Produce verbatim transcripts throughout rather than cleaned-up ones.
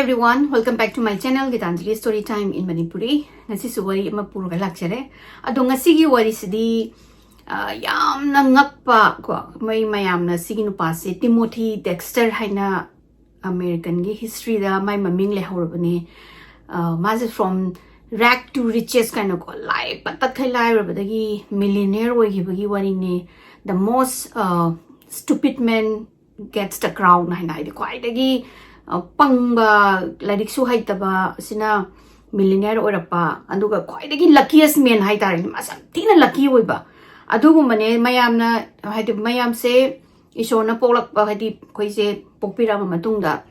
Everyone, welcome back to my channel, Gitanjali Story Time in Manipuri. ꯉꯁꯤꯁꯨ ꯋꯥꯔꯤ ꯑꯃ ꯄꯨꯔꯒ ꯂꯥꯛꯆꯔꯦ꯫ ꯑꯗꯣ ꯉꯁꯤꯒꯤ ꯋꯥꯔꯤꯁꯤꯗꯤ, ꯑ, ꯌꯥꯝꯅ ꯉꯛꯄ ꯀꯣ, ꯃꯣꯏ ꯃꯌꯥꯝꯅ ꯁꯤꯒꯤ ꯅꯨꯄꯥꯁꯦ Timothy Dexter ꯍꯥꯏꯅ Americanꯒꯤ historyꯗ ꯃꯥꯏ ꯃꯃꯤꯡ ꯂꯩꯍꯧꯔꯕꯅꯦ꯫ ꯑ, ꯃꯥꯁꯦ from rag to riches ꯀꯥꯏꯅꯀꯣ, ꯂꯥꯏ ꯄꯠ ꯇꯠꯈꯩ ꯂꯥꯏꯔꯕꯗꯒꯤ millionaire ꯑꯣꯏꯈꯤꯕꯒꯤ ꯋꯥꯔꯤꯅꯦ꯫ The most, ꯑ, stupid man gets the crown ꯍꯥꯏꯅ, ꯍꯥꯏꯗꯤ ꯈ꯭ꯋꯥꯏꯗꯒꯤ, ꯑ, ꯄꯪꯕ, ꯂꯥꯏꯔꯤꯛꯁꯨ ꯍꯩꯇꯕ ꯑꯁꯤꯅ millionaire ꯑꯣꯏꯔꯛꯄ, ꯑꯗꯨꯒ ꯈ꯭ꯋꯥꯏꯗꯒꯤ luckiest man ꯍꯥꯏꯇꯥꯔꯦꯅꯦ, ꯃꯥꯁꯦ ꯌꯥꯝ ꯊꯤꯅ lucky ꯑꯣꯏꯕ ꯑꯗꯨꯒꯨꯝꯕꯅꯦ꯫ ꯃꯌꯥꯝꯅ, ꯍꯥꯏꯗꯤ ꯃꯌꯥꯝꯁꯦ ꯏꯁꯣꯔꯅ ꯄꯣꯛꯂꯛꯄ, ꯍꯥꯏꯗꯤ ꯑꯩꯈꯣꯏꯁꯦ ꯄꯣꯛꯄꯤꯔꯛꯑꯕ ꯃꯇꯨꯡꯗ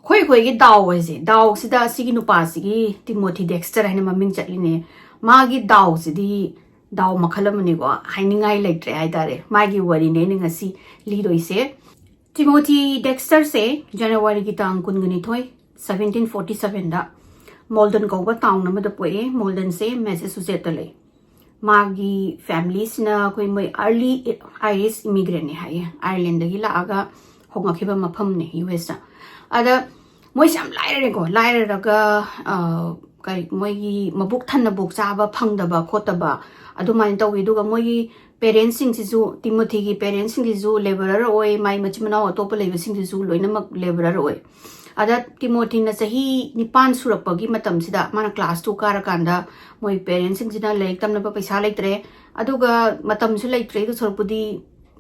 ꯑꯩꯈꯣꯏ ꯑꯩꯈꯣꯏꯒꯤ ꯗꯥꯎ ꯍꯥꯏꯁꯦ, ꯗꯥꯎꯁꯤꯗ ꯁꯤꯒꯤ ꯅꯨꯄꯥꯁꯤꯒꯤ Timothy Dexter ꯍꯥꯏꯅ ꯃꯃꯤꯡ ꯆꯠꯂꯤꯅꯦ, ꯃꯥꯒꯤ ꯗꯥꯎꯁꯤꯗꯤ ꯗꯥꯎ ꯃꯈꯜ ꯑꯃꯅꯤꯀꯣ, ꯍꯥꯏꯅꯤꯡꯉꯥꯏ ꯂꯩꯇ꯭ꯔꯦ ꯍꯥꯏꯇꯥꯔꯦ꯫ ꯃꯥꯒꯤ ꯋꯥꯔꯤꯅꯦ ꯑꯩꯅ ꯉꯁꯤ ꯂꯤꯗꯣꯏꯁꯦ꯫ Timothy Dexterꯁꯦ Januaryꯒꯤ ꯇꯥꯡ ꯀꯨꯟꯒ ꯅꯤꯊꯣꯏ, seventeen forty sevenꯗ Malden ꯀꯧꯕ town ꯑꯃꯗ ꯄꯣꯛꯑꯦ꯫ Maldenꯁꯦ Massachusettsꯇ ꯂꯩ꯫ ꯃꯥꯒꯤ familyꯁꯤꯅ ꯑꯩꯈꯣꯏ ꯃꯣꯏ early Irish immigrantꯅꯦ ꯍꯥꯏꯌꯦ, Irelandꯗꯒꯤ ꯂꯥꯛꯑꯒ ꯍꯣꯡꯉꯛꯈꯤꯕ ꯃꯐꯝꯅꯦ USꯇ꯫ ꯑꯗ ꯃꯣꯏꯁꯦ ꯌꯥꯝ ꯂꯥꯏꯔꯔꯦꯀꯣ, ꯂꯥꯏꯔꯔꯒ, ꯑ, ꯀꯩ, ꯃꯣꯏꯒꯤ ꯃꯕꯨꯛ ꯊꯟꯅ ꯄꯣꯛ ꯆꯥꯕ ꯐꯪꯗꯕ ꯈꯣꯠꯇꯕ ꯑꯗꯨꯃꯥꯏꯅ ꯇꯧꯋꯤ꯫ ꯑꯗꯨꯒ ꯃꯣꯏꯒꯤ parentsꯁꯤꯡꯁꯤꯁꯨ, Timothyꯒꯤ parentsꯁꯤꯡꯁꯤꯁꯨ labourer ꯑꯣꯏ, ꯃꯥꯏ ꯃꯆꯤꯟ ꯃꯅꯥꯎ ꯑꯇꯣꯞꯄ ꯂꯩꯕꯁꯤꯡꯁꯤꯁꯨ ꯂꯣꯏꯅꯃꯛ labourer ꯑꯣꯏ꯫ ꯑꯗ Timothyꯅ ꯆꯍꯤ ꯅꯤꯄꯥꯟ ꯁꯨꯔꯛꯄꯒꯤ ꯃꯇꯝꯁꯤꯗ, ꯃꯥꯅ class two ꯀꯥꯔꯀꯥꯟꯗ, ꯃꯣꯏ parentsꯁꯤꯡꯁꯤꯅ ꯂꯥꯏꯔꯤꯛ ꯇꯝꯅꯕ ꯄꯩꯁꯥ ꯂꯩꯇ꯭ꯔꯦ, ꯑꯗꯨꯒ ꯃꯇꯝꯁꯨ ꯂꯩꯇ꯭ꯔꯦ, ꯑꯗꯨ ꯁꯔꯨꯛꯄꯨꯗꯤ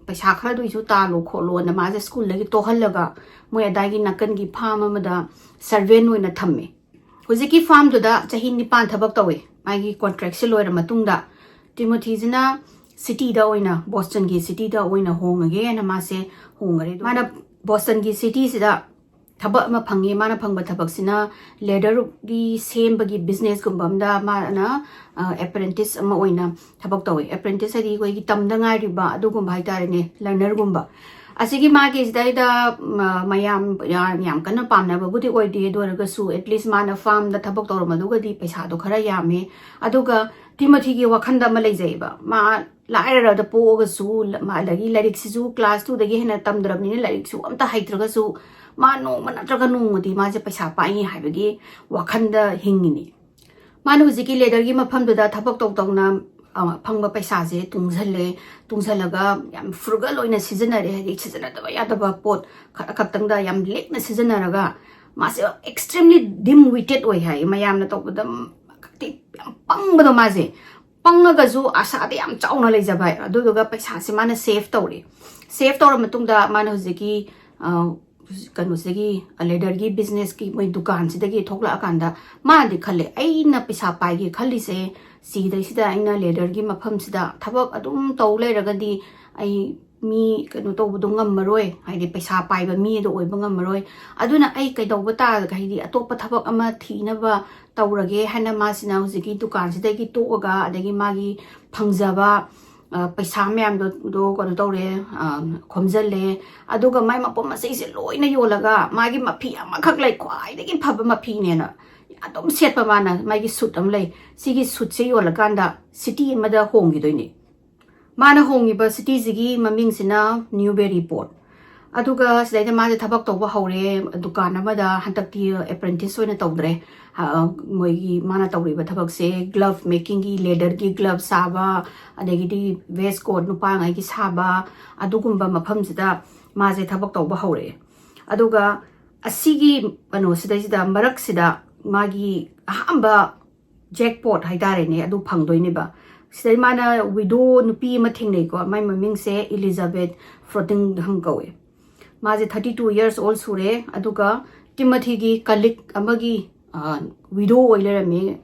ꯄꯩꯁꯥ ꯈꯔꯗꯨꯏꯁꯨ ꯇꯥꯜꯂꯣ ꯈꯣꯠꯂꯣꯅ ꯃꯥꯁꯦ schoolꯗꯒꯤ ꯇꯣꯛꯍꯜꯂꯒ ꯃꯣꯏ ꯑꯗꯥꯏꯒꯤ ꯅꯥꯀꯟꯒꯤ farm ꯑꯃꯗ servant ꯑꯣꯏꯅ ꯊꯝꯃꯦ꯫ ꯍꯧꯖꯤꯛꯀꯤ farmꯗꯨꯗ ꯆꯍꯤ ꯅꯤꯄꯥꯟ ꯊꯕꯛ ꯇꯧꯋꯦ꯫ ꯃꯥꯒꯤ contractꯁꯦ ꯂꯣꯏꯔ ꯃꯇꯨꯡꯗ Timothyꯁꯤꯅ cityꯗ ꯑꯣꯏꯅ, Bostonꯒꯤ cityꯗ ꯑꯣꯏꯅ ꯍꯣꯡꯉꯒꯦꯅ ꯃꯥꯁꯦ ꯍꯣꯡꯈꯔꯦ꯫ ꯃꯥꯅ Bostonꯒꯤ cityꯁꯤꯗ ꯊꯕꯛ ꯑꯃ ꯐꯪꯉꯤ꯫ ꯃꯥꯅ ꯐꯪꯕ ꯊꯕꯛꯁꯤꯅ leatherꯒꯤ ꯁꯦꯝꯕꯒꯤ businessꯀꯨꯝꯕ ꯑꯃꯗ ꯃꯥꯅ, ꯑ, apprentice ꯑꯃ ꯑꯣꯏꯅ ꯊꯕꯛ ꯇꯧꯋꯤ꯫ Apprentice ꯍꯥꯏꯗꯤ ꯑꯩꯈꯣꯏꯒꯤ ꯇꯝꯗ ꯉꯥꯏꯔꯤꯕ ꯑꯗꯨꯒꯨꯝꯕ ꯍꯥꯏꯇꯥꯔꯦꯅꯦ, learnerꯒꯨꯝꯕ꯫ ꯑꯁꯤꯒꯤ ꯃꯥꯒꯤꯁꯤꯗꯩꯗ, ꯃ-, ꯃꯌꯥꯝ ꯌꯥ-, ꯌꯥꯝ ꯀꯟꯅ ꯄꯥꯝꯅꯕꯕꯨꯗꯤ ꯑꯣꯏꯗꯦ, ꯑꯗꯨ ꯑꯣꯏꯔꯒꯁꯨ at least ꯃꯥꯅ farmꯗ ꯊꯕꯛ ꯇꯧꯔꯝꯕꯗꯨꯒꯗꯤ ꯄꯩꯁꯥꯗꯣ ꯈꯔ ꯌꯥꯝꯃꯦ꯫ ꯑꯗꯨꯒ Timothyꯒꯤ ꯋꯥꯈꯟꯗ ꯑꯃ ꯂꯩꯖꯩꯑꯕ, ꯃꯥ ꯂꯥꯏꯔꯔꯗ ꯄꯣꯛꯑꯒꯁꯨ, ꯂ-, ꯃꯥ-, ꯑꯗꯒꯤ ꯂꯥꯏꯔꯤꯛꯁꯤꯁꯨ class twoꯗꯒꯤ ꯍꯦꯟꯅ ꯇꯝꯗ꯭ꯔꯕꯅꯤꯅ ꯂꯥꯏꯔꯤꯛꯁꯨ ꯑꯝꯇ ꯍꯩꯇ꯭ꯔꯒꯁꯨ ꯃꯥ ꯅꯣꯡꯃ ꯅꯠꯇ꯭ꯔꯒ ꯅꯣꯡꯃꯗꯤ ꯃꯥꯁꯦ ꯄꯩꯁꯥ ꯄꯥꯏꯅꯤ ꯍꯥꯏꯕꯒꯤ ꯋꯥꯈꯜꯗ ꯍꯤꯡꯉꯤꯅꯤ꯫ ꯃꯥꯅ ꯍꯧꯖꯤꯛꯀꯤ ꯂꯦꯗꯔꯒꯤ ꯃꯐꯝꯗꯨꯗ ꯊꯕꯛ ꯇꯧ ꯇꯧꯅ, ꯑ, ꯐꯪꯕ ꯄꯩꯁꯥꯁꯦ ꯇꯨꯡꯁꯜꯂꯦ꯫ ꯇꯨꯡꯁꯜꯂꯒ ꯌꯥꯝ ꯐ꯭ꯔꯨꯒꯜ ꯑꯣꯏꯅ ꯁꯤꯖꯤꯟꯅꯔꯦ, ꯍꯥꯏꯗꯤ ꯁꯤꯖꯤꯟꯅꯗꯕ ꯌꯥꯗꯕ ꯄꯣꯠ ꯈꯔ ꯈꯛꯇꯪꯗ ꯌꯥꯝ ꯂꯤꯛꯅ ꯁꯤꯖꯤꯟꯅꯔꯒ, ꯃꯥꯁꯦ ꯑꯦꯛꯁꯇ꯭ꯔꯤꯝꯂꯤ ꯗꯤꯝ ꯋꯤꯇꯦꯠ ꯑꯣꯏ ꯍꯥꯏ꯫ ꯃꯌꯥꯝꯅ ꯇꯧꯕꯗ ꯈꯛꯇꯤ ꯌꯥꯝ ꯄꯪꯕꯗꯣ ꯃꯥꯁꯦ꯫ ꯄꯪꯉꯒꯁꯨ ꯑꯁꯥꯗꯤ ꯌꯥꯝ ꯆꯥꯎꯅ ꯂꯩꯖꯕ ꯍꯥꯏ꯫ ꯑꯗꯨꯗꯨꯒ ꯄꯩꯁꯥꯁꯦ ꯃꯥꯅ ꯁꯦꯚ ꯇꯧꯔꯦ꯫ ꯁꯦꯚ ꯇꯧꯔ ꯃꯇꯨꯡꯗ ꯃꯥꯅ ꯍꯧꯖꯤꯛꯀꯤ, ꯑ, ꯀꯩꯅꯣꯁꯤꯗꯒꯤ, ꯂꯦꯗꯔꯒꯤ ꯕꯤꯖꯤꯅꯦꯁꯀꯤ ꯃꯣꯏ ꯗꯨꯀꯥꯟꯁꯤꯗꯒꯤ ꯊꯣꯛꯂꯛꯑꯀꯥꯟꯗ ꯃꯥꯅꯗꯤ ꯈꯜꯂꯦ, "ꯑꯩꯅ ꯄꯩꯁꯥ ꯄꯥꯏꯒꯦ ꯈꯜꯂꯤꯁꯦ ꯁꯤꯗꯩꯁꯤꯗ, ꯑꯩꯅ ꯂꯦꯗꯔꯒꯤ ꯃꯐꯝꯁꯤꯗ ꯊꯕꯛ ꯑꯗꯨꯝ ꯇꯧ ꯂꯩꯔꯒꯗꯤ ꯑꯩ ꯃꯤ ꯀꯩꯅꯣ ꯇꯧꯕꯗꯣ ꯉꯝꯃꯔꯣꯏ, ꯍꯥꯏꯗꯤ ꯄꯩꯁꯥ ꯄꯥꯏꯕ ꯃꯤ ꯑꯗꯣ ꯑꯣꯏꯕ ꯉꯝꯃꯔꯣꯏ꯫ ꯑꯗꯨꯅ ꯑꯩ ꯀꯩꯗꯧꯕ ꯇꯥꯔꯒ, ꯍꯥꯏꯗꯤ ꯑꯇꯣꯞꯄ ꯊꯕꯛ ꯑꯃ ꯊꯤꯅꯕ ꯇꯧꯔꯒꯦ" ꯍꯥꯏꯅ ꯃꯥꯁꯤꯅ ꯍꯧꯖꯤꯛꯀꯤ ꯗꯨꯀꯥꯟꯁꯤꯗꯒꯤ ꯇꯣꯛꯑꯒ, ꯑꯗꯒꯤ ꯃꯥꯒꯤ ꯐꯪꯖꯕ, ꯑ, ꯄꯩꯁꯥ ꯃꯌꯥꯝꯗꯣ, ꯗꯣ ꯀꯩꯅꯣ ꯇꯧꯔꯦ, ꯑ, ꯈꯣꯝꯖꯜꯂꯦ꯫ ꯑꯗꯨꯒ ꯃꯥꯏ ꯃꯄꯣꯠ ꯃꯆꯩꯁꯦ ꯂꯣꯏꯅ ꯌꯣꯜꯂꯒ, ꯃꯥꯒꯤ ꯃꯐꯤ ꯑꯃꯈꯛ ꯂꯩ, ꯈ꯭ꯋꯥꯏꯗꯒꯤ ꯐꯕ ꯃꯐꯤꯅꯦꯅ ꯑꯗꯨꯝ ꯁꯦꯠꯄ ꯃꯥꯅ, ꯃꯥꯒꯤ ꯁꯨꯠ ꯑꯃ ꯂꯩ, ꯁꯤꯒꯤ ꯁꯨꯠꯁꯦ ꯌꯣꯜꯂꯀꯥꯟꯗ ꯁꯤꯇꯤ ꯑꯃꯗ ꯍꯣꯡꯈꯤꯗꯣꯏꯅꯦ꯫ ꯃꯥꯅ ꯍꯣꯡꯉꯤꯕ ꯁꯤꯇꯤꯁꯤꯒꯤ ꯃꯃꯤꯡꯁꯤꯅ ꯅ꯭ꯌꯨꯕꯦꯔꯤ ꯄꯣꯔꯠ꯫ ꯑꯗꯨꯒ ꯁꯤꯗꯩꯗ ꯃꯥꯁꯦ ꯊꯕꯛ ꯇꯧꯕ ꯍꯧꯔꯦ ꯗꯨꯀꯥꯟ ꯑꯃꯗ꯫ ꯍꯟꯗꯛꯇꯤ ꯑꯦꯄ꯭ꯔꯦꯟꯇꯤꯁ ꯑꯣꯏꯅ ꯇꯧꯗ꯭ꯔꯦ꯫ ꯑ, ꯃꯣꯏꯒꯤ ꯃꯥꯅ ꯇꯧꯔꯤꯕ ꯊꯕꯛꯁꯦ ꯒ꯭ꯂꯚ ꯃꯦꯀꯤꯡꯒꯤ, ꯂꯦꯗꯔꯒꯤ ꯒ꯭ꯂꯚ ꯁꯥꯕ, ꯑꯗꯒꯤꯗꯤ ꯋꯦꯁ ꯀꯣꯠ ꯅꯨꯄꯥꯉꯩꯒꯤ ꯁꯥꯕ, ꯑꯗꯨꯒꯨꯝꯕ ꯃꯐꯝꯁꯤꯗ ꯃꯥꯁꯦ ꯊꯕꯛ ꯇꯧꯕ ꯍꯧꯔꯛꯑꯦ꯫ ꯑꯗꯨꯒ ꯑꯁꯤꯒꯤ ꯀꯩꯅꯣꯁꯤꯗꯩꯁꯤꯗ, ꯃꯔꯛꯁꯤꯗ ꯃꯥꯒꯤ ꯑꯍꯥꯟꯕ ꯖꯦꯛꯄꯣꯠ ꯍꯥꯏꯇꯥꯔꯦꯅꯦ, ꯑꯗꯨ ꯐꯪꯗꯣꯏꯅꯦꯕ꯫ ꯁꯤꯗꯩ ꯃꯥꯅ ꯋꯤꯗꯣ ꯅꯨꯄꯤ ꯑꯃ ꯊꯦꯡꯅꯩꯀꯣ, ꯃꯥꯏ ꯃꯃꯤꯡꯁꯦ ꯏꯂꯤꯖꯥꯕꯦꯠ ꯐ꯭ꯔꯣꯇꯤꯡꯍꯝ ꯀꯧꯋꯦ꯫ ꯃꯥꯁꯦ thirty two years old ꯁꯨꯔꯦ, ꯑꯗꯨꯒ ꯇꯤꯃꯣꯊꯤꯒꯤ ꯀꯂꯤꯛ ꯑꯃꯒꯤ, ꯑ, ꯋꯤꯗꯣ ꯑꯣꯏ ꯂꯩꯔꯝꯃꯦ꯫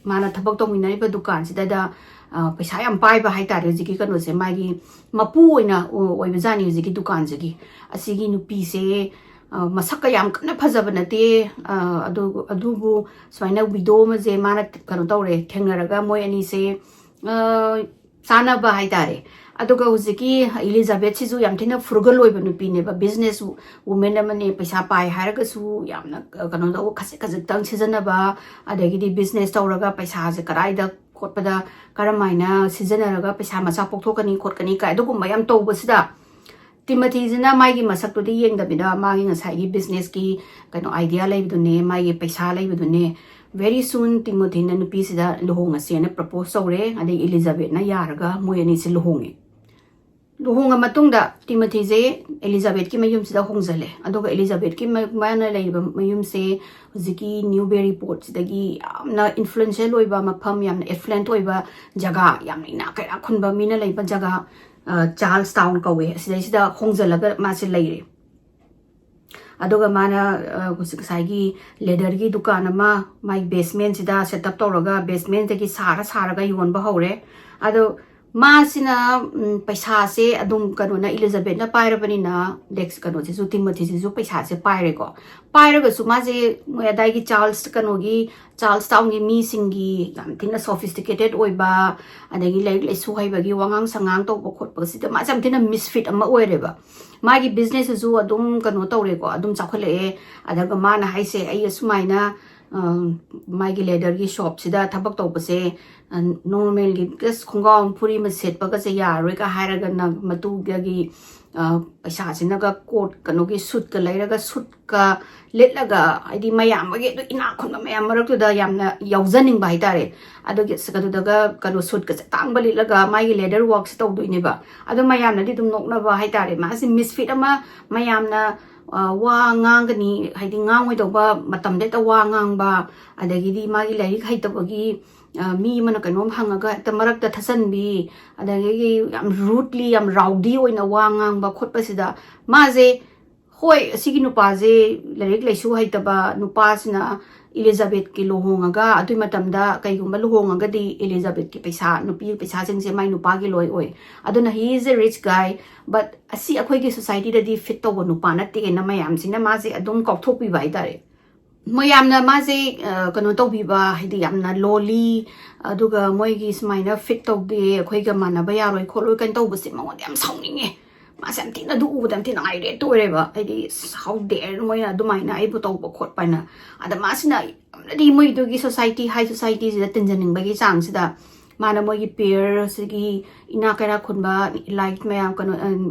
ꯃꯥꯅ ꯊꯕꯛ ꯇꯧꯃꯤꯟꯅꯔꯤꯕ ꯗꯨꯀꯥꯟꯁꯤꯗꯗ, ꯑ, ꯄꯩꯁꯥ ꯌꯥꯝ ꯄꯥꯏꯕ ꯍꯥꯏꯇꯥꯔꯦ, ꯍꯧꯖꯤꯛꯀꯤ ꯀꯩꯅꯣꯁꯦ, ꯃꯥꯒꯤ ꯃꯄꯨ ꯑꯣꯏꯅ ꯑꯣ-, ꯑꯣꯏꯕꯖꯥꯠꯅꯤ ꯍꯧꯖꯤꯛꯀꯤ ꯗꯨꯀꯥꯟꯁꯤꯒꯤ꯫ ꯑꯁꯤꯒꯤ ꯅꯨꯄꯤꯁꯦ, ꯑ, ꯃꯁꯛꯀ ꯌꯥꯝ ꯀꯟꯅ ꯐꯖꯕ ꯅꯠꯇꯦ, ꯑ, ꯑꯗꯨ-, ꯑꯗꯨꯕꯨ ꯁꯨꯃꯥꯏꯅ ꯋꯤꯗꯣ ꯑꯃꯁꯦ ꯃꯥꯅ ꯀꯩꯅꯣ ꯇꯧꯔꯦ, ꯊꯦꯡꯅꯔꯒ ꯃꯣꯏ ꯑꯅꯤꯁꯦ, ꯑ, ꯆꯥꯅꯕ ꯍꯥꯏꯇꯥꯔꯦ꯫ ꯑꯗꯨꯒ ꯍꯧꯖꯤꯛꯀꯤ ꯏꯂꯤꯖꯥꯕꯦꯠꯁꯤꯁꯨ ꯌꯥꯝ ꯊꯤꯅ ꯐ꯭ꯔꯨꯒꯜ ꯑꯣꯏꯕ ꯅꯨꯄꯤꯅꯦꯕ, ꯕꯤꯖꯤꯅꯦꯁ ꯋꯨꯃꯦꯟ ꯑꯃꯅꯦ, ꯄꯩꯁꯥ ꯄꯥꯏ ꯍꯥꯏꯔꯒꯁꯨ ꯌꯥꯝꯅ, ꯑ, ꯀꯩꯅꯣ ꯇꯧꯕ, ꯈꯖꯤꯛ ꯈꯖꯤꯛꯇꯪ ꯁꯤꯖꯤꯟꯅꯕ, ꯑꯗꯒꯤꯗꯤ ꯕꯤꯖꯤꯅꯦꯁ ꯇꯧꯔꯒ ꯄꯩꯁꯥꯁꯦ ꯀꯗꯥꯏꯗ ꯈꯣꯠꯄꯗ ꯀꯔꯝ ꯍꯥꯏꯅ ꯁꯤꯖꯤꯟꯅꯔꯒ ꯄꯩꯁꯥ ꯃꯆꯥ ꯄꯣꯛꯊꯣꯛꯀꯅꯤ ꯈꯣꯠꯀꯅꯤ ꯀꯥꯏ ꯑꯗꯨꯒꯨꯝꯕ ꯌꯥꯝ ꯇꯧꯕꯁꯤꯗ, ꯇꯤꯃꯣꯊꯤꯁꯤꯅ ꯃꯥꯒꯤ ꯃꯁꯛꯇꯨꯗꯤ ꯌꯦꯡꯗꯕꯤꯗ ꯃꯥꯒꯤ ꯉꯁꯥꯏꯒꯤ businessꯀꯤ ꯀꯩꯅꯣ idea ꯂꯩꯕꯗꯨꯅꯦ, ꯃꯥꯒꯤ ꯄꯩꯁꯥ ꯂꯩꯕꯗꯨꯅꯦ, very soon ꯇꯤꯃꯣꯊꯤꯅ ꯅꯨꯄꯤꯁꯤꯗ ꯂꯨꯍꯣꯡꯉꯁꯦꯅ propose ꯇꯧꯔꯦ꯫ ꯑꯗꯩ ꯏꯂꯤꯖꯥꯕꯦꯠꯅ ꯌꯥꯔꯒ ꯃꯣꯏ ꯑꯅꯤꯁꯦ ꯂꯨꯍꯣꯡꯉꯦ꯫ ꯂꯨꯍꯣꯡꯉ ꯃꯇꯨꯡꯗ ꯇꯤꯃꯣꯊꯤꯁꯦ ꯏꯂꯤꯖꯥꯕꯦꯠꯀꯤ ꯃꯌꯨꯝꯁꯤꯗ ꯍꯣꯡꯖꯜꯂꯦ꯫ ꯑꯗꯨꯒ ꯏꯂꯤꯖꯥꯕꯦꯠꯀꯤ ꯃ-, ꯃꯥꯅ ꯂꯩꯔꯤꯕ ꯃꯌꯨꯝꯁꯦ ꯍꯧꯖꯤꯛꯀꯤ Newburyportꯁꯤꯗꯒꯤ ꯌꯥꯝꯅ influential ꯑꯣꯏꯕ ꯃꯐꯝ, ꯌꯥꯝꯅ affluent ꯑꯣꯏꯕ ꯖꯒꯥ, ꯌꯥꯝꯅ ꯏꯅꯥꯛ ꯀꯩꯔꯥꯛ ꯈꯨꯟꯕ ꯃꯤꯅ ꯂꯩꯕ ꯖꯒꯥ, ꯑ, Charlestown ꯀꯧꯋꯦ꯫ ꯑꯁꯤꯗꯩꯁꯤꯗ ꯍꯣꯡꯖꯜꯂꯒ ꯃꯥꯁꯦ ꯂꯩꯔꯦ꯫ ꯑꯗꯨꯒ ꯃꯥꯅ, ꯑ, ꯍꯧꯖꯤꯛ ꯉꯁꯥꯏꯒꯤ leatherꯒꯤ ꯗꯨꯀꯥꯟ ꯑꯃ ꯃꯥꯒꯤ basementꯁꯤꯗ set up ꯇꯧꯔꯒ basementꯇꯒꯤ ꯁꯥꯔ ꯁꯥꯔꯒ ꯌꯣꯟꯕ ꯍꯧꯔꯦ꯫ ꯑꯗꯣ ꯃꯥꯁꯤꯅ, ꯎꯝ, ꯄꯩꯁꯥꯁꯦ ꯑꯗꯨꯝ ꯀꯩꯅꯣꯅ, ꯏꯂꯤꯖꯥꯕꯦꯠꯅ ꯄꯥꯏꯔꯕꯅꯤꯅ, ꯗꯦꯛꯁ-, ꯀꯩꯅꯣꯁꯤꯁꯨ, ꯇꯤꯃꯣꯊꯤꯁꯤꯁꯨ ꯄꯩꯁꯥꯁꯦ ꯄꯥꯏꯔꯦꯀꯣ꯫ ꯄꯥꯏꯔꯒꯁꯨ ꯃꯥꯁꯦ ꯃꯣꯏ ꯑꯗꯥꯏꯒꯤ Charles ꯀꯩꯅꯣꯒꯤ, Charlestownꯒꯤ ꯃꯤꯁꯤꯡꯒꯤ ꯌꯥꯝ ꯊꯤꯅ sophisticated ꯑꯣꯏꯕ, ꯑꯗꯒꯤ ꯂꯥꯏꯔꯤꯛ ꯂꯥꯏꯁꯨ ꯍꯩꯕꯒꯤ ꯋꯥꯉꯥꯡ ꯁꯉꯥꯡ ꯇꯧꯕ ꯈꯣꯠꯄꯁꯤꯗ ꯃꯥꯁꯦ ꯌꯥꯝ ꯊꯤꯅ misfit ꯑꯃ ꯑꯣꯏꯔꯦꯕ꯫ ꯃꯥꯒꯤ businessꯁꯤꯁꯨ ꯑꯗꯨꯝ ꯀꯩꯅꯣ ꯇꯧꯔꯦꯀꯣ, ꯑꯗꯨꯝ ꯆꯥꯎꯈꯠꯂꯛꯑꯦ꯫ ꯑꯗꯨꯒ ꯃꯥꯅ ꯍꯥꯏꯁꯦ, "ꯑꯩ ꯑꯁꯨꯃꯥꯏꯅ, ꯑ, ꯃꯥꯒꯤ leatherꯒꯤ shopꯁꯤꯗ ꯊꯕꯛ ꯇꯧꯕꯁꯦ, ꯑ, normalꯒꯤ just ꯈꯣꯡꯒ꯭ꯔꯥꯎ ꯑꯃ, ꯐꯨꯔꯤ ꯑꯃ ꯁꯦꯠꯄꯒꯁꯦ ꯌꯥꯔꯔꯣꯏꯒ ꯍꯥꯏꯔꯒꯅ ꯃꯇꯨꯒꯤ, ꯑ, ꯄꯩꯁꯥꯁꯤꯅꯒ coat, ꯀꯩꯅꯣꯒꯤ suitꯀ ꯂꯩꯔꯒ suitꯀ ꯂꯤꯠꯂꯒ, ꯍꯥꯏꯗꯤ ꯃꯌꯥꯝ ꯑꯃꯒꯤ ꯑꯗꯨ ꯏꯅꯥꯛ ꯈꯨꯟꯕ ꯃꯌꯥꯝ ꯃꯔꯛꯇꯨꯗ ꯌꯥꯝꯅ ꯌꯥꯎꯖꯅꯤꯡꯕ ꯍꯥꯏꯇꯥꯔꯦ꯫ ꯑꯗꯨꯒꯤ ꯑꯗꯨꯗꯒ ꯀꯩꯅꯣ suitꯀꯁꯦ ꯑꯇꯥꯡꯕ ꯂꯤꯠꯂꯒ ꯃꯥꯒꯤ leather workꯁꯦ ꯇꯧꯗꯣꯏꯅꯦꯕ꯫ ꯑꯗꯣ ꯃꯌꯥꯝꯅꯗꯤ ꯑꯗꯨꯝ ꯅꯣꯛꯅꯕ ꯍꯥꯏꯇꯥꯔꯦ꯫ ꯃꯥꯁꯦ misfit ꯑꯃ, ꯃꯌꯥꯝꯅ, ꯑ, ꯋꯥ ꯉꯥꯡꯒꯅꯤ, ꯍꯥꯏꯗꯤ ꯉꯥꯡꯉꯣꯏꯗꯧꯕ ꯃꯇꯝꯗ ꯍꯦꯛꯇ ꯋꯥ ꯉꯥꯡꯕ, ꯑꯗꯒꯤꯗꯤ ꯃꯥꯒꯤ ꯂꯥꯏꯔꯤꯛ ꯍꯩꯇꯕꯒꯤ, ꯑ, ꯃꯤ ꯑꯃꯅ ꯀꯩꯅꯣꯝ ꯍꯪꯉꯒ ꯍꯦꯛꯇ ꯃꯔꯛꯇ ꯊꯠꯆꯟꯕꯤ, ꯑꯗꯒꯤ ꯌꯥꯝ rudely, ꯌꯥꯝ rowdy ꯑꯣꯏꯅ ꯋꯥ ꯉꯥꯡꯕ ꯈꯣꯠꯄꯁꯤꯗ ꯃꯥꯁꯦ, ꯍꯣꯏ, ꯑꯁꯤꯒꯤ ꯅꯨꯄꯥꯁꯦ ꯂꯥꯏꯔꯤꯛ ꯂꯥꯏꯁꯨ ꯍꯩꯇꯕ ꯅꯨꯄꯥꯁꯤꯅ ꯏꯂꯤꯖꯥꯕꯦꯠꯀꯤ ꯂꯨꯍꯣꯡꯉꯒ, ꯑꯗꯨꯏ ꯃꯇꯝꯗ ꯀꯩꯒꯨꯝꯕ ꯂꯨꯍꯣꯡꯉꯒꯗꯤ ꯏꯂꯤꯖꯥꯕꯦꯠꯀꯤ ꯄꯩꯁꯥ, ꯅꯨꯄꯤ ꯄꯩꯁꯥꯁꯤꯡꯁꯦ ꯃꯥꯏ ꯅꯨꯄꯥꯒꯤ ꯂꯣꯏ ꯑꯣꯏ꯫ ꯑꯗꯨꯅ he is a rich guy, but ꯑꯁꯤ ꯑꯩꯈꯣꯏꯒꯤ societyꯗꯗꯤ fit ꯇꯧꯕ ꯅꯨꯄꯥ ꯅꯠꯇꯦꯅ ꯃꯌꯥꯝꯁꯤꯅ ꯃꯥꯁꯦ ꯑꯗꯨꯝ ꯀꯥꯎꯊꯣꯛꯄꯤꯕ ꯍꯥꯏꯇꯥꯔꯦ꯫ ꯃꯌꯥꯝꯅ ꯃꯥꯁꯦ, ꯑ, ꯀꯩꯅꯣ ꯇꯧꯕꯤꯕ, ꯍꯥꯏꯗꯤ ꯌꯥꯝꯅ lowly, ꯑꯗꯨꯒ ꯃꯣꯏꯒꯤ ꯁꯨꯃꯥꯏꯅ fit ꯇꯧꯗꯦ, ꯑꯩꯈꯣꯏꯒ ꯃꯥꯟꯅꯕ ꯌꯥꯔꯣꯏ ꯈꯣꯠꯂꯣꯏ ꯀꯩꯅꯣ ꯇꯧꯕꯁꯦ ꯃꯉꯣꯟꯗ ꯌꯥꯝ ꯁꯥꯎꯅꯤꯡꯉꯦ꯫ ꯃꯥꯁꯦ ꯌꯥꯝ ꯊꯤꯅ ꯑꯗꯨ ꯎꯕꯗ ꯌꯥꯝ ꯊꯤꯅ irate ꯑꯣꯏꯔꯦꯕ꯫ ꯍꯥꯏꯗꯤ, "How dare ꯃꯣꯏꯅ ꯑꯗꯨꯃꯥꯏꯅ ꯑꯩꯕꯨ ꯇꯧꯕ ꯈꯣꯠꯄ" ꯍꯥꯏꯅ꯫ ꯑꯗ ꯃꯥꯁꯤꯅ ꯌꯥꯝꯅꯗꯤ ꯃꯣꯏꯗꯨꯒꯤ society, high societyꯁꯤꯗ ꯇꯤꯟꯖꯅꯤꯡꯕꯒꯤ ꯆꯥꯡꯁꯤꯗ ꯃꯥꯅ ꯃꯣꯏꯒꯤ ꯄꯤꯌꯔꯁꯤꯒꯤ ꯏꯅꯥꯛ ꯀꯩꯔꯥꯛ ꯈꯨꯟꯕ ꯏꯂꯥꯏꯠ ꯃꯌꯥꯝ, ꯀꯩꯅꯣ,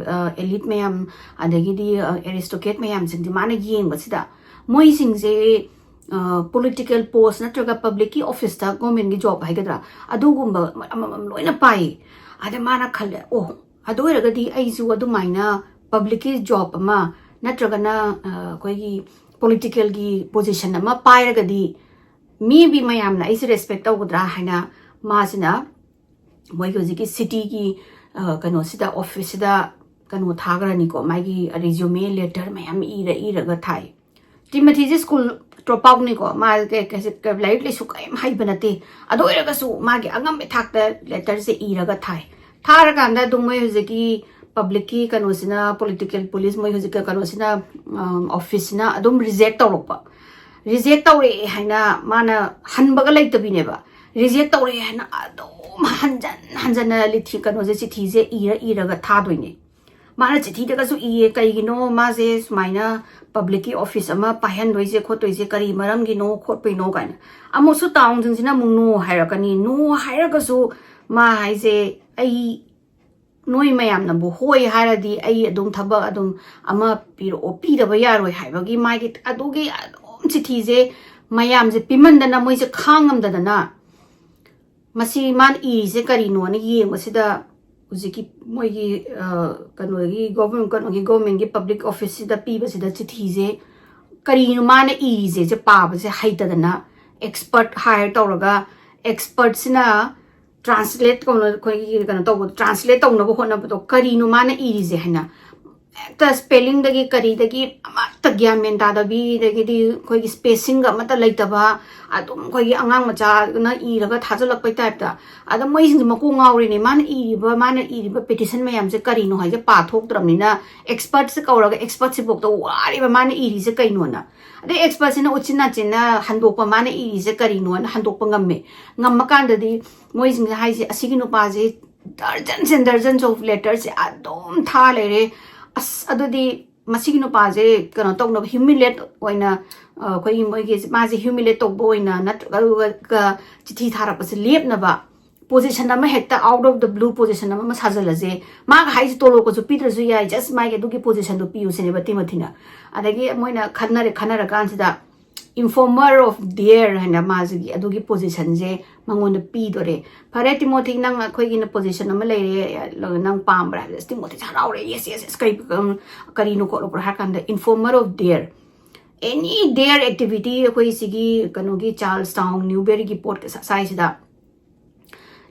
ꯑꯦꯂꯤꯠ ꯃꯌꯥꯝ, ꯑꯗꯒꯤꯗꯤ ꯑꯦꯔꯤꯁꯇꯣꯀ꯭ꯔꯦꯠ ꯃꯌꯥꯝꯁꯤꯡꯁꯦ ꯃꯥꯅ ꯌꯦꯡꯕꯁꯤꯗ, ꯃꯣꯏꯁꯤꯡꯁꯦ ꯄꯣꯂꯤꯇꯤꯀꯦꯜ ꯄꯣꯁ ꯅꯠꯇ꯭ꯔꯒ ꯄꯕ꯭ꯂꯤꯛꯀꯤ ꯑꯣꯐꯤꯁꯇ, ꯒꯣꯔꯃꯦꯟꯒꯤ ꯖꯣꯕ ꯍꯥꯏꯒꯗ꯭ꯔꯥ, ꯑꯗꯨꯒꯨꯝꯕ ꯑꯃꯃꯝ ꯂꯣꯏꯅ ꯄꯥꯏ꯫ ꯑꯗ ꯃꯥꯅ ꯈꯜꯂꯦ, ꯑꯣ, ꯑꯗꯨ ꯑꯣꯏꯔꯒꯗꯤ ꯑꯩꯁꯨ ꯑꯗꯨꯃꯥꯏꯅ ꯄꯕ꯭ꯂꯤꯛꯀꯤ ꯖꯣꯕ ꯑꯃ ꯅꯠꯇ꯭ꯔꯒꯅ ꯑꯩꯈꯣꯏꯒꯤ ꯄꯣꯂꯤꯇꯤꯀꯦꯜꯒꯤ ꯄꯣꯖꯤꯁꯟ ꯑꯃ ꯄꯥꯏꯔꯒꯗꯤ ꯃꯦꯕꯤ ꯃꯌꯥꯝꯅ ꯑꯩꯁꯦ ꯔꯦꯁꯄꯦꯛ ꯇꯧꯒꯗ꯭ꯔꯥ ꯍꯥꯏꯅ ꯃꯥꯁꯤꯅ ꯃꯣꯏꯒꯤ ꯍꯧꯖꯤꯛꯀꯤ ꯁꯤꯇꯤꯒꯤ ꯀꯩꯅꯣꯁꯤꯗ, ꯑꯣꯐꯤꯁꯁꯤꯗ ꯀꯩꯅꯣ ꯊꯥꯈ꯭ꯔꯅꯤꯀꯣ, ꯃꯥꯒꯤ ꯔꯤꯖꯨꯃꯦ ꯂꯦꯇꯔ ꯃꯌꯥꯝ ꯏꯔ ꯏꯔꯒ ꯊꯥꯏ꯫ ꯇꯤꯃꯣꯊꯤꯁꯦ ꯁ꯭ꯀꯨꯜ ꯗ꯭ꯔꯣꯞ ꯑꯥꯎꯠꯅꯤꯀꯣ, ꯃꯥ ꯂꯥꯏꯔꯤꯛ ꯂꯥꯏꯁꯨ ꯀꯔꯤꯝ ꯍꯩꯕ ꯅꯠꯇꯦ꯫ ꯑꯗꯨ ꯑꯣꯏꯔꯒꯁꯨ ꯃꯥꯒꯤ ꯑꯉꯝꯕ ꯊꯥꯛꯇ ꯂꯦꯇꯔꯁꯦ ꯏꯔꯒ ꯊꯥꯏ꯫ ꯊꯥꯔꯀꯥꯟꯗ ꯑꯗꯨꯝ ꯃꯣꯏ ꯍꯧꯖꯤꯛꯀꯤ ꯄꯕ꯭ꯂꯤꯛꯀꯤ ꯀꯩꯅꯣꯁꯤꯅ, ꯄꯣꯂꯤꯇꯤꯀꯦꯜ ꯄꯨꯂꯤꯁ, ꯃꯣꯏ ꯍꯧꯖꯤꯛꯀꯤ ꯀꯩꯅꯣꯁꯤꯅ, ꯑꯣꯐꯤꯁꯁꯤꯅ ꯑꯗꯨꯝ ꯔꯤꯖꯦꯛ ꯇꯧꯔꯛꯄ꯫ ꯔꯤꯖꯦꯛ ꯇꯧꯔꯛꯑꯦ ꯍꯥꯏꯅ ꯃꯥꯅ ꯍꯟꯕꯒ ꯂꯩꯇꯕꯤꯅꯦꯕ, ꯔꯤꯖꯦꯛ ꯇꯧꯔꯛꯑꯦ ꯍꯥꯏꯅ ꯑꯗꯨꯝ ꯍꯟꯖꯟ ꯍꯟꯖꯟꯅ ꯂꯤꯊꯤ ꯀꯩꯅꯣꯁꯦ, ꯆꯤꯊꯤꯁꯦ ꯏꯔ ꯏꯔꯒ ꯊꯥꯗꯣꯏꯅꯦ꯫ ꯃꯥꯅ ꯆꯤꯊꯤꯗꯒꯁꯨ ꯏꯌꯦ, ꯀꯩꯒꯤꯅꯣ ꯃꯥꯁꯦ ꯁꯨꯃꯥꯏꯅ ꯄꯕ꯭ꯂꯤꯛꯀꯤ ꯑꯣꯐꯤꯁ ꯑꯃ ꯄꯥꯏꯍꯟꯗꯣꯏꯁꯦ ꯈꯣꯠꯇꯣꯏꯁꯦ ꯀꯔꯤ ꯃꯔꯝꯒꯤꯅꯣ ꯈꯣꯠꯄꯩꯅꯣ ꯀꯥꯏꯅ꯫ ꯑꯃꯨꯛꯁꯨ ꯇꯥꯎꯟꯁꯤꯡꯁꯤꯅ ꯑꯃꯨꯛ ꯅꯣ ꯍꯥꯏꯔꯛꯀꯅꯤ꯫ ꯅꯣ ꯍꯥꯏꯔꯒꯁꯨ ꯃꯥ ꯍꯥꯏꯁꯦ, ꯑꯩ, ꯅꯣꯏ ꯃꯌꯥꯝꯅꯕꯨ ꯍꯣꯏ ꯍꯥꯏꯔꯗꯤ ꯑꯩ ꯑꯗꯨꯝ ꯊꯕꯛ ꯑꯗꯨꯝ ꯑꯃ ꯄꯤꯔꯛꯑꯣ, ꯄꯤꯗꯕ ꯌꯥꯔꯣꯏ ꯍꯥꯏꯕꯒꯤ ꯃꯥꯒꯤ ꯑꯗꯨꯒꯤ ꯑꯗꯨꯝ ꯆꯤꯊꯤꯁꯦ ꯃꯌꯥꯝꯁꯦ ꯄꯤꯃꯟꯗꯅ ꯃꯣꯏꯁꯦ ꯈꯥꯡꯉꯝꯗꯗꯅ, ꯃꯁꯤ ꯃꯥꯅ ꯏꯔꯤꯁꯦ ꯀꯔꯤꯅꯣꯅ ꯌꯦꯡꯕꯁꯤꯗ, ꯍꯧꯖꯤꯛꯀꯤ ꯃꯣꯏꯒꯤ ꯀꯩꯅꯣꯒꯤ ꯒꯣꯚꯔꯟ ꯀꯩꯅꯣꯒꯤ ꯒꯣꯔꯃꯦꯟꯒꯤ ꯄꯕ꯭ꯂꯤꯛ ꯑꯣꯐꯤꯁꯁꯤꯗ ꯄꯤꯕꯁꯤꯗ ꯆꯤꯊꯤꯁꯦ ꯀꯔꯤꯅꯣ ꯃꯥꯅ ꯏꯔꯤꯁꯦ ꯁꯦ ꯄꯥꯕꯁꯦ ꯍꯩꯇꯗꯅ ꯑꯦꯛꯁꯄꯔꯠ ꯍꯥꯏꯌꯔ ꯇꯧꯔꯒ, ꯑꯦꯛꯁꯄꯔꯠꯁꯤꯅ ꯇ꯭ꯔꯥꯟꯁꯂꯦꯠ ꯇꯧꯅ, ꯑꯩꯈꯣꯏꯒꯤ ꯀꯩꯅꯣ ꯇꯧꯕ, ꯇ꯭ꯔꯥꯟꯁꯂꯦꯠ ꯇꯧꯅꯕ ꯍꯣꯠꯅꯕꯗꯣ ꯀꯔꯤꯅꯣ ꯃꯥꯅ ꯏꯔꯤꯁꯦ ꯍꯥꯏꯅ꯫ ꯍꯦꯛꯇ ꯁ꯭ꯄꯦꯂꯤꯡꯗꯒꯤ ꯀꯔꯤꯗꯒꯤ ꯑꯃꯠꯇ ꯒ꯭ꯌꯥꯟ ꯃꯦꯟ ꯇꯥꯗꯕꯤ, ꯑꯗꯒꯤꯗꯤ ꯑꯩꯈꯣꯏꯒꯤ ꯁ꯭ꯄꯦꯁꯤꯡꯒ ꯑꯃꯠꯇ ꯂꯩꯇꯕ, ꯑꯗꯨꯝ ꯑꯩꯈꯣꯏꯒꯤ ꯑꯉꯥꯡ ꯃꯆꯥꯅ ꯏꯔꯒ ꯊꯥꯖꯤꯜꯂꯛꯄꯩ ꯇꯥꯏꯞꯇ꯫ ꯑꯗ ꯃꯣꯏꯁꯤꯡꯁꯦ ꯃꯀꯣꯛ ꯉꯥꯎꯔꯤꯅꯦ꯫ ꯃꯥꯅ ꯏꯔꯤꯕ, ꯃꯥꯅ ꯏꯔꯤꯕ ꯄꯦꯇꯤꯁꯟ ꯃꯌꯥꯝꯁꯦ ꯀꯔꯤꯅꯣ ꯍꯥꯏꯁꯦ ꯄꯥꯊꯣꯛꯇ꯭ꯔꯕꯅꯤꯅ, ꯑꯦꯛꯁꯄꯔꯠꯁꯦ ꯀꯧꯔꯒ ꯑꯦꯛꯁꯄꯔꯠꯁꯤꯐꯥꯎꯗ ꯋꯥꯔꯤꯕ ꯃꯥꯅ ꯏꯔꯤꯁꯦ ꯀꯩꯅꯣꯅ꯫ ꯑꯗꯩ ꯑꯦꯛꯁꯄꯔꯠꯁꯤꯅ ꯎꯆꯤꯟ ꯅꯥꯆꯤꯟꯅ ꯍꯟꯗꯣꯛꯄ, ꯃꯥꯅ ꯏꯔꯤꯁꯦ ꯀꯔꯤꯅꯣꯅ ꯍꯟꯗꯣꯛꯄ ꯉꯝꯃꯦ꯫ ꯉꯝꯃꯀꯥꯟꯗꯗꯤ ꯃꯣꯏꯁꯤꯡꯁꯦ ꯍꯥꯏꯁꯦ, ꯑꯁꯤꯒꯤ ꯅꯨꯄꯥꯁꯦ dozens and dozens of letterꯁꯦ ꯑꯗꯨꯝ ꯊꯥ ꯂꯩꯔꯦ꯫ ꯑꯁ, ꯑꯗꯨꯗꯤ ꯃꯁꯤꯒꯤ ꯅꯨꯄꯥꯁꯦ ꯀꯩꯅꯣ ꯇꯧꯅꯕ, ꯍ꯭ꯌꯨꯃꯤꯂꯦꯠ ꯑꯣꯏꯅ, ꯑ, ꯑꯩꯈꯣꯏꯒꯤ ꯃꯣꯏꯒꯤ ꯃꯥꯁꯦ ꯍ꯭ꯌꯨꯃꯤꯂꯦꯠ ꯇꯧꯕ ꯑꯣꯏꯅ ꯅꯠꯇ꯭ꯔꯒ ꯆꯤꯊꯤ ꯊꯥꯔꯛꯄꯁꯦ ꯂꯦꯞꯅꯕ position ꯑꯃ ꯍꯦꯛꯇ out of the blue position ꯑꯃ ꯁꯥꯖꯜꯂꯁꯦ, ꯃꯥꯒ ꯍꯥꯏꯁꯦ ꯇꯣꯂꯣꯞꯀꯁꯨ ꯄꯤꯗ꯭ꯔꯁꯨ ꯌꯥꯏ, just ꯃꯥꯒꯤ ꯑꯗꯨꯒꯤ positionꯗꯣ ꯄꯤꯌꯨ ꯁꯤꯅꯦꯕ ꯇꯤꯃꯣꯊꯤꯅ꯫ ꯑꯗꯒꯤ ꯃꯣꯏꯅ ꯈꯟꯅꯔꯦ, ꯈꯟꯅꯔꯀꯥꯟꯁꯤꯗ informer of the year ꯍꯥꯏꯅ ꯃꯥꯁꯤꯒꯤ ꯑꯗꯨꯒꯤ positionꯁꯦ ꯃꯉꯣꯟꯗ ꯄꯤꯗꯣꯔꯦ꯫ "ꯐꯔꯦ ꯇꯤꯃꯣꯊꯤ, ꯅꯪ ꯑꯩꯈꯣꯏꯒꯤꯅ position ꯑꯃ ꯂꯩꯔꯦ, ꯅꯪ ꯄꯥꯝꯕ꯭ꯔꯥ?" ꯍꯥꯏꯕꯗ ꯇꯤꯃꯣꯊꯤꯁꯦ ꯍꯔꯥꯎꯔꯦ, "Yes, yes, yes, ꯀꯔꯤ, ꯀꯔꯤꯅꯣ ꯈꯣꯠꯂꯣ ꯍꯥꯏꯔ ꯀꯥꯟꯗ informer of the year, any the year activity ꯑꯩꯈꯣꯏ ꯁꯤꯒꯤ ꯀꯩꯅꯣꯒꯤ ꯆꯥꯔꯜꯁ ꯇꯥꯎꯟ ꯅ꯭ꯌꯨꯕꯦꯔꯤꯒꯤ ꯄꯣꯠ ꯁ꯭ꯋꯥꯏꯁꯤꯗ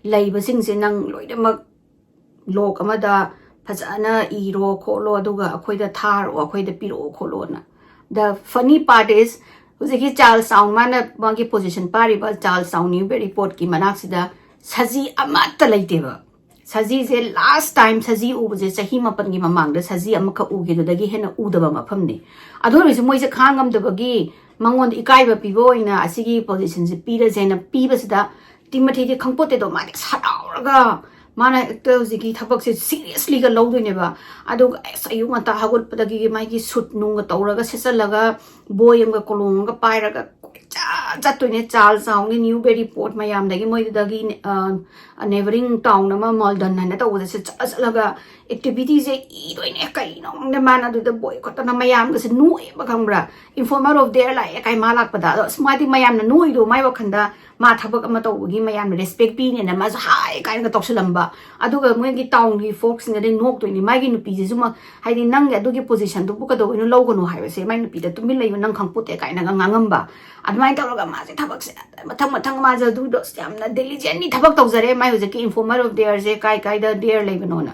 ꯂꯩꯕꯁꯤꯡꯁꯦ ꯅꯪ ꯂꯣꯏꯅꯃꯛ ꯂꯣꯛ ꯑꯃꯗ ꯐꯖꯅ ꯏꯔꯣ ꯈꯣꯠꯂꯣ, ꯑꯗꯨꯒ ꯑꯩꯈꯣꯏꯗ ꯊꯥꯔꯛꯑꯣ, ꯑꯩꯈꯣꯏꯗ ꯄꯤꯔꯛꯑꯣ ꯈꯣꯠꯂꯣꯅ." The funny part is, ꯍꯧꯖꯤꯛꯀꯤ ꯆꯥꯔꯜꯁ ꯇꯥꯎꯟ, ꯃꯥꯅ ꯃꯥꯒꯤ position ꯄꯥꯔꯤꯕ ꯆꯥꯔꯜꯁ ꯇꯥꯎꯟ ꯅ꯭ꯌꯨꯕꯦꯔꯤ ꯄꯣꯠꯀꯤ ꯃꯅꯥꯛꯁꯤꯗ ꯁꯖꯤ ꯑꯃꯠꯇ ꯂꯩꯇꯦꯕ꯫ ꯁꯖꯤꯁꯦ last time ꯁꯖꯤ ꯎꯕꯁꯦ ꯆꯍꯤ ꯃꯥꯄꯟꯒꯤ ꯃꯃꯥꯡꯗ ꯁꯖꯤ ꯑꯃꯈꯛ ꯎꯈꯤꯗꯨꯗꯒꯤ ꯍꯦꯟꯅ ꯎꯗꯕ ꯃꯐꯝꯅꯤ꯫ ꯑꯗꯨ ꯑꯣꯏꯔꯁꯨ ꯃꯣꯏꯁꯦ ꯈꯥꯡꯉꯝꯗꯕꯒꯤ ꯃꯉꯣꯟꯗ ꯏꯀꯥꯏꯕ ꯄꯤꯕ ꯑꯣꯏꯅ ꯑꯁꯤꯒꯤ positionꯁꯦ ꯄꯤꯔꯁꯦꯅ ꯄꯤꯕꯁꯤꯗ ꯇꯤꯃꯣꯊꯤꯗꯤ ꯈꯪꯄꯣꯠꯇꯦꯗꯣ, ꯃꯥꯗꯤ ꯁꯔꯥꯎꯔꯒ ꯃꯥꯅ ꯍꯦꯛꯇ ꯍꯧꯖꯤꯛꯀꯤ ꯊꯕꯛꯁꯦ seriouslyꯒ ꯂꯧꯗꯣꯏꯅꯦꯕ꯫ ꯑꯗꯨꯒ ꯑꯁ ꯑꯌꯨꯛ ꯉꯟꯇꯥ ꯍꯧꯒꯠꯄꯗꯒꯤ ꯃꯥꯒꯤ ꯁꯨꯠ ꯅꯨꯡꯒ ꯇꯧꯔꯒ ꯁꯦꯠꯆꯜꯂꯒ ꯕꯣꯏ ꯑꯃꯒ ꯀꯣꯂꯣꯝ ꯑꯃꯒ ꯄꯥꯏꯔꯒ ꯀꯣꯏꯆꯠ ꯆꯠꯇꯣꯏꯅꯦ꯫ ꯆꯥꯔꯜꯁ ꯇꯥꯎꯟꯒꯤ ꯅ꯭ꯌꯨꯕꯦꯔꯤ ꯄꯣꯠ ꯃꯌꯥꯝꯗꯒꯤ ꯃꯣꯏꯗꯨꯗꯒꯤ, ꯑ, neighbouring town ꯑꯃ ꯃꯥꯜꯗꯟ ꯍꯥꯏꯅ ꯇꯧꯕꯗꯁꯨ ꯆꯠꯂ ꯆꯠꯂꯒ activityꯁꯦ ꯏꯗꯣꯏꯅꯦ꯫ ꯀꯩꯅꯣ ꯈꯪꯗꯦ, ꯃꯥꯅ ꯑꯗꯨꯗ ꯕꯣꯏ ꯈꯣꯠꯇꯅ ꯃꯌꯥꯝꯒꯁꯦ ꯅꯣꯛꯑꯦꯕ, ꯈꯪꯕ꯭ꯔꯥ? Informer of the year ꯂꯥꯛꯑꯦ ꯀꯥꯏ ꯃꯥ ꯂꯥꯛꯄꯗ꯫ ꯑꯗꯣ ꯑꯁ ꯃꯥꯗꯤ ꯃꯌꯥꯝꯅ ꯅꯣꯛꯏꯗꯣ ꯃꯥꯏ ꯋꯥꯈꯟꯗ ꯃꯥ ꯊꯕꯛ ꯑꯃ ꯇꯧꯕꯒꯤ ꯃꯌꯥꯝꯅ respect ꯄꯤꯅꯦꯅ ꯃꯥꯁꯨ ꯍꯥꯏ ꯀꯥꯏꯅꯒ ꯇꯧꯁꯜꯂꯝꯕ꯫ ꯑꯗꯨꯒ ꯃꯣꯏꯒꯤ townꯒꯤ folkꯁꯤꯡꯅꯗꯤ ꯅꯣꯛꯇꯣꯏꯅꯤ꯫ ꯃꯥꯒꯤ ꯅꯨꯄꯤꯁꯤꯁꯨ ꯃ-, ꯍꯥꯏꯗꯤ ꯅꯪꯒꯤ ꯑꯗꯨꯒꯤ positionꯗꯨꯕꯨ ꯀꯩꯗꯧꯕꯩꯅꯣ ꯂꯧꯒꯅꯣ ꯍꯥꯏꯕꯁꯦ, ꯃꯥꯏ ꯅꯨꯄꯤꯗ ꯇꯨꯃꯤꯟ ꯂꯩꯌꯨ ꯅꯪ ꯈꯪꯄꯣꯠꯇꯦ ꯀꯥꯏꯅꯒ ꯉꯥꯡꯉꯝꯕ꯫ ꯑꯗꯨꯃꯥꯏꯅ ꯇꯧꯔꯒ ꯃꯥꯁꯦ ꯊꯕꯛꯁꯦ ꯃꯊꯪ ꯃꯊꯪ ꯃꯥꯁꯦ ꯑꯗꯨꯗꯣ ꯌꯥꯝꯅ diligently ꯊꯕꯛ ꯇꯧꯖꯔꯦ꯫ ꯃꯥꯏ ꯍꯧꯖꯤꯛꯀꯤ informer of the yearꯁꯦ ꯀꯥꯏ ꯀꯥꯏꯗ the year ꯂꯩꯕꯅꯣꯅ꯫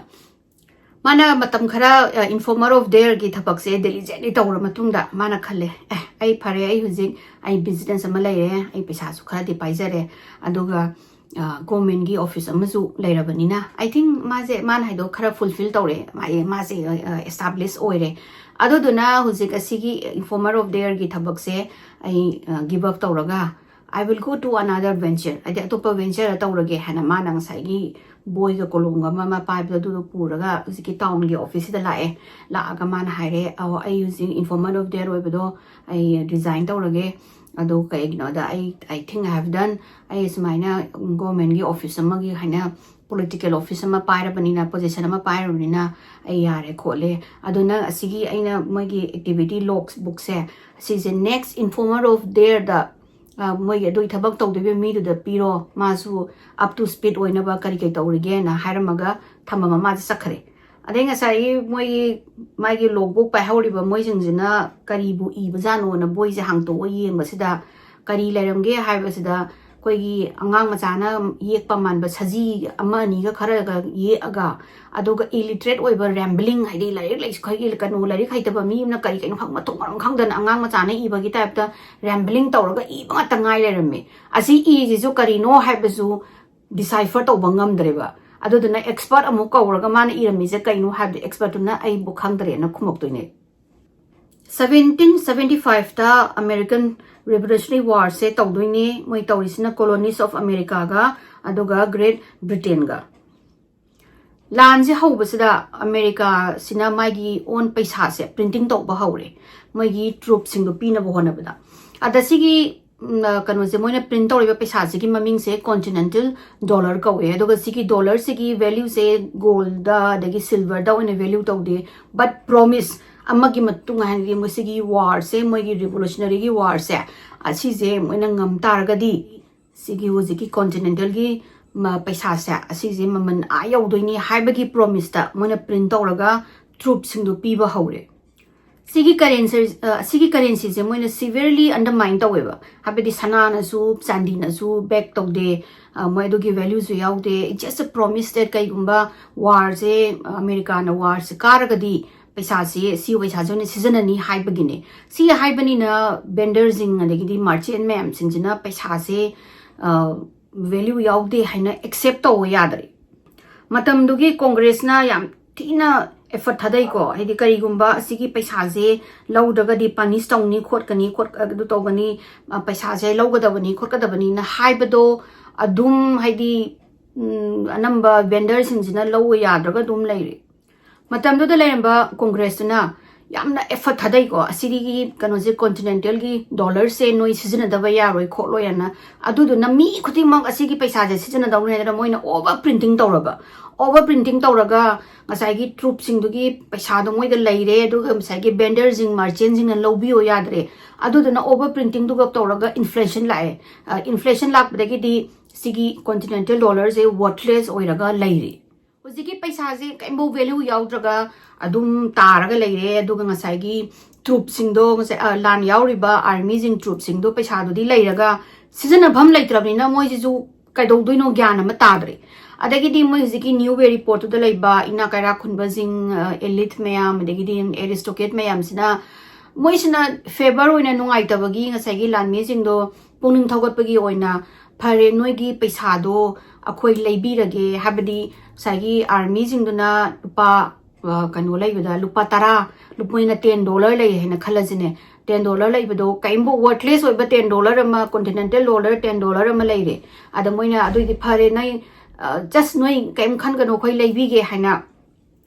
ꯃꯥꯅ ꯃꯇꯝ ꯈꯔ, ꯑ, informer of the yearꯒꯤ ꯊꯕꯛꯁꯦ diligently ꯇꯧꯔ ꯃꯇꯨꯡꯗ ꯃꯥꯅ ꯈꯜꯂꯦ, "ꯑꯦ, ꯑꯩ ꯐꯔꯦ, ꯑꯩ ꯍꯧꯖꯤꯛ ꯑꯩ business ꯑꯃ ꯂꯩꯔꯦ, ꯑꯩ ꯄꯩꯁꯥꯁꯨ ꯈꯔꯗꯤ ꯄꯥꯏꯖꯔꯦ, ꯑꯗꯨꯒ, ꯑ, governmentꯀꯤ office ꯑꯃꯁꯨ ꯂꯩꯔꯕꯅꯤꯅ," I think ꯃꯥꯁꯦ, ꯃꯥꯅ ꯍꯥꯏꯗꯣ ꯈꯔ fulfill ꯇꯧꯔꯦ, ꯃꯥ-, ꯃꯥꯁꯦ, ꯑ, establish ꯑꯣꯏꯔꯦ꯫ ꯑꯗꯨꯗꯨꯅ ꯍꯧꯖꯤꯛ ꯑꯁꯤꯒꯤ informer of the yearꯒꯤ ꯊꯕꯛꯁꯦ ꯑꯩ, ꯑ, give up ꯇꯧꯔꯒ, "I will go to another venture", ꯍꯥꯏꯗꯤ ꯑꯇꯣꯞꯄ venture ꯇꯧꯔꯒꯦ ꯍꯥꯏꯅ ꯃꯥꯅ ꯉꯁꯥꯏꯒꯤ ꯕꯣꯏꯒ ꯀꯣꯂꯣꯝꯒ ꯑꯃ, ꯑꯃ ꯄꯥꯏꯕꯗꯣ ꯑꯗꯨꯗꯣ ꯄꯨꯔꯒ ꯍꯧꯖꯤꯛꯀꯤ townꯒꯤ officeꯁꯤꯗ ꯂꯥꯛꯑꯦ꯫ ꯂꯥꯛꯑꯒ ꯃꯥꯅ ꯍꯥꯏꯔꯦ, "ꯑꯣ, ꯑꯩ ꯍꯧꯖꯤꯛ informer of the year ꯑꯣꯏꯕꯗꯣ ꯑꯩ resign ꯇꯧꯔꯒꯦ, ꯑꯗꯣ ꯀꯩꯒꯤꯅꯣꯗ ꯑꯩ, I think I have done, ꯑꯩ ꯁꯨꯃꯥꯏꯅ ꯒꯣꯔꯃꯦꯟꯒꯤ ꯑꯣꯐꯤꯁ ꯑꯃꯒꯤ ꯍꯥꯏꯅ ꯄꯣꯂꯤꯇꯤꯀꯦꯜ ꯑꯣꯐꯤꯁ ꯑꯃ ꯄꯥꯏꯔꯕꯅꯤꯅ, ꯄꯣꯖꯤꯁꯟ ꯑꯃ ꯄꯥꯏꯔꯕꯅꯤꯅ ꯑꯩ ꯌꯥꯔꯦ ꯈꯣꯠꯂꯦ꯫ ꯑꯗꯣ ꯅꯪ ꯑꯁꯤꯒꯤ ꯑꯩꯅ ꯃꯣꯏꯒꯤ ꯑꯦꯛꯇꯤꯚꯤꯇꯤ ꯂꯣꯒ ꯕꯨꯛꯁꯦ, ꯑꯁꯤꯁꯦ next informer of thereꯗ, ꯃꯣꯏꯒꯤ ꯑꯗꯨꯒꯤ ꯊꯕꯛ ꯇꯧꯗꯣꯏꯕ ꯃꯤꯗꯨꯗ ꯄꯤꯔꯣ, ꯃꯥꯁꯨ up to speed ꯑꯣꯏꯅꯕ ꯀꯔꯤ ꯀꯔꯤ ꯇꯧꯔꯤꯒꯦꯅ ꯍꯥꯏꯔꯝꯃꯒ ꯊꯝꯃꯝꯃ ꯃꯥꯁꯦ ꯆꯠꯈ꯭ꯔꯦ꯫ ꯑꯗꯩ ꯉꯁꯥꯏꯒꯤ ꯃꯣꯏꯒꯤ, ꯃꯥꯒꯤ ꯂꯣꯒ ꯕꯨꯛ ꯄꯥꯏꯍꯧꯔꯤꯕ ꯃꯣꯏꯁꯤꯡꯁꯤꯅ ꯀꯔꯤꯕꯨ ꯏꯕꯖꯥꯠꯅꯣꯅ ꯕꯣꯏꯁꯦ ꯍꯥꯡꯇꯣꯛꯑ ꯌꯦꯡꯕꯁꯤꯗ ꯀꯔꯤ ꯂꯩꯔꯝꯒꯦ ꯍꯥꯏꯕꯁꯤꯗ, ꯑꯩꯈꯣꯏꯒꯤ ꯑꯉꯥꯡ ꯃꯆꯥꯅ ꯌꯦꯛꯄ ꯃꯥꯟꯕ ꯁꯖꯤ ꯑꯃ ꯑꯅꯤꯒ ꯈꯔꯒ ꯌꯦꯛꯑꯒ, ꯑꯗꯨꯒ illiterate ꯑꯣꯏꯕ rambling, ꯍꯥꯏꯗꯤ ꯂꯥꯏꯔꯤꯛ ꯂꯥꯏꯁꯨ ꯈꯩꯒꯤ ꯀꯩꯅꯣ, ꯂꯥꯏꯔꯤꯛ ꯍꯩꯇꯕ ꯃꯤ ꯑꯃꯅ ꯀꯔꯤ ꯀꯩꯅꯣ ꯈꯪ-, ꯃꯊꯣꯡ ꯃꯔꯝ ꯈꯪꯗꯅ ꯑꯉꯥꯡ ꯃꯆꯥꯅ ꯏꯕꯒꯤ typeꯇ rambling ꯇꯧꯔꯒ ꯏꯕ ꯉꯥꯛꯇ ꯉꯥꯏ ꯂꯩꯔꯝꯃꯦ꯫ ꯑꯁꯤ ꯏꯔꯤꯁꯤꯁꯨ ꯀꯔꯤꯅꯣ ꯍꯥꯏꯕꯁꯨ decipher ꯇꯧꯕ ꯉꯝꯗ꯭ꯔꯦꯕ꯫ ꯑꯗꯨꯗꯨꯅ expert ꯑꯃꯨꯛ ꯀꯧꯔꯒ ꯃꯥꯅ ꯏꯔꯝꯃꯤꯁꯦ ꯀꯩꯅꯣ ꯍꯥꯏꯕꯗꯤ expertꯇꯨꯅ ꯑꯩꯕꯨ ꯈꯪꯗ꯭ꯔꯦꯅ ꯈꯨꯝꯃꯛꯇꯣꯏꯅꯦ꯫ Seventeen seventy fiveꯇ American Revolutionary Warꯁꯦ ꯇꯧꯗꯣꯏꯅꯦ꯫ ꯃꯣꯏ ꯇꯧꯔꯤꯁꯤꯅ colonies of Americaꯒ ꯑꯗꯨꯒ Great Britainꯒ꯫ ꯂꯥꯟꯁꯦ ꯍꯧꯕꯁꯤꯗ ꯑꯃꯦꯔꯤꯀꯥꯁꯤꯅ ꯃꯥꯒꯤ own ꯄꯩꯁꯥꯁꯦ printing ꯇꯧꯕ ꯍꯧꯔꯦ, ꯃꯣꯏꯒꯤ troopꯁꯤꯡꯗꯣ ꯄꯤꯅꯕ ꯍꯣꯠꯅꯕꯗ꯫ ꯑꯗ ꯁꯤꯒꯤ, ꯎꯝ, ꯑ, ꯀꯩꯅꯣꯁꯦ, ꯃꯣꯏꯅ print ꯇꯧꯔꯤꯕ ꯄꯩꯁꯥꯁꯤꯒꯤ ꯃꯃꯤꯡꯁꯦ continental dollar ꯀꯧꯋꯦ꯫ ꯑꯗꯨꯒ ꯁꯤꯒꯤ dollarꯁꯤꯒꯤ valueꯁꯦ goldꯗ ꯑꯗꯒꯤ silverꯗ ꯑꯣꯏꯅ value ꯇꯧꯗꯦ, but promise ꯑꯃꯒꯤ ꯃꯇꯨꯡ, ꯍꯥꯏꯗꯤ ꯃꯣꯏ ꯁꯤꯒꯤ warꯁꯦ, ꯃꯣꯏꯒꯤ revolutionaryꯒꯤ warꯁꯦ, ꯑꯁꯤꯁꯦ ꯃꯣꯏꯅ ꯉꯝ ꯇꯥꯔꯒꯗꯤ ꯁꯤꯒꯤ ꯍꯧꯖꯤꯛꯀꯤ continentalꯒꯤ ꯃ-, ꯄꯩꯁꯥꯁꯦ, ꯑꯁꯤꯁꯦ ꯃꯃꯜ ꯑꯥ ꯌꯧꯗꯣꯏꯅꯤ ꯍꯥꯏꯕꯒꯤ promiseꯇ ꯃꯣꯏꯅ print ꯇꯧꯔꯒ troopꯁꯤꯡꯗꯣ ꯄꯤꯕ ꯍꯧꯔꯦ꯫ ꯁꯤꯒꯤ currency, ꯑ, ꯁꯤꯒꯤ currencyꯁꯦ ꯃꯣꯏꯅ severely undermine ꯇꯧꯋꯦꯕ, ꯍꯥꯏꯕꯗꯤ ꯁꯅꯥꯅꯁꯨ ꯆꯥꯟꯗꯤꯅꯁꯨ back ꯇꯧꯗꯦ, ꯑ, ꯃꯣꯏ ꯑꯗꯨꯒꯤ valueꯁꯨ ꯌꯥꯎꯗꯦ꯫ It's just a promise that ꯀꯩꯒꯨꯝꯕ warꯁꯦ, ꯑꯃꯦꯔꯤꯀꯥꯅ warꯁꯦ ꯀꯥꯔꯒꯗꯤ ꯄꯩꯁꯥꯁꯦ, ꯁꯤ ꯄꯩꯁꯥꯁꯦ ꯑꯣꯏꯅ ꯁꯤꯖꯤꯟꯅꯅꯤ ꯍꯥꯏꯕꯒꯤꯅꯦ꯫ ꯁꯤ ꯍꯥꯏꯕꯅꯤꯅ vendorꯁꯤꯡ ꯑꯗꯒꯤꯗꯤ merchant ꯃꯌꯥꯝꯁꯤꯡꯁꯤꯅ ꯄꯩꯁꯥꯁꯦ, ꯑ, value ꯌꯥꯎꯗꯦ ꯍꯥꯏꯅ accept ꯇꯧꯕ ꯌꯥꯗ꯭ꯔꯦ꯫ ꯃꯇꯝꯗꯨꯒꯤ Congressꯅ ꯌꯥꯝ ꯊꯤꯅ effort ꯊꯥꯗꯩꯀꯣ, ꯍꯥꯏꯗꯤ ꯀꯔꯤꯒꯨꯝꯕ ꯑꯁꯤꯒꯤ ꯄꯩꯁꯥꯁꯦ ꯂꯧꯗ꯭ꯔꯒꯗꯤ punish ꯇꯧꯅꯤ, ꯈꯣꯠꯀꯅꯤ, ꯈꯣꯠ-, ꯑꯗꯨ ꯇꯧꯒꯅꯤ, ꯑ, ꯄꯩꯁꯥꯁꯦ ꯂꯧꯒꯗꯕꯅꯤ, ꯈꯣꯠꯀꯗꯕꯅꯤꯅ ꯍꯥꯏꯕꯗꯣ ꯑꯗꯨꯝ, ꯍꯥꯏꯗꯤ, ꯎꯝ, ꯑꯅꯝꯕ vendorꯁꯤꯡꯁꯤꯅ ꯂꯧꯕ ꯌꯥꯗ꯭ꯔꯒ ꯑꯗꯨꯝ ꯂꯩꯔꯦ꯫ ꯃꯇꯝꯗꯨꯗ ꯂꯩꯔꯝꯕ Congressꯇꯨꯅ ꯌꯥꯝꯅ effort ꯊꯥꯗꯩꯀꯣ, ꯑꯁꯤꯒꯤ ꯀꯩꯅꯣꯁꯦ, continentalꯒꯤ dollarꯁꯦ ꯅꯣꯏ ꯁꯤꯖꯤꯟꯅꯗꯕ ꯌꯥꯔꯣꯏ ꯈꯣꯠꯂꯣꯏ ꯍꯥꯏꯅ꯫ ꯑꯗꯨꯗꯨꯅ ꯃꯤ ꯈꯨꯗꯤꯡꯃꯛ ꯑꯁꯤꯒꯤ ꯄꯩꯁꯥꯁꯦ ꯁꯤꯖꯤꯟꯅꯗꯧꯅꯦ ꯍꯥꯏꯗꯅ ꯃꯣꯏꯅ over printing ꯇꯧꯔꯕ꯫ Over printing ꯇꯧꯔꯒ ꯉꯁꯥꯏꯒꯤ troops ꯁꯤꯡꯗꯨꯒꯤ ꯄꯩꯁꯥꯗꯣ ꯃꯣꯏꯗ ꯂꯩꯔꯦ, ꯑꯗꯨꯒ ꯉꯁꯥꯏꯒꯤ vendor ꯁꯤꯡ, merchant ꯁꯤꯡꯅ ꯂꯧꯕꯤꯌꯣ ꯌꯥꯗ꯭ꯔꯦ꯫ ꯑꯗꯨꯗꯨꯅ over printing ꯗꯨꯒ ꯇꯧꯔꯒ inflation ꯂꯥꯛꯑꯦ꯫ ꯑ, inflation ꯂꯥꯛꯄꯗꯒꯤꯗꯤ ꯁꯤꯒꯤ continental dollarꯁꯦ worthless ꯑꯣꯏꯔꯒ ꯂꯩꯔꯦ꯫ ꯍꯧꯖꯤꯛꯀꯤ ꯄꯩꯁꯥꯁꯦ ꯀꯔꯤꯝꯐꯥꯎ value ꯌꯥꯎꯗ꯭ꯔꯒ ꯑꯗꯨꯝ ꯇꯥꯔꯒ ꯂꯩꯔꯦ꯫ ꯑꯗꯨꯒ ꯉꯁꯥꯏꯒꯤ troops ꯁꯤꯡꯗꯣ, ꯉꯁꯥꯏ, ꯑ, ꯂꯥꯟ ꯌꯥꯎꯔꯤꯕ army ꯁꯤꯡ, troops ꯁꯤꯡꯗꯣ ꯄꯩꯁꯥꯗꯨꯗꯤ ꯂꯩꯔꯒ ꯁꯤꯖꯤꯟꯅꯐꯝ ꯂꯩꯇ꯭ꯔꯕꯅꯤꯅ ꯃꯣꯏꯁꯤꯁꯨ ꯀꯩꯗꯧꯗꯣꯏꯅꯣ ꯒ꯭ꯌꯥꯟ ꯑꯃ ꯇꯥꯗ꯭ꯔꯦ꯫ ꯑꯗꯒꯤꯗꯤ ꯃꯣꯏ ꯍꯧꯖꯤꯛꯀꯤ New Berry Port ꯇꯨꯗ ꯂꯩꯕ ꯏꯅꯥꯛ ꯀꯩꯔꯥꯛ ꯈꯨꯟꯕꯁꯤꯡ, ꯑ, elite ꯃꯌꯥꯝ, ꯑꯗꯒꯤꯗꯤ aristocrat ꯃꯌꯥꯝꯁꯤꯅ, ꯃꯣꯏꯁꯤꯅ favour ꯑꯣꯏꯅ ꯅꯨꯡꯉꯥꯏꯇꯕꯒꯤ ꯉꯁꯥꯏꯒꯤ ꯂꯥꯟꯃꯤꯁꯤꯡꯗꯣ ꯄꯨꯛꯅꯤꯡ ꯊꯧꯒꯠꯄꯒꯤ ꯑꯣꯏꯅ, "ꯐꯔꯦ, ꯅꯣꯏꯒꯤ ꯄꯩꯁꯥꯗꯣ ꯑꯩꯈꯣꯏ ꯂꯩꯕꯤꯔꯒꯦ", ꯍꯥꯏꯕꯗꯤ ꯉꯁꯥꯏꯒꯤ army ꯁꯤꯡꯗꯨꯅ ꯂꯨꯄꯥ, ꯑ, ꯀꯩꯅꯣ ꯂꯩꯕꯗ, ꯂꯨꯄꯥ ꯇꯔꯥ, ꯂꯨꯄꯥ, ꯃꯣꯏꯅ ten dollar ꯂꯩ ꯍꯥꯏꯅ ꯈꯜꯂꯁꯤꯅꯦ꯫ Ten dollar ꯂꯩꯕꯗꯣ ꯀꯔꯤꯝꯐꯥꯎ worthless ꯑꯣꯏꯕ ten dollar ꯑꯃ, continental dollar ten dollar ꯑꯃ ꯂꯩꯔꯦ꯫ ꯑꯗ ꯃꯣꯏꯅ, "ꯑꯗꯨꯏꯗꯤ ꯐꯔꯦ, ꯅꯣꯏ, ꯑ, just ꯅꯣꯏ ꯀꯔꯤꯝ ꯈꯟꯒꯅꯨ, ꯑꯩꯈꯣꯏ ꯂꯩꯕꯤꯒꯦ" ꯍꯥꯏꯅ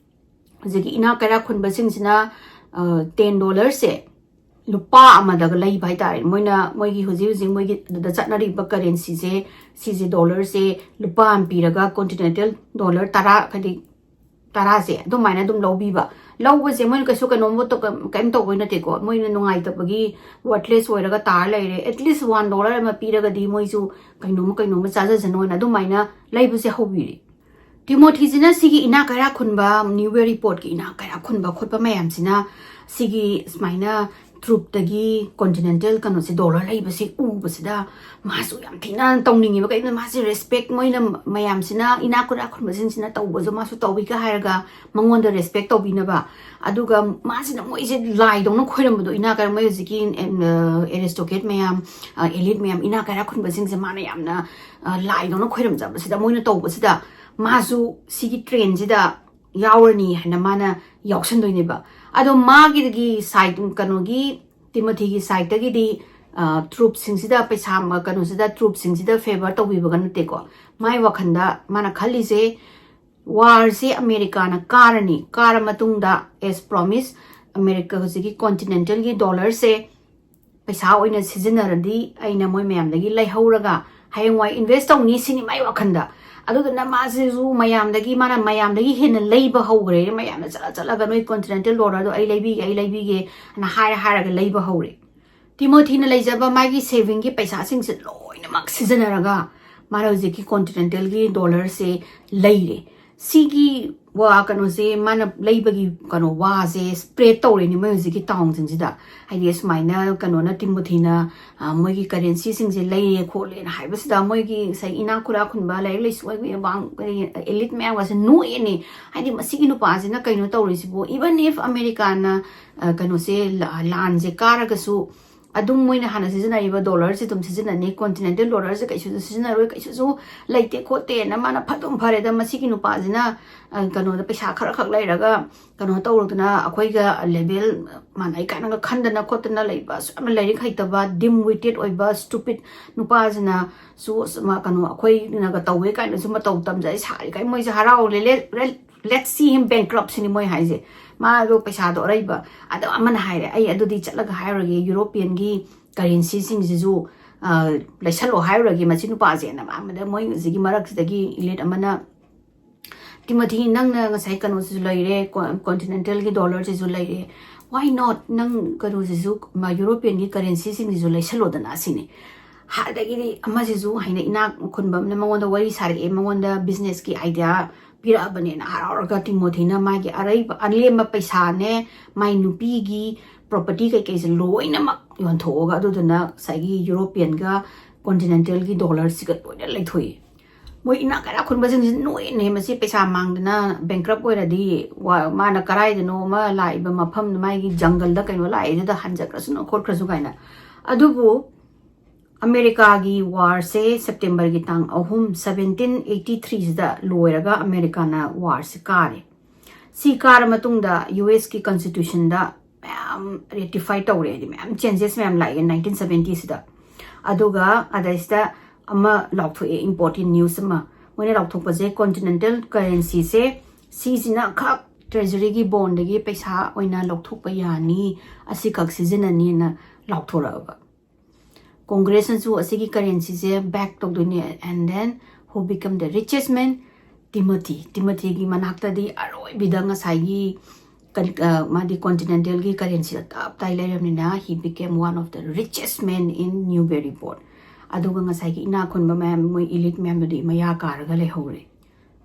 ꯍꯧꯖꯤꯛꯀꯤ ꯏꯅꯥꯛ ꯀꯩꯔꯥꯛ ꯈꯨꯟꯕꯁꯤꯡꯁꯤꯅ, ꯑ, ten dollarꯁꯦ ꯂꯨꯄꯥ ꯑꯃꯗꯒ ꯂꯩꯕ ꯍꯥꯏꯇꯥꯔꯦ꯫ ꯃꯣꯏꯅ, ꯃꯣꯏꯒꯤ ꯍꯧꯖꯤꯛ ꯍꯧꯖꯤꯛ ꯃꯣꯏꯒꯤ ꯑꯗꯨꯗ ꯆꯠꯅꯔꯤꯕ currencyꯁꯦ, ꯁꯤꯁꯦ, dollarꯁꯦ ꯂꯨꯄꯥ ꯑꯃ ꯄꯤꯔꯒ continental dollar ꯇꯔꯥ, ꯍꯥꯏꯗꯤ ꯇꯔꯥꯁꯦ ꯑꯗꯨꯃꯥꯏꯅ ꯑꯗꯨꯝ ꯂꯧꯕꯤꯕ꯫ ꯂꯧꯕꯁꯦ ꯃꯣꯏꯅ ꯀꯩꯁꯨ ꯀꯩꯅꯣꯝ ꯀꯩꯝ ꯇꯧꯕꯩ ꯅꯠꯇꯦꯀꯣ, ꯃꯣꯏꯅ ꯅꯨꯡꯉꯥꯏꯇꯕꯒꯤ worthless ꯑꯣꯏꯔꯒ ꯇꯥꯔ ꯂꯩꯔꯦ, at least one dollar ꯑꯃ ꯄꯤꯔꯒꯗꯤ ꯃꯣꯏꯁꯨ ꯀꯩꯅꯣꯝꯃ ꯀꯩꯅꯣꯝꯃ ꯆꯥꯖꯁꯅꯣꯅ ꯑꯗꯨꯃꯥꯏꯅ ꯂꯩꯕꯁꯦ ꯍꯧꯕꯤꯔꯦ꯫ ꯇꯤꯃꯣꯊꯤꯁꯤꯅ ꯁꯤꯒꯤ ꯏꯅꯥꯛ ꯀꯩꯔꯥꯛ ꯈꯨꯟꯕ, New Berry Portꯀꯤ ꯏꯅꯥꯛ ꯀꯩꯔꯥꯛ ꯈꯨꯟꯕ ꯈꯣꯠꯄ ꯃꯌꯥꯝꯁꯤꯅ ꯁꯤꯒꯤ ꯁꯨꯃꯥꯏꯅ troopꯇꯒꯤ continental ꯀꯩꯅꯣꯁꯦ, dollar ꯂꯩꯕꯁꯦ ꯎꯕꯁꯤꯗ ꯃꯥꯁꯨ ꯌꯥꯝ ꯊꯤꯅ ꯇꯧꯅꯤꯡꯉꯦꯕ꯫ ꯀꯩꯒꯤꯅꯣ, ꯃꯥꯁꯦ respect, ꯃꯣꯏꯅ ꯃꯌꯥꯝꯁꯤꯅ, ꯏꯅꯥꯛ ꯀꯩꯔꯥꯛ ꯈꯨꯟꯕꯁꯤꯡꯁꯤꯅ ꯇꯧꯕꯁꯨ ꯃꯥꯁꯨ ꯇꯧꯏꯒ ꯍꯥꯏꯔꯒ ꯃꯉꯣꯟꯗ respect ꯇꯧꯕꯤꯅꯕ꯫ ꯑꯗꯨꯒ ꯃꯥꯁꯤꯅ ꯃꯣꯏꯁꯦ ꯂꯥꯏꯗꯧꯅ ꯈꯣꯏꯔꯝꯕꯗꯣ, ꯏꯅꯥꯛ ꯀꯩꯔꯥꯛ, ꯃꯣꯏ ꯍꯧꯖꯤꯛꯀꯤ, ꯑ, aristocrat ꯃꯌꯥꯝ, ꯑ, elite ꯃꯌꯥꯝ, ꯏꯅꯥꯛ ꯀꯩꯔꯥꯛ ꯈꯨꯟꯕꯁꯤꯡꯁꯦ ꯃꯥꯅ ꯌꯥꯝꯅ, ꯑ, ꯂꯥꯏꯗꯧꯅ ꯈꯣꯏꯔꯝꯖꯕꯁꯤꯗ, ꯃꯣꯏꯅ ꯇꯧꯕꯁꯤꯗ ꯃꯥꯁꯨ ꯁꯤꯒꯤ trendꯁꯤꯗ ꯌꯥꯎꯔꯅꯤ ꯍꯥꯏꯅ ꯃꯥꯅ ꯌꯥꯎꯁꯟꯗꯣꯏꯅꯦꯕ꯫ ꯑꯗꯣ ꯃꯥꯒꯤ side, ꯀꯩꯅꯣꯒꯤ, ꯇꯤꯃꯣꯊꯤꯒꯤ sideꯇꯒꯤꯗꯤ, ꯑ, troopꯁꯤꯡꯁꯤꯗ ꯄꯩꯁꯥ, ꯃ-, ꯀꯩꯅꯣꯁꯤꯗ, troopꯁꯤꯡꯁꯤꯗ favour ꯇꯧꯕꯤꯕꯒ ꯅꯠꯇꯦꯀꯣ꯫ ꯃꯥꯏ ꯋꯥꯈꯜꯗ ꯃꯥꯅ ꯈꯜꯂꯤꯁꯦ, warꯁꯦ ꯑꯃꯦꯔꯤꯀꯥꯅ ꯀꯥꯔꯅꯤ, ꯀꯥꯔ ꯃꯇꯨꯡꯗ, as promise, ꯑꯃꯦꯔꯤꯀꯥ ꯍꯧꯖꯤꯛꯀꯤ continentalꯒꯤ dollarꯁꯦ ꯄꯩꯁꯥ ꯑꯣꯏꯅ ꯁꯤꯖꯤꯟꯅꯔꯗꯤ ꯑꯩꯅ ꯃꯣꯏ ꯃꯌꯥꯝꯗꯒꯤ ꯂꯩꯍꯧꯔꯒ ꯍꯌꯦꯡꯋꯥꯏ invest ꯇꯧꯅꯤ ꯁꯤꯅꯤ ꯃꯥꯏ ꯋꯥꯈꯟꯗ꯫ ꯑꯗꯨꯗꯨꯅ ꯃꯥꯁꯤꯁꯨ ꯃꯌꯥꯝꯗꯒꯤ, ꯃꯥꯅ ꯃꯌꯥꯝꯗꯒꯤ ꯍꯦꯟꯅ ꯂꯩꯕ ꯍꯧꯈ꯭ꯔꯦ꯫ ꯃꯌꯥꯝꯅ ꯆꯠꯂ ꯆꯠꯂꯒ "ꯅꯣꯏ continental dollarꯗꯣ ꯑꯩ ꯂꯩꯕꯤꯒꯦ, ꯑꯩ ꯂꯩꯕꯤꯒꯦ" ꯍꯥꯏꯅ ꯍꯥꯏꯔ ꯍꯥꯏꯔꯒ ꯂꯩꯕ ꯍꯧꯔꯦ꯫ ꯇꯤꯃꯣꯊꯤꯅ ꯂꯩꯖꯕ ꯃꯥꯒꯤ savingꯒꯤ ꯄꯩꯁꯥꯁꯤꯡꯁꯦ ꯂꯣꯏꯅꯃꯛ ꯁꯤꯖꯤꯟꯅꯔꯒ ꯃꯥꯅ ꯍꯧꯖꯤꯛꯀꯤ continentalꯒꯤ dollarꯁꯦ ꯂꯩꯔꯦ꯫ ꯁꯤꯒꯤ ꯋꯥ, ꯀꯩꯅꯣꯁꯦ, ꯃꯥꯅ ꯂꯩꯕꯒꯤ, ꯀꯩꯅꯣ, ꯋꯥꯁꯦ spread ꯇꯧꯔꯦꯅꯦ ꯃꯣꯏ ꯍꯧꯖꯤꯛꯀꯤ townꯁꯤꯡꯁꯤꯗ꯫ ꯍꯥꯏꯗꯤ ꯁꯨꯃꯥꯏꯅ, ꯀꯩꯅꯣꯅ, ꯇꯤꯃꯣꯊꯤꯅ, ꯑ, ꯃꯣꯏꯒꯤ currencyꯁꯤꯡꯁꯦ ꯂꯩꯔꯦ ꯈꯣꯠꯂꯦꯅ ꯍꯥꯏꯕꯁꯤꯗ ꯃꯣꯏꯒꯤ ꯉꯁꯥꯏ ꯏꯅꯥꯛ ꯈꯨꯔꯥ ꯈꯨꯟꯕ, ꯂꯥꯏꯔꯤꯛ ꯂꯥꯏꯁꯨ ꯍꯩꯕ, ꯋꯥꯡ-, ꯀꯔꯤ, elite ꯃꯌꯥꯝꯒꯁꯦ ꯅꯣꯛꯑꯦꯅꯦ꯫ ꯍꯥꯏꯗꯤ ꯃꯁꯤꯒꯤ ꯅꯨꯄꯥꯁꯤꯅ ꯀꯩꯅꯣ ꯇꯧꯔꯤꯁꯤꯕꯨ? Even if ꯑꯃꯦꯔꯤꯀꯥꯅ, ꯑ, ꯀꯩꯅꯣꯁꯦ, ꯂ-, ꯂꯥꯟꯁꯦ ꯀꯥꯔꯒꯁꯨ ꯑꯗꯨꯝ ꯃꯣꯏꯅ ꯍꯥꯟꯅ ꯁꯤꯖꯤꯟꯅꯔꯤꯕ dollarꯁꯦ ꯑꯗꯨꯝ ꯁꯤꯖꯤꯟꯅꯅꯤ, continental dollarꯁꯦ ꯀꯩꯁꯨ ꯁꯤꯖꯤꯟꯅꯔꯣꯏ, ꯀꯩꯁꯨꯁꯨ ꯂꯩꯇꯦ ꯈꯣꯠꯇꯦꯅ꯫ ꯃꯥꯅ ꯐꯗꯨꯝ ꯐꯔꯦꯗ, ꯃꯁꯤꯒꯤ ꯅꯨꯄꯥꯁꯤꯅ, ꯑ, ꯀꯩꯅꯣꯗ ꯄꯩꯁꯥ ꯈꯔ ꯈꯛ ꯂꯩꯔꯒ ꯀꯩꯅꯣ ꯇꯧꯔꯗꯅ ꯑꯩꯈꯣꯏꯒ level ꯃꯥꯟꯅꯩ ꯀꯥꯏꯅꯒ ꯈꯟꯗꯅ ꯈꯣꯠꯇꯅ ꯂꯩꯕ, ꯑꯁꯨꯛ ꯌꯥꯝꯅ ꯂꯥꯏꯔꯤꯛ ꯍꯩꯇꯕ, dim-witted ꯑꯣꯏꯕ stupid ꯅꯨꯄꯥꯁꯤꯅꯁꯨ, ꯑꯁ, ꯃꯥ, ꯀꯩꯅꯣ, ꯑꯩꯈꯣꯏꯅꯒ ꯇꯧꯋꯦ ꯀꯥꯏꯅꯁꯨ ꯃꯇꯧ ꯇꯝꯖꯩ ꯁꯥꯔꯤ ꯀꯥꯏ, ꯃꯣꯏꯁꯦ ꯍꯔꯥꯎ, "Let's see him bankrupt" ꯁꯤꯅꯤ ꯃꯣꯏ ꯍꯥꯏꯁꯦ꯫ ꯃꯥꯗꯣ ꯄꯩꯁꯥꯗꯣ ꯑꯔꯩꯕ꯫ ꯑꯗꯣ ꯑꯃꯅ ꯍꯥꯏꯔꯦ, "ꯑꯩ ꯑꯗꯨꯗꯤ ꯆꯠꯂꯒ ꯍꯥꯏꯔꯨꯔꯒꯦ, Europeanꯒꯤ currencyꯁꯤꯡꯁꯤꯁꯨ, ꯑ, ꯂꯩꯁꯜꯂꯣ ꯍꯥꯏꯔꯨꯔꯒꯦ ꯃꯁꯤ ꯅꯨꯄꯥꯁꯦꯅ"꯫ ꯑꯃꯗ ꯃꯣꯏ ꯍꯧꯖꯤꯛꯀꯤ ꯃꯔꯛꯁꯤꯗꯒꯤ elite ꯑꯃꯅ, "ꯇꯤꯃꯣꯊꯤ, ꯅꯪꯅ ꯉꯁꯥꯏ ꯀꯩꯅꯣꯁꯤꯁꯨ ꯂꯩꯔꯦ, ꯀꯣ-, continentalꯒꯤ dollarꯁꯤꯁꯨ ꯂꯩꯔꯦ, why not ꯅꯪ ꯀꯩꯅꯣꯁꯤꯁꯨ, ꯃ-, Europeanꯒꯤ currencyꯁꯤꯡꯁꯤꯁꯨ ꯂꯩꯁꯜꯂꯣꯗꯅ" ꯁꯤꯅꯤ꯫ ꯑꯗꯒꯤꯗꯤ ꯑꯃꯁꯤꯁꯨ ꯍꯥꯏꯅ ꯏꯅꯥꯛ ꯈꯨꯟꯕ ꯑꯃꯅ ꯃꯉꯣꯟꯗ ꯋꯥꯔꯤ ꯁꯥꯔꯛꯑꯦ, ꯃꯉꯣꯟꯗ businessꯀꯤ idea ꯄꯤꯔꯛꯑꯕꯅꯦꯅ ꯍꯔꯥꯎꯔꯒ ꯇꯤꯃꯣꯊꯤꯅ ꯃꯥꯒꯤ ꯑꯔꯩꯕ, ꯑꯂꯦꯝꯕ ꯄꯩꯁꯥꯅꯦ, ꯃꯥꯏ ꯅꯨꯄꯤꯒꯤ property ꯀꯩꯀꯩꯁꯦ ꯂꯣꯏꯅꯃꯛ ꯌꯣꯟꯊꯣꯛꯑꯒ ꯑꯗꯨꯗꯨꯅ ꯉꯁꯥꯏꯒꯤ Europeanꯒ continentalꯒꯤ dollarꯁꯤꯒ ꯂꯣꯏꯅ ꯂꯩꯊꯣꯛꯏ꯫ ꯃꯣꯏ ꯏꯅꯥꯛ ꯀꯩꯔꯥꯛ ꯈꯨꯟꯕꯁꯤꯡꯁꯤ ꯅꯣꯏꯅꯦ, "ꯃꯁꯤ ꯄꯩꯁꯥ ꯃꯥꯡꯗꯅ bankrupt ꯑꯣꯏꯔꯗꯤ ꯋꯥ-, ꯃꯥꯅ ꯀꯔꯥꯏꯗꯅꯣ ꯑꯃ ꯂꯥꯛꯏꯕ ꯃꯐꯝ, ꯃꯥꯒꯤ ꯖꯪꯒꯜꯗ ꯀꯩꯅꯣ ꯂꯥꯛꯏꯗꯨꯗ ꯍꯟꯖꯈ꯭ꯔꯁꯅꯨ ꯈꯣꯠꯈ꯭ꯔꯁꯨ" ꯀꯥꯏꯅ꯫ ꯑꯗꯨꯕꯨ ꯑꯃꯦꯔꯤꯀꯥꯒꯤ warꯁꯦ Septemberꯒꯤ ꯇꯥꯡ ꯑꯍꯨꯝ, seventeen eighty threeꯁꯤꯗ ꯂꯣꯏꯔꯒ ꯑꯃꯦꯔꯤꯀꯥꯅ warꯁꯦ ꯀꯥꯔꯦ꯫ ꯁꯤ ꯀꯥꯔ ꯃꯇꯨꯡꯗ USꯀꯤ constitutionꯗ ꯃꯌꯥꯝ ratify ꯇꯧꯔꯦ, ꯍꯥꯏꯗꯤ ꯃꯌꯥꯝ changes ꯃꯌꯥꯝ ꯂꯥꯛꯑꯦ nineteen seventyꯁꯤꯗ꯫ ꯑꯗꯨꯒ ꯑꯗꯩꯁꯤꯗ ꯑꯃ ꯂꯥꯎꯊꯣꯛꯑꯦ, important news ꯑꯃ꯫ ꯃꯣꯏꯅ ꯂꯥꯎꯊꯣꯛꯄꯁꯦ, continental currencyꯁꯦ ꯁꯤꯁꯤꯅ ꯈꯛ ꯇ꯭ꯔꯦꯖꯔꯤꯒꯤ ꯕꯣꯟꯗꯒꯤ ꯄꯩꯁꯥ ꯑꯣꯏꯅ ꯂꯧꯊꯣꯛꯄ ꯌꯥꯅꯤ, ꯑꯁꯤꯈꯛ ꯁꯤꯖꯤꯟꯅꯅꯤꯅ ꯂꯥꯎꯊꯣꯔꯛꯑꯕ꯫ ꯀꯣꯡꯒ꯭ꯔꯦꯁꯅꯁꯨ ꯑꯁꯤꯒꯤ ꯀꯔꯦꯟꯁꯤꯁꯦ ꯕꯦꯛ ꯇꯧꯗꯣꯏꯅꯦ꯫ And then who become the richest man? ꯇꯤꯃꯣꯊꯤ꯫ ꯇꯤꯃꯣꯊꯤꯒꯤ ꯃꯅꯥꯛꯇꯗꯤ ꯑꯔꯣꯏꯕꯤꯗ ꯉꯁꯥꯏꯒꯤ ꯀꯟ- ꯑ, ꯃꯥꯗꯤ ꯀꯣꯟꯇꯤꯅꯦꯟꯇꯦꯜꯒꯤ ꯀꯔꯦꯟꯁꯤꯗ ꯇꯞ ꯇꯥꯏ ꯂꯩꯔꯕꯅꯤꯅ, he became one of the richest men in Newburyport. ꯑꯗꯨꯒ ꯉꯁꯥꯏꯒꯤ ꯏꯅꯥꯛ ꯈꯨꯟꯕ ꯃꯌꯥꯝ, ꯃꯣꯏ ꯏꯂꯤꯠ ꯃꯌꯥꯝꯗꯨꯗꯤ ꯃꯌꯥ ꯀꯥꯔꯒ ꯂꯩꯍꯧꯔꯦ꯫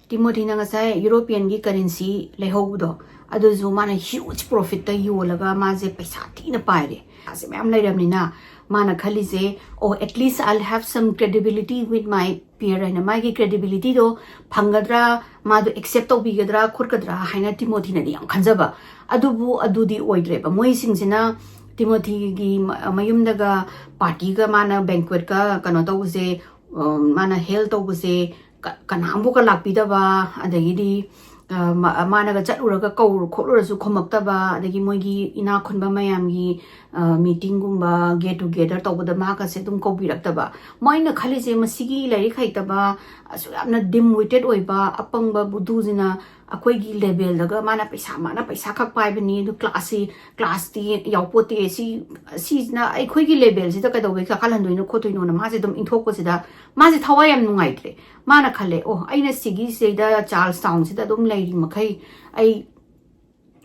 ꯇꯤꯃꯣꯊꯤꯅ ꯉꯁꯥꯏ ꯌꯨꯔꯣꯄꯤꯌꯟꯒꯤ ꯀꯔꯦꯟꯁꯤ ꯂꯩꯍꯧꯕꯗꯣ, ꯑꯗꯨꯁꯨ ꯃꯥꯅ ꯍ꯭ꯌꯨꯖ ꯄ꯭ꯔꯣꯐꯤꯠꯇ ꯌꯣꯜꯂꯒ ꯃꯥꯁꯦ ꯄꯩꯁꯥ ꯊꯤꯅ ꯄꯥꯏꯔꯦ꯫ ꯄꯩꯁꯥꯁꯦ ꯃꯌꯥꯝ ꯂꯩꯔꯕꯅꯤꯅ ꯃꯥꯅ ꯈꯜꯂꯤꯁꯦ, "Oh, at least I'll have some credibility with my peer" ꯍꯥꯏꯅ ꯃꯥꯒꯤ ꯀ꯭ꯔꯦꯗꯤꯕꯤꯂꯤꯇꯤꯗꯣ ꯐꯪꯒꯗ꯭ꯔꯥ, ꯃꯥꯗꯣ ꯑꯦꯛꯁꯦꯞ ꯇꯧꯕꯤꯒꯗ꯭ꯔꯥ ꯈꯣꯠꯀꯗ꯭ꯔꯥ ꯍꯥꯏꯅ ꯇꯤꯃꯣꯊꯤꯅꯗꯤ ꯌꯥꯝ ꯈꯟꯖꯕ꯫ ꯑꯗꯨꯕꯨ ꯑꯗꯨꯗꯤ ꯑꯣꯏꯗ꯭ꯔꯦꯕ꯫ ꯃꯣꯏꯁꯤꯡꯁꯤꯅ ꯇꯤꯃꯣꯊꯤꯒꯤ ꯃ- ꯃꯌꯨꯝꯗꯒ ꯄꯥꯔꯇꯤꯒ ꯃꯥꯅ ꯕꯦꯡꯀ꯭ꯋꯦꯠꯀ ꯀꯩꯅꯣ ꯇꯧꯕꯁꯦ, ꯑ, ꯃꯥꯅ ꯍꯦꯜ ꯇꯧꯕꯁꯦ ꯀ- ꯀꯅꯥꯝꯕꯨꯀ ꯂꯥꯛꯄꯤꯗꯕ, ꯑꯗꯒꯤꯗꯤ, ꯑ, ꯃ- ꯃꯥꯅꯒ ꯆꯠꯂꯨꯔꯒ ꯀꯧꯔꯨ ꯈꯣꯠꯂꯨꯔꯁꯨ ꯈꯨꯝꯃꯛꯇꯕ, ꯑꯗꯒꯤ ꯃꯣꯏꯒꯤ ꯏꯅꯥꯛ ꯈꯨꯟꯕ ꯃꯌꯥꯝꯒꯤ, ꯑ, ꯃꯤꯇꯤꯡꯒꯨꯝꯕ, ꯒꯦꯠ ꯇꯨꯒꯦꯗꯔ ꯇꯧꯕꯗ ꯃꯥꯒꯁꯦ ꯑꯗꯨꯝ ꯀꯧꯕꯤꯔꯛꯇꯕ꯫ ꯃꯣꯏꯅ ꯈꯜꯂꯤꯁꯦ, ꯃꯁꯤꯒꯤ ꯂꯥꯏꯔꯤꯛ ꯍꯩꯇꯕ, ꯑꯁꯨꯛ ꯌꯥꯝꯅ ꯗꯤꯝ ꯋꯤꯇꯦꯠ ꯑꯣꯏꯕ ꯑꯄꯪꯕ ꯕꯨꯙꯨꯁꯤꯅ ꯑꯩꯈꯣꯏꯒꯤ ꯂꯦꯚꯦꯜꯗꯒ ꯃꯥꯅ ꯄꯩꯁꯥ, ꯃꯥꯅ ꯄꯩꯁꯥ ꯈꯛ ꯄꯥꯏꯕꯅꯤ, ꯑꯗꯨ ꯀ꯭ꯂꯥꯁꯁꯤ, ꯀ꯭ꯂꯥꯁꯇꯤ ꯌꯥꯎꯄꯣꯠꯇꯦ꯫ ꯁꯤ, ꯁꯤꯁꯤꯅ ꯑꯩꯈꯣꯏꯒꯤ ꯂꯦꯚꯦꯜꯁꯤꯗ ꯀꯩꯗꯧꯕꯩ ꯀꯥꯈꯠꯍꯟꯗꯣꯏꯅꯣ ꯈꯣꯠꯇꯣꯏꯅꯣꯅ ꯃꯥꯁꯦ ꯑꯗꯨꯝ ꯏꯟꯊꯣꯛꯄꯁꯤꯗ ꯃꯥꯁꯦ ꯊꯋꯥꯏ ꯌꯥꯝ ꯅꯨꯡꯉꯥꯏꯇ꯭ꯔꯦ꯫ ꯃꯥꯅ ꯈꯜꯂꯦ, "ꯑꯣ, ꯑꯩꯅ ꯁꯤꯒꯤꯁꯤꯗ, ꯆꯥꯔꯜꯁ ꯇꯥꯎꯟꯁꯤꯗ ꯑꯗꯨꯝ ꯂꯩꯔꯤ ꯃꯈꯩ ꯑꯩ,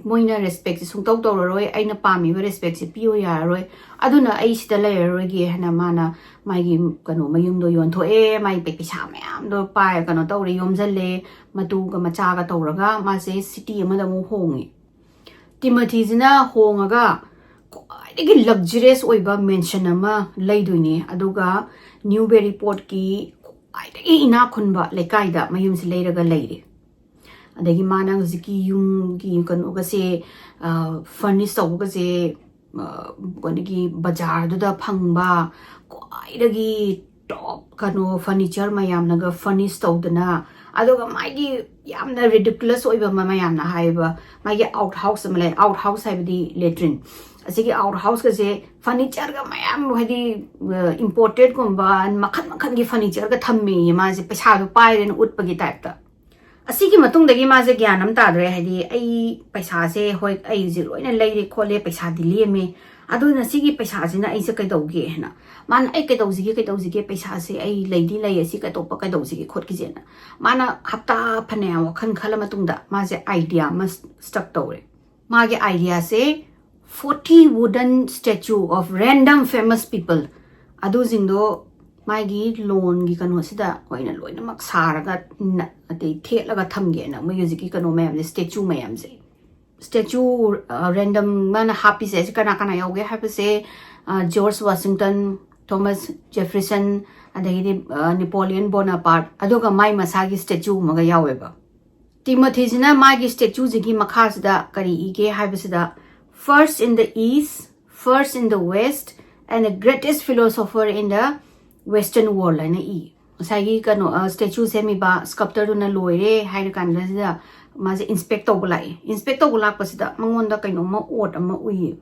ꯃꯣꯏꯅ ꯔꯦꯁꯄꯦꯛꯁꯦ ꯁꯨꯡꯇꯧ ꯇꯧꯔꯔꯣꯏ, ꯑꯩꯅ ꯄꯥꯝꯃꯤꯕ ꯔꯦꯁꯄꯦꯛꯁꯦ ꯄꯤꯌꯨ ꯌꯥꯔꯔꯣꯏ, ꯑꯗꯨꯅ ꯑꯩ ꯁꯤꯗ ꯂꯩꯔꯔꯣꯏꯒꯦ" ꯍꯥꯏꯅ ꯃꯥꯅ ꯃꯥꯒꯤ ꯀꯩꯅꯣ ꯃꯌꯨꯝꯗꯣ ꯌꯣꯟꯊꯣꯛꯑꯦ, ꯃꯥꯒꯤ ꯄꯩ- ꯄꯩꯁꯥ ꯃꯌꯥꯝꯗꯣ ꯄꯥꯏ, ꯀꯩꯅꯣ ꯇꯧꯔꯦ, ꯌꯣꯝꯁꯤꯜꯂꯦ, ꯃꯇꯨꯒ ꯃꯆꯥꯒ ꯇꯧꯔꯒ ꯃꯥꯁꯦ ꯁꯤꯇꯤ ꯑꯃꯗ ꯑꯃꯨꯛ ꯍꯣꯡꯉꯦ꯫ ꯇꯤꯃꯣꯊꯤꯁꯤꯅ ꯍꯣꯡꯉꯒ ꯈ꯭ꯋꯥꯏꯗꯒꯤ ꯂꯛꯖꯔꯤꯌꯁ ꯑꯣꯏꯕ ꯃꯦꯟꯁꯟ ꯑꯃ ꯂꯩꯗꯣꯏꯅꯦ, ꯑꯗꯨꯒ ꯅ꯭ꯌꯨꯕꯦꯔꯤ ꯄꯣꯔꯠꯀꯤ ꯈ꯭ꯋꯥꯏꯗꯒꯤ ꯏꯅꯥꯛ ꯈꯨꯟꯕ ꯂꯩꯀꯥꯏꯗ ꯃꯌꯨꯝꯁꯦ ꯂꯩꯔꯒ ꯂꯩꯔꯦ꯫ ꯑꯗꯒꯤ ꯃꯥꯅ ꯍꯧꯖꯤꯛꯀꯤ ꯌꯨꯝꯒꯤ ꯀꯩꯅꯣꯒꯁꯦ, ꯐꯔꯅꯤꯁ ꯇꯧꯕꯒꯁꯦ, ꯑ, ꯑꯗꯒꯤ ꯕꯖꯥꯔꯗꯨꯗ ꯐꯪꯕ ꯈ꯭ꯋꯥꯏꯗꯒꯤ ꯇꯣꯞ ꯀꯩꯅꯣ ꯐꯔꯅꯤꯆꯔ ꯃꯌꯥꯝꯅꯒ ꯐꯔꯅꯤꯁ ꯇꯧꯗꯅ, ꯑꯗꯨꯒ ꯃꯥꯒꯤ ꯌꯥꯝꯅ ꯔꯤꯗꯤꯀꯨꯂꯁ ꯑꯣꯏꯕ ꯑꯃ ꯃꯌꯥꯝꯅ ꯍꯥꯏꯕ, ꯃꯥꯒꯤ ꯑꯥꯎꯠ ꯍꯥꯎꯁ ꯑꯃ ꯂꯩ, ꯑꯥꯎꯠ ꯍꯥꯎꯁ ꯍꯥꯏꯕꯗꯤ ꯂꯦꯇ꯭ꯔꯤꯟ꯫ ꯑꯁꯤꯒꯤ ꯑꯥꯎꯠ ꯍꯥꯎꯁꯀꯁꯦ ꯐꯔꯅꯤꯆꯔꯒ ꯃꯌꯥꯝ, ꯍꯥꯏꯗꯤ, ꯏꯝꯄꯣꯔꯇꯦꯠꯀꯨꯝꯕ ꯃꯈꯜ ꯃꯈꯜꯒꯤ ꯐꯔꯅꯤꯆꯔꯒ ꯊꯝꯃꯦꯌꯦ꯫ ꯃꯥꯁꯦ ꯄꯩꯁꯥꯗꯣ ꯄꯥꯏꯔꯦꯅ ꯎꯠꯄꯒꯤ ꯇꯥꯏꯞꯇ꯫ ꯑꯁꯤꯒꯤ ꯃꯇꯨꯡꯗꯒꯤ ꯃꯥꯁꯦ ꯒ꯭ꯌꯥꯟ ꯑꯃ ꯇꯥꯗ꯭ꯔꯦ꯫ ꯍꯥꯏꯗꯤ, ꯑꯩ ꯄꯩꯁꯥꯁꯦ, ꯍꯣꯏ, ꯑꯩꯁꯦ ꯂꯣꯏꯅ ꯂꯩꯔꯦ ꯈꯣꯠꯂꯦ, ꯄꯩꯁꯥꯗꯤ ꯂꯦꯝꯃꯦ, ꯑꯗꯨꯅ ꯁꯤꯒꯤ ꯄꯩꯁꯥꯁꯤꯅ ꯑꯩꯁꯦ ꯀꯩꯗꯧꯒꯦ ꯍꯥꯏꯅ ꯃꯥꯅ, "ꯑꯩ ꯀꯩꯗꯧꯁꯤꯒꯦ, ꯀꯩꯗꯧꯁꯤꯒꯦ, ꯄꯩꯁꯥꯁꯦ ꯑꯩ ꯂꯩꯗꯤ ꯂꯩꯌꯦ, ꯁꯤ ꯑꯇꯣꯞꯄ ꯀꯩꯗꯧꯁꯤꯒꯦ ꯈꯣꯠꯈꯤꯁꯦꯅ" ꯃꯥꯅ ꯍꯞꯇꯥ ꯐꯅꯌꯥꯝ ꯋꯥꯈꯜ ꯈꯜꯂ ꯃꯇꯨꯡꯗ ꯃꯥꯁꯦ ꯑꯥꯏꯗꯤꯌꯥ ꯑꯃ ꯁ꯭ꯇꯛ ꯇꯧꯔꯦ꯫ ꯃꯥꯒꯤ ꯑꯥꯏꯗꯤꯌꯥꯁꯦ forty wooden statue of random famous people, ꯑꯗꯨꯁꯤꯡꯗꯣ ꯃꯥꯒꯤ ꯂꯣꯟꯒꯤ ꯀꯩꯅꯣꯁꯤꯗ ꯑꯣꯏꯅ ꯂꯣꯏꯅꯃꯛ ꯁꯥꯔꯒ, ꯅ-, ꯑꯗꯩ ꯊꯦꯠꯂꯒ ꯊꯝꯒꯦꯅ ꯃꯣꯏ ꯍꯧꯖꯤꯛꯀꯤ ꯀꯩꯅꯣ ꯃꯌꯥꯝꯁꯦ, ꯁ꯭ꯇꯦꯆꯨ ꯃꯌꯥꯝꯁꯦ꯫ ꯁ꯭ꯇꯦꯆꯨ, ꯑ, ꯔꯦꯟꯗꯝ ꯃꯥꯅ ꯍꯥꯞꯄꯤꯁꯦ, ꯑꯁꯤ ꯀꯅꯥ ꯀꯅꯥ ꯌꯥꯎꯒꯦ ꯍꯥꯏꯕꯁꯦ, ꯑ, ꯖꯣꯔꯖ ꯋꯥꯁꯤꯡꯇꯟ, ꯊꯣꯃꯁ ꯖꯦꯐꯔꯤꯁꯟ, ꯑꯗꯒꯤꯗꯤ, ꯑ, ꯅꯦꯄꯣꯂꯤꯌꯟ ꯕꯣꯅꯥꯄꯥꯔꯠ, ꯑꯗꯨꯒ ꯃꯥꯏ ꯃꯁꯥꯒꯤ ꯁ꯭ꯇꯦꯆꯨ ꯑꯃꯒ ꯌꯥꯎꯋꯦꯕ꯫ ꯇꯤꯃꯣꯊꯤꯁꯤꯅ ꯃꯥꯒꯤ ꯁ꯭ꯇꯦꯆꯨꯁꯤꯒꯤ ꯃꯈꯥꯁꯤꯗ ꯀꯔꯤ ꯏꯒꯦ ꯍꯥꯏꯕꯁꯤꯗ, "First in the East, first in the West, and the greatest philosopher in the Western world" ꯍꯥꯏꯅ ꯏ꯫ ꯉꯁꯥꯏꯒꯤ ꯀꯩꯅꯣ, ꯑ, ꯁ꯭ꯇꯦꯆꯨ ꯁꯦꯝꯃꯤꯕ ꯁ꯭ꯀꯜꯞꯇꯔꯗꯨꯅ ꯂꯣꯏꯔꯦ ꯍꯥꯏꯔ ꯀꯥꯟꯗꯁꯤꯗ ꯃꯥꯁꯦ ꯏꯟꯁꯄꯦꯛ ꯇꯧꯕ ꯂꯥꯛꯑꯦ꯫ ꯏꯟꯁꯄꯦꯛ ꯇꯧꯕ ꯂꯥꯛꯄꯁꯤꯗ ꯃꯉꯣꯟꯗ ꯀꯩꯅꯣꯝꯃ ꯑꯣꯠ ꯑꯃ ꯎꯏꯌꯦ꯫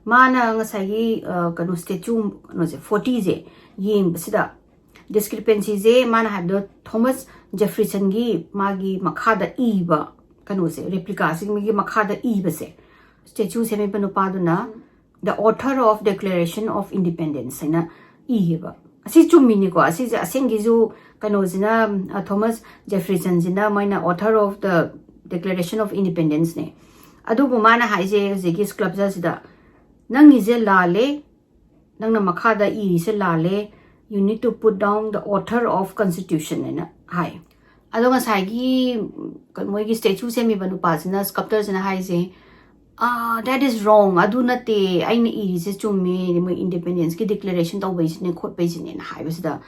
ꯃꯥꯅ ꯉꯁꯥꯏꯒꯤ, ꯑ, ꯀꯩꯅꯣ, ꯁ꯭ꯇꯦꯆꯨ, ꯀꯩꯅꯣꯁꯦ, ꯐꯣꯔꯇꯤꯁꯦ ꯌꯦꯡꯕꯁꯤꯗ, ꯗꯤꯁꯀ꯭ꯔꯤꯄꯦꯟꯁꯤꯁꯦ ꯃꯥꯅ ꯍꯥꯏꯕꯗꯣ, ꯊꯣꯃꯁ ꯖꯦꯐ꯭ꯔꯤꯁꯟꯒꯤ ꯃꯥꯒꯤ ꯃꯈꯥꯗ ꯏꯕ ꯀꯩꯅꯣꯁꯦ, ꯔꯦꯄ꯭ꯂꯤꯀꯥꯁꯤꯒꯤ ꯃꯈꯥꯗ ꯏꯕꯁꯦ, ꯁ꯭ꯇꯦꯆꯨ ꯁꯦꯝꯃꯤꯕ ꯅꯨꯄꯥꯗꯨꯅ "The author of Declaration of Independence" ꯍꯥꯏꯅ ꯏꯌꯦꯕ꯫ ꯑꯁꯤ ꯆꯨꯝꯃꯤꯅꯤꯀꯣ, ꯑꯁꯤꯁꯦ ꯑꯁꯦꯡꯒꯤꯁꯨ ꯀꯩꯅꯣꯁꯤꯅ, ꯑ, ꯊꯣꯃꯁ ꯖꯦꯐ꯭ꯔꯤꯁꯟꯁꯤꯅ ꯃꯣꯏꯅ "Author of the Declaration of Independence" ꯅꯦ꯫ ꯑꯗꯨꯕꯨ ꯃꯥꯅ ꯍꯥꯏꯁꯦ ꯍꯧꯖꯤꯛꯀꯤ ꯁ꯭ꯀꯜꯞꯆꯔꯁꯤꯗ, "ꯅꯪꯒꯤꯁꯦ ꯂꯥꯜꯂꯦ, ꯅꯪꯅ ꯃꯈꯥꯗ ꯏꯔꯤꯁꯦ ꯂꯥꯜꯂꯦ, you need to put down the author of constitution" ꯍꯥꯏꯅ ꯍꯥꯏ꯫ ꯑꯗꯣ ꯉꯁꯥꯏꯒꯤ, ꯎꯝ, ꯀ-, ꯃꯣꯏꯒꯤ ꯁ꯭ꯇꯦꯆꯨ ꯁꯦꯝꯃꯤꯕ ꯅꯨꯄꯥꯁꯤꯅ, ꯁ꯭ꯀꯜꯞꯇꯔꯁꯤꯅ ꯍꯥꯏꯁꯦ, "ꯑꯥ, that is wrong, ꯑꯗꯨ ꯅꯠꯇꯦ, ꯑꯩꯅ ꯏꯔꯤꯁꯦ ꯆꯨꯝꯃꯦ, ꯃꯣꯏ ꯏꯟꯗꯤꯄꯦꯟꯗꯦꯟꯁꯀꯤ ꯗꯤꯀ꯭ꯂꯦꯔꯦꯁꯟ ꯇꯧꯕꯩꯁꯤꯅꯦ ꯈꯣꯠꯄꯩꯁꯤꯅꯦꯅ" ꯍꯥꯏꯕꯁꯤꯗ,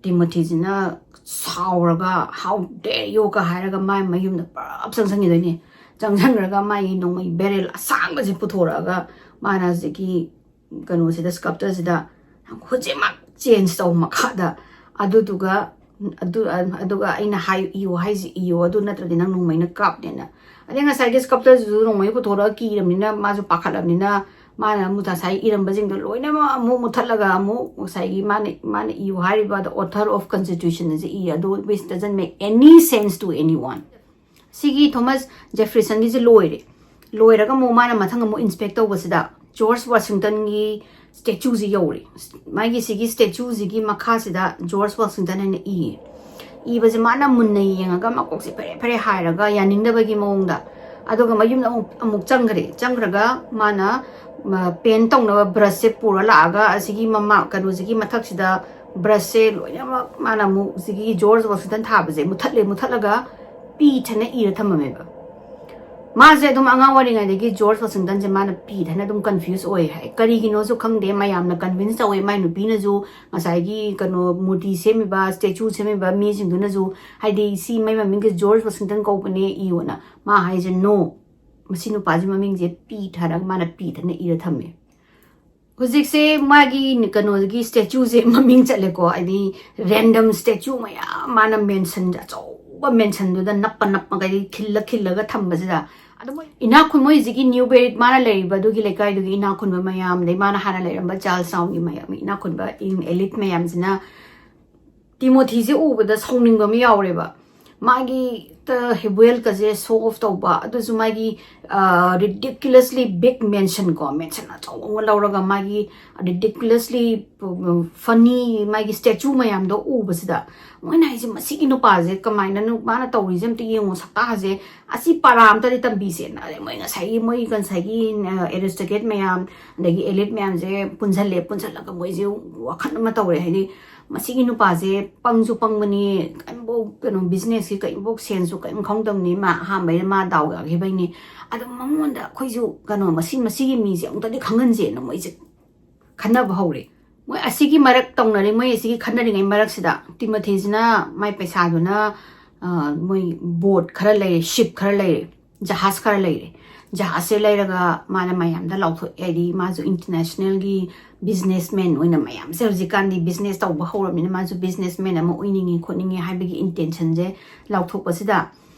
ꯇꯤꯃꯣꯊꯤꯁꯤꯅ ꯁꯥꯎꯔꯒ, "How dare you?" ꯀ ꯍꯥꯏꯔꯒ ꯃꯥꯏ ꯃꯌꯨꯝꯗ ꯄꯨꯔꯥ ꯆꯪꯁꯟꯈꯤꯗꯣꯏꯅꯦ꯫ ꯆꯪꯁꯟꯈ꯭ꯔꯒ ꯃꯥꯒꯤ ꯅꯣꯡꯃꯩ ꯕꯦꯔꯦꯜ ꯑꯁꯥꯡꯕꯁꯦ ꯄꯨꯊꯣꯔꯛꯑꯒ ꯃꯥꯅ ꯍꯧꯖꯤꯛꯀꯤ ꯀꯩꯅꯣꯁꯤꯗ, ꯁ꯭ꯀꯜꯞꯇꯔꯁꯤꯗ, "ꯍꯧꯖꯤꯛꯃꯛ ꯆꯦꯟꯖ ꯇꯧ ꯃꯈꯥꯗ, ꯑꯗꯨꯗꯨꯒ, ꯑꯗꯨ, ꯑꯗꯨꯒ ꯑꯩꯅ ꯍꯥꯏ, ꯏꯌꯣ ꯍꯥꯏꯁꯤ ꯏꯌꯣ, ꯑꯗꯨ ꯅꯠꯇ꯭ꯔꯗꯤ ꯅꯪ ꯅꯣꯡꯃꯩꯅ ꯀꯥꯞꯅꯦꯅ"꯫ ꯑꯗꯩ ꯉꯁꯥꯏꯒꯤ ꯁ꯭ꯀꯜꯞꯇꯔꯁꯤꯁꯨ ꯅꯣꯡꯃꯩ ꯄꯨꯊꯣꯔꯒ ꯀꯤꯔꯕꯅꯤꯅ, ꯃꯥꯁꯨ ꯄꯥꯈꯠꯂꯕꯅꯤꯅ, ꯃꯥꯅ ꯑꯃꯨꯛ ꯉꯁꯥꯏ ꯏꯔꯝꯕꯁꯤꯡꯗꯣ ꯂꯣꯏꯅꯃꯛ ꯑꯃꯨꯛ ꯃꯨꯠꯊꯠꯂꯒ ꯑꯃꯨꯛ ꯉꯁꯥꯏꯒꯤ ꯃꯥꯅ ꯃꯥꯅ ꯏꯌꯨ ꯍꯥꯏꯔꯤꯕ the author of constitution ꯑꯁꯤ ꯏ ꯑꯗꯣ, which doesn't make any sense to anyone. ꯁꯤꯒꯤ ꯊꯣꯃꯁ ꯖꯦꯐꯔꯤꯁꯟꯒꯤꯁꯦ ꯂꯣꯏꯔꯦ꯫ ꯂꯣꯏꯔꯒ ꯑꯃꯨꯛ ꯃꯥꯅ ꯃꯊꯪ ꯑꯃꯨꯛ ꯏꯟꯁꯄꯦꯛ ꯇꯧꯕꯁꯤꯗ ꯖꯣꯔꯖ ꯋꯥꯁꯤꯡꯇꯟꯒꯤ ꯁ꯭ꯇꯦꯆꯨꯁꯤ ꯌꯧꯔꯦ꯫ ꯃꯥꯒꯤ ꯁꯤꯒꯤ ꯁ꯭ꯇꯦꯆꯨꯁꯤꯒꯤ ꯃꯈꯥꯁꯤꯗ ꯖꯣꯔꯖ ꯋꯥꯁꯤꯡꯇꯟ ꯍꯥꯏꯅ ꯏꯌꯦ꯫ ꯏꯕꯁꯦ ꯃꯥꯅ ꯃꯨꯟꯅ ꯌꯦꯡꯉꯒ ꯃꯀꯣꯛꯁꯦ ꯐꯦꯔꯦ ꯐꯦꯔꯦ ꯍꯥꯏꯔꯒ ꯌꯥꯅꯤꯡꯗꯕꯒꯤ ꯃꯑꯣꯡꯗ꯫ ꯑꯗꯨꯒ ꯃꯌꯨꯝꯗ ꯑꯃꯨꯛ ꯑꯃꯨꯛ ꯆꯪꯈ꯭ꯔꯦ꯫ ꯆꯪꯈ꯭ꯔꯒ ꯃꯥꯅ ꯄꯦꯟ ꯇꯧꯅꯕ ꯕ꯭ꯔꯁꯁꯦ ꯄꯨꯔ ꯂꯥꯛꯑꯒ ꯑꯁꯤꯒꯤ ꯃꯃꯥ ꯀꯩꯅꯣꯁꯤꯒꯤ ꯃꯊꯛꯁꯤꯗ ꯕ꯭ꯔꯁꯁꯦ ꯂꯣꯏꯅꯃꯛ ꯃꯥꯅ ꯑꯃꯨꯛ ꯁꯤꯒꯤ ꯖꯣꯔꯖ ꯋꯥꯁꯤꯡꯇꯟ ꯊꯥꯕꯁꯦ ꯃꯨꯠꯊꯠꯂꯦ꯫ ꯃꯨꯠꯊꯠꯂꯒ ꯄꯤ ꯊꯅ ꯏꯔ ꯊꯝꯃꯝꯃꯦꯕ꯫ ꯃꯥꯁꯦ ꯑꯗꯨꯝ ꯑꯉꯥꯡ ꯑꯣꯏꯔꯤꯉꯩꯗꯒꯤ ꯖꯣꯔꯖ ꯋꯥꯁꯤꯡꯇꯟꯁꯦ ꯃꯥꯅ ꯄꯤ ꯊꯅ ꯑꯗꯨꯝ ꯀꯟꯐ꯭ꯌꯨꯁ ꯑꯣꯏ ꯍꯥꯏ꯫ ꯀꯔꯤꯒꯤꯅꯣꯁꯨ ꯈꯪꯗꯦ, ꯃꯌꯥꯝꯅ ꯀꯟꯚꯤꯟꯁ ꯇꯧꯋꯦ꯫ ꯃꯥꯏ ꯅꯨꯄꯤꯅꯁꯨ ꯉꯁꯥꯏꯒꯤ ꯀꯩꯅꯣ ꯃꯨꯔꯇꯤ ꯁꯦꯝꯃꯤꯕ, ꯁ꯭ꯇꯦꯆꯨ ꯁꯦꯝꯃꯤꯕ ꯃꯤꯁꯤꯡꯗꯨꯅꯁꯨ, ꯍꯥꯏꯗꯤ, "ꯁꯤ ꯃꯥꯏ ꯃꯃꯤꯡꯁꯦ ꯖꯣꯔꯖ ꯋꯥꯁꯤꯡꯇꯟ ꯀꯧꯕꯅꯦ, ꯏꯌꯣꯅ"꯫ ꯃꯥ ꯍꯥꯏꯁꯦ, "No, ꯃꯁꯤ ꯅꯨꯄꯥꯁꯤ ꯃꯃꯤꯡꯁꯦ ꯄꯤ ꯊꯥꯔꯒ ꯃꯥꯅ ꯄꯤ ꯊꯅ ꯏꯔ ꯊꯝꯃꯦ"꯫ ꯍꯧꯖꯤꯛꯁꯦ ꯃꯥꯒꯤ ꯀꯩꯅꯣꯒꯤ ꯁ꯭ꯇꯦꯆꯨꯁꯦ ꯃꯃꯤꯡ ꯆꯠꯂꯦꯀꯣ, ꯍꯥꯏꯗꯤ ꯔꯦꯟꯗꯝ ꯁ꯭ꯇꯦꯆꯨ ꯃꯌꯥꯝ ꯃꯥꯅ ꯃꯦꯟꯁꯟ, ꯑꯆꯧꯕ ꯃꯦꯟꯁꯟꯗꯨꯗ ꯅꯞꯄ ꯅꯞꯄꯒ, ꯍꯥꯏꯗꯤ ꯈꯤꯜꯂ ꯈꯤꯜꯂꯒ ꯊꯝꯕꯁꯤꯗ꯫ ꯑꯗꯣ ꯃꯣꯏ ꯏꯅꯥꯛ ꯈꯨꯟ, ꯃꯣꯏ ꯍꯧꯖꯤꯛꯀꯤ ꯅ꯭ꯌꯨ ꯕꯦꯔꯤꯛ, ꯃꯥꯅ ꯂꯩꯔꯤꯕ ꯑꯗꯨꯒꯤ ꯂꯩꯀꯥꯏꯗꯨꯒꯤ ꯏꯅꯥꯛ ꯈꯨꯟꯕ ꯃꯌꯥꯝ, ꯑꯗꯩ ꯃꯥꯅ ꯍꯥꯟꯅ ꯂꯩꯔꯝꯕ ꯆꯥꯔꯜꯁ ꯇꯥꯎꯟꯒꯤ ꯃꯌꯥꯝ, ꯏꯅꯥꯛ ꯈꯨꯟꯕ ꯏꯟ ꯑꯦꯂꯤꯠ ꯃꯌꯥꯝꯁꯤꯅ ꯇꯤꯃꯣꯊꯤꯁꯦ ꯎꯕꯗ ꯁꯥꯎꯅꯤꯡꯕ ꯑꯃ ꯌꯥꯎꯔꯦꯕ꯫ ꯃꯥꯒꯤ ꯇ-, ꯋꯦꯜꯀꯁꯦ ꯁꯣ ꯑꯣꯐ ꯇꯧꯕ, ꯑꯗꯨꯁꯨ ꯃꯥꯒꯤ, ꯑ, ridiculously big mansion ꯀꯣ, ꯃꯦꯟꯁꯟ ꯑꯆꯧꯕ ꯑꯃ ꯂꯧꯔꯒ ꯃꯥꯒꯤ ridiculously funny ꯃꯥꯒꯤ ꯁ꯭ꯇꯦꯆꯨ ꯃꯌꯥꯝꯗꯣ ꯎꯕꯁꯤꯗ ꯃꯣꯏꯅ ꯍꯥꯏꯁꯦ, "ꯃꯁꯤꯒꯤ ꯅꯨꯄꯥꯁꯦ ꯀꯃꯥꯏꯅꯅꯣ ꯃꯥꯅ ꯇꯧꯔꯤꯁꯦ? ꯑꯝꯇ ꯌꯦꯡꯉꯣ, ꯁꯛꯇꯥꯁꯦ, ꯑꯁꯤ ꯄꯥꯔꯥ ꯑꯝꯇꯗꯤ ꯇꯝꯕꯤꯁꯦꯅ"꯫ ꯑꯗꯩ ꯃꯣꯏ ꯉꯁꯥꯏꯒꯤ, ꯃꯣꯏ ꯉꯁꯥꯏꯒꯤ, ꯑ, ꯑꯦꯔꯤꯁꯇꯣꯀ꯭ꯔꯦꯠ ꯃꯌꯥꯝ, ꯑꯗꯒꯤ ꯑꯦꯂꯤꯠ ꯃꯌꯥꯝꯁꯦ ꯄꯨꯟꯁꯜꯂꯦ꯫ ꯄꯨꯟꯁꯜꯂꯒ ꯃꯣꯏꯁꯦ ꯋꯥꯈꯜ ꯑꯃ ꯇꯧꯔꯦ, ꯍꯥꯏꯗꯤ, "ꯃꯁꯤꯒꯤ ꯅꯨꯄꯥꯁꯦ ꯄꯪꯁꯨ ꯄꯪꯕꯅꯤ, ꯀꯔꯤꯝꯐꯥꯎ ꯀꯩꯅꯣ ꯕꯤꯖꯤꯅꯦꯁꯀꯤ ꯀꯔꯤꯝꯐꯥꯎ ꯁꯦꯟꯁꯁꯨ ꯀꯔꯤꯝ ꯈꯪꯗꯕꯅꯤ, ꯃꯥ ꯑꯍꯥꯟꯕꯩꯗ ꯃꯥ ꯗꯥꯎ ꯌꯥꯈꯤꯕꯩꯅꯤ, ꯑꯗꯣ ꯃꯉꯣꯟꯗ ꯑꯩꯈꯣꯏꯁꯨ ꯀꯩꯅꯣ ꯃꯁꯤ, ꯃꯁꯤꯒꯤ ꯃꯤꯁꯦ ꯑꯃꯨꯛꯇꯗꯤ ꯈꯪꯍꯟꯁꯦꯅ" ꯃꯣꯏꯁꯦ ꯈꯟꯅꯕ ꯍꯧꯔꯦ꯫ ꯃꯣꯏ ꯑꯁꯤꯒꯤ ꯃꯔꯛ ꯇꯧꯅꯔꯤ, ꯃꯣꯏ ꯑꯁꯤꯒꯤ ꯈꯟꯅꯔꯤꯉꯩ ꯃꯔꯛꯁꯤꯗ ꯇꯤꯃꯣꯊꯤꯁꯤꯅ ꯃꯥꯏ ꯄꯩꯁꯥꯗꯨꯅ, ꯑ, ꯃꯣꯏ ꯕꯣꯠ ꯈꯔ ꯂꯩꯔꯦ, ꯁꯤꯞ ꯈꯔ ꯂꯩꯔꯦ, ꯖꯍꯥꯖ ꯈꯔ ꯂꯩꯔꯦ꯫ ꯖꯍꯥꯖꯁꯦ ꯂꯩꯔꯒ ꯃꯥꯅ ꯃꯌꯥꯝꯗ ꯂꯥꯎꯊꯣꯛꯑꯦ, ꯍꯥꯏꯗꯤ ꯃꯥꯁꯨ ꯏꯟꯇꯔꯅꯦꯁꯅꯦꯜꯒꯤ ꯕꯤꯖꯤꯅꯦꯁꯃꯦꯟ ꯑꯣꯏꯅ, ꯃꯌꯥꯝꯁꯦ ꯍꯧꯖꯤꯛꯀꯥꯟꯗꯤ ꯕꯤꯖꯤꯅꯦꯁ ꯇꯧꯕ ꯍꯧꯔꯕꯅꯤꯅ ꯃꯥꯁꯨ ꯕꯤꯖꯤꯅꯦꯁꯃꯦꯟ ꯑꯃ ꯑꯣꯏꯅꯤꯡꯉꯤ ꯈꯣꯠꯅꯤꯡꯉꯤ ꯍꯥꯏꯕꯒꯤ ꯏꯟꯇꯦꯟꯁꯟꯁꯦ ꯂꯥꯎꯊꯣꯛꯄꯁꯤꯗ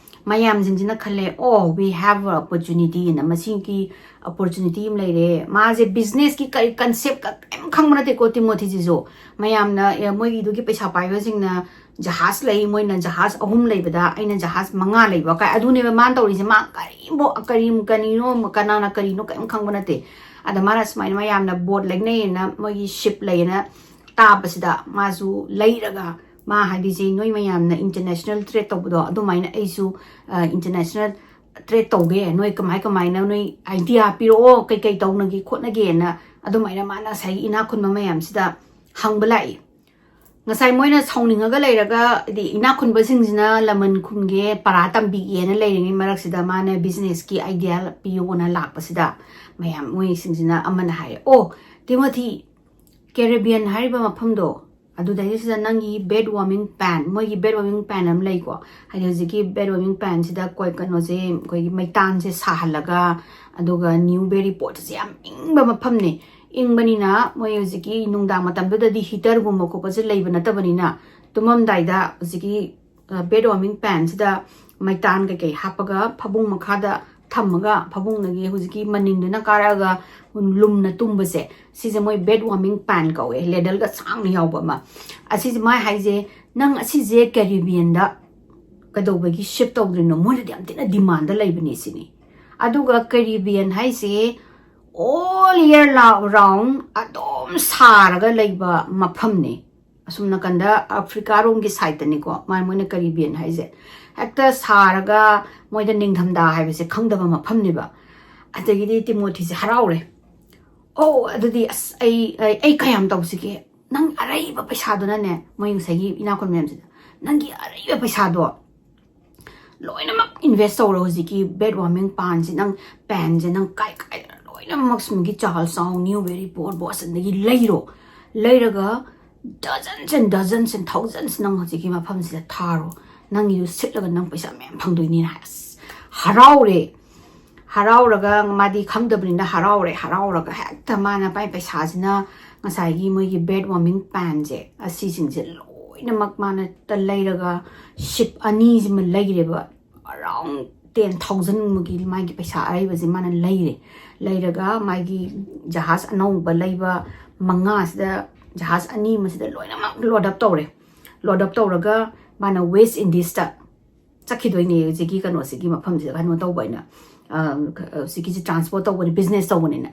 ꯃꯌꯥꯝꯁꯤꯡꯁꯤꯅ ꯈꯜꯂꯦ, "Oh, we have a opportunity" ꯑꯅ, ꯃꯁꯤꯒꯤ opportunity ꯑꯃ ꯂꯩꯔꯦ꯫ ꯃꯥꯁꯦ business ꯀꯤ ꯀꯔꯤ concept ꯀ ꯀꯔꯤꯝ ꯈꯪꯕ ꯅꯠꯇꯦꯀꯣ ꯇꯤꯃꯣꯊꯤꯁꯤꯁꯨ꯫ ꯃꯌꯥꯝꯅ, ꯑꯦ, ꯃꯣꯏꯒꯤꯗꯨꯒꯤ ꯄꯩꯁꯥ ꯄꯥꯏꯕꯁꯤꯡꯅ ꯖꯍꯥꯖ ꯂꯩ, ꯃꯣꯏꯅ ꯖꯍꯥꯖ ꯑꯍꯨꯝ ꯂꯩꯕꯗ ꯑꯩꯅ ꯖꯍꯥꯖ ꯃꯉꯥ ꯂꯩꯕ ꯀꯥꯏ, ꯑꯗꯨꯅꯦꯕ ꯃꯥꯅ ꯇꯧꯔꯤꯁꯦ꯫ ꯃꯥ ꯀꯔꯤꯝꯕꯨ, ꯀꯔꯤ, ꯀꯔꯤꯅꯣ, ꯀꯅꯥꯅ ꯀꯔꯤꯅꯣ ꯀꯔꯤꯝ ꯈꯪꯕ ꯅꯠꯇꯦ꯫ ꯑꯗ ꯃꯥꯅ ꯁꯨꯃꯥꯏꯅ ꯃꯌꯥꯝꯅ boat ꯂꯩꯅꯩꯌꯦꯅ, ꯃꯣꯏꯒꯤ ship ꯂꯩꯌꯦꯅ ꯇꯥꯕꯁꯤꯗ ꯃꯥꯁꯨ ꯂꯩꯔꯒ, ꯃꯥ ꯍꯥꯏꯗꯣꯏꯁꯦ, "ꯅꯣꯏ ꯃꯌꯥꯝꯅ international trade ꯇꯧꯕꯗꯣ ꯑꯗꯨꯃꯥꯏꯅ ꯑꯩꯁꯨ, ꯑ, international trade ꯇꯧꯒꯦ, ꯅꯣꯏ ꯀꯃꯥꯏ ꯀꯃꯥꯏꯅ, ꯅꯣꯏ idea ꯄꯤꯔꯛꯑꯣ, ꯀꯩꯀꯩ ꯇꯧꯅꯒꯦ ꯈꯣꯠꯅꯒꯦꯅ", ꯑꯗꯨꯃꯥꯏꯅ ꯃꯥꯅ ꯉꯁꯥꯏꯒꯤ ꯏꯅꯥꯛ ꯈꯨꯟꯕ ꯃꯌꯥꯝꯁꯤꯗ ꯍꯪꯕ ꯂꯥꯛꯏ꯫ ꯉꯁꯥꯏ ꯃꯣꯏꯅ ꯁꯥꯎꯅꯤꯡꯉꯒ ꯂꯩꯔꯒ, ꯍꯥꯏꯗꯤ ꯏꯅꯥꯛ ꯈꯨꯟꯕꯁꯤꯡꯁꯤꯅ ꯂꯃꯟ ꯈꯨꯝꯒꯦ, ꯄꯔꯥ ꯇꯝꯕꯤꯒꯦꯅ ꯂꯩꯔꯤꯉꯩ ꯃꯔꯛꯁꯤꯗ ꯃꯥꯅ business ꯀꯤ idea ꯄꯤꯌꯣꯅ ꯂꯥꯛꯄꯁꯤꯗ, ꯃꯌꯥꯝ ꯃꯣꯏꯁꯤꯡꯁꯤꯅ ꯑꯃꯅ ꯍꯥꯏꯔꯦ, "ꯑꯣ, ꯇꯤꯃꯣꯊꯤ, Caribbean ꯍꯥꯏꯔꯤꯕ ꯃꯐꯝꯗꯣ, ꯑꯗꯨꯗꯩꯁꯤꯗ ꯅꯪꯒꯤ bed warming pan, ꯃꯣꯏꯒꯤ bed warming pan ꯑꯃ ꯂꯩꯀꯣ, ꯍꯥꯏꯗꯤ ꯍꯧꯖꯤꯛꯀꯤ bed warming pan ꯁꯤꯗ ꯀꯣꯏ-, ꯀꯩꯅꯣꯁꯦ, ꯑꯩꯈꯣꯏꯒꯤ ꯃꯩꯇꯥꯟꯁꯦ ꯁꯥꯍꯜꯂꯒ, ꯑꯗꯨꯒ Newburyport ꯁꯦ ꯌꯥꯝ ꯏꯪꯕ ꯃꯐꯝꯅꯦ꯫ ꯏꯪꯕꯅꯤꯅ ꯃꯣꯏ ꯍꯧꯖꯤꯛꯀꯤ ꯅꯨꯡꯗꯥꯡ ꯃꯇꯝꯗꯨꯗꯗꯤ heater ꯒꯨꯝꯕ ꯈꯣꯠꯄꯁꯦ ꯂꯩꯕ ꯅꯠꯇꯕꯅꯤꯅ, ꯇꯨꯝꯃꯝꯗꯥꯏꯗ ꯍꯧꯖꯤꯛꯀꯤ, ꯑ, bed warming pan ꯁꯤꯗ ꯃꯩꯇꯥꯟ ꯀꯩꯀꯩ ꯍꯥꯞꯄꯒ ꯐꯃꯨꯡ ꯃꯈꯥꯗ ꯊꯝꯃꯒ, ꯐꯃꯨꯡꯗꯒꯤ ꯍꯧꯖꯤꯛꯀꯤ ꯃꯅꯤꯟꯗꯨꯅ ꯀꯥꯔꯛꯑꯒ ꯂꯨꯝꯅ ꯇꯨꯝꯕꯁꯦ, ꯁꯤꯁꯦ ꯃꯣꯏ bed warming pan ꯀꯧꯋꯦ, ladle ꯒ ꯁꯥꯡꯅ ꯌꯥꯎꯕ ꯑꯃ꯫ ꯑꯁꯤꯁꯦ ꯃꯥꯏ ꯍꯥꯏꯁꯦ, ꯅꯪ ꯑꯁꯤꯁꯦ Caribbean ꯗ ꯀꯩꯗꯧꯕꯒꯤ ship ꯇꯧꯗ꯭ꯔꯤꯅꯣ? ꯃꯣꯏꯅꯗꯤ ꯌꯥꯝ ꯊꯤꯅ demand ꯂꯩꯕꯅꯦ ꯁꯤꯅꯤ꯫ ꯑꯗꯨꯒ Caribbean ꯍꯥꯏꯁꯦ all year la-, round ꯑꯗꯨꯝ ꯁꯥꯔꯒ ꯂꯩꯕ ꯃꯐꯝꯅꯦ꯫ ꯑꯁꯨꯝ ꯅꯥꯀꯟꯗ Africa ꯔꯣꯝꯒꯤ side ꯇꯅꯤꯀꯣ, ꯃꯥ-, ꯃꯣꯏꯅ Caribbean ꯍꯥꯏꯁꯦ꯫ ꯍꯦꯛꯇ ꯁꯥꯔꯒ ꯃꯣꯏꯗ ꯅꯤꯡꯊꯝꯊꯥ ꯍꯥꯏꯕꯁꯦ ꯈꯪꯗꯕ ꯃꯐꯝꯅꯦꯕ꯫ ꯑꯗꯒꯤꯗꯤ ꯇꯤꯃꯣꯊꯤꯁꯦ ꯍꯔꯥꯎꯔꯦ꯫ "ꯑꯣ, ꯑꯗꯨꯗꯤ ꯑꯁ, ꯑꯩ, ꯑꯩ, ꯑꯩ ꯀꯌꯥꯝ ꯇꯧꯁꯤꯒꯦ? ꯅꯪ ꯑꯔꯩꯕ ꯄꯩꯁꯥꯗꯨꯅꯅꯦ", ꯃꯣꯏ ꯉꯁꯥꯏꯒꯤ ꯏꯅꯥꯛ ꯈꯨꯟꯕ ꯃꯌꯥꯝꯁꯤꯗ, "ꯅꯪꯒꯤ ꯑꯔꯩꯕ ꯄꯩꯁꯥꯗꯣ ꯂꯣꯏꯅꯃꯛ invest ꯇꯧꯔꯣ꯫ ꯍꯧꯖꯤꯛꯀꯤ bed warming pan ꯁꯦ, ꯅꯪ pan ꯁꯦ, ꯅꯪ ꯀꯥꯏ ꯀꯥꯏꯗ ꯂꯣꯏꯅꯃꯛ ꯁꯨꯝꯒꯤ Charlestown, Newburyport, Boston ꯗꯒꯤ ꯂꯩꯔꯣ꯫ ꯂꯩꯔꯒ dozens and dozens and thousands ꯅꯪ ꯍꯧꯖꯤꯛꯀꯤ ꯃꯐꯝꯁꯤꯗ ꯊꯥꯔꯣ꯫ ꯅꯪꯒꯤꯗꯨ ꯁꯤꯠꯂꯒ ꯅꯪ ꯄꯩꯁꯥ ꯃꯌꯥꯝ ꯐꯪꯗꯣꯏꯅꯤꯅ" ꯍꯥꯏ꯫ ꯑꯁ, ꯍꯔꯥꯎꯔꯦ꯫ ꯍꯔꯥꯎꯔꯒ, ꯃꯥꯗꯤ ꯈꯪꯗꯕꯅꯤꯅ ꯍꯔꯥꯎꯔꯦ꯫ ꯍꯔꯥꯎꯔꯒ ꯍꯦꯛꯇ ꯃꯥꯅ ꯃꯥꯏ ꯄꯩꯁꯥꯁꯤꯅ ꯉꯁꯥꯏꯒꯤ ꯃꯣꯏꯒꯤ bed warming pan ꯁꯦ, ꯑꯁꯤꯁꯤꯡꯁꯦ ꯂꯣꯏꯅꯃꯛ ꯃꯥꯅ ꯇ ꯂꯩꯔꯒ ship ꯑꯅꯤꯁꯤꯃ ꯂꯩꯔꯦꯕ꯫ ꯑꯔꯥꯎꯟ ꯇꯦꯟ ꯊꯥꯎꯖꯟꯃꯨꯛꯀꯤ ꯃꯥꯒꯤ ꯄꯩꯁꯥ ꯑꯔꯩꯕꯁꯦ ꯃꯥꯅ ꯂꯩꯔꯦ꯫ ꯂꯩꯔꯒ ꯃꯥꯒꯤ ꯖꯍꯥꯖ ꯑꯅꯧꯕ ꯂꯩꯕ ꯃꯉꯥꯁꯤꯗ, ꯖꯍꯥꯖ ꯑꯅꯤ ꯑꯃꯁꯤꯗ ꯂꯣꯏꯅꯃꯛ ꯂꯣꯗ ꯑꯞ ꯇꯧꯔꯦ꯫ ꯂꯣꯗ ꯑꯞ ꯇꯧꯔꯒ ꯃꯥꯅ ꯋꯦꯁ ꯏꯟꯗꯤꯁꯇ ꯆꯠꯈꯤꯗꯣꯏꯅꯦ, ꯍꯧꯖꯤꯛꯀꯤ ꯀꯩꯅꯣꯁꯤꯒꯤ ꯃꯐꯝꯁꯤꯗ ꯀꯩꯅꯣ ꯇꯧꯕ ꯍꯥꯏꯅ, ꯁꯤꯒꯤꯁꯤ ꯇ꯭ꯔꯥꯟꯁꯄꯣꯔꯠ ꯇꯧꯕꯅꯤ, ꯕꯤꯖꯤꯅꯦꯁ ꯇꯧꯕꯅꯤꯅ꯫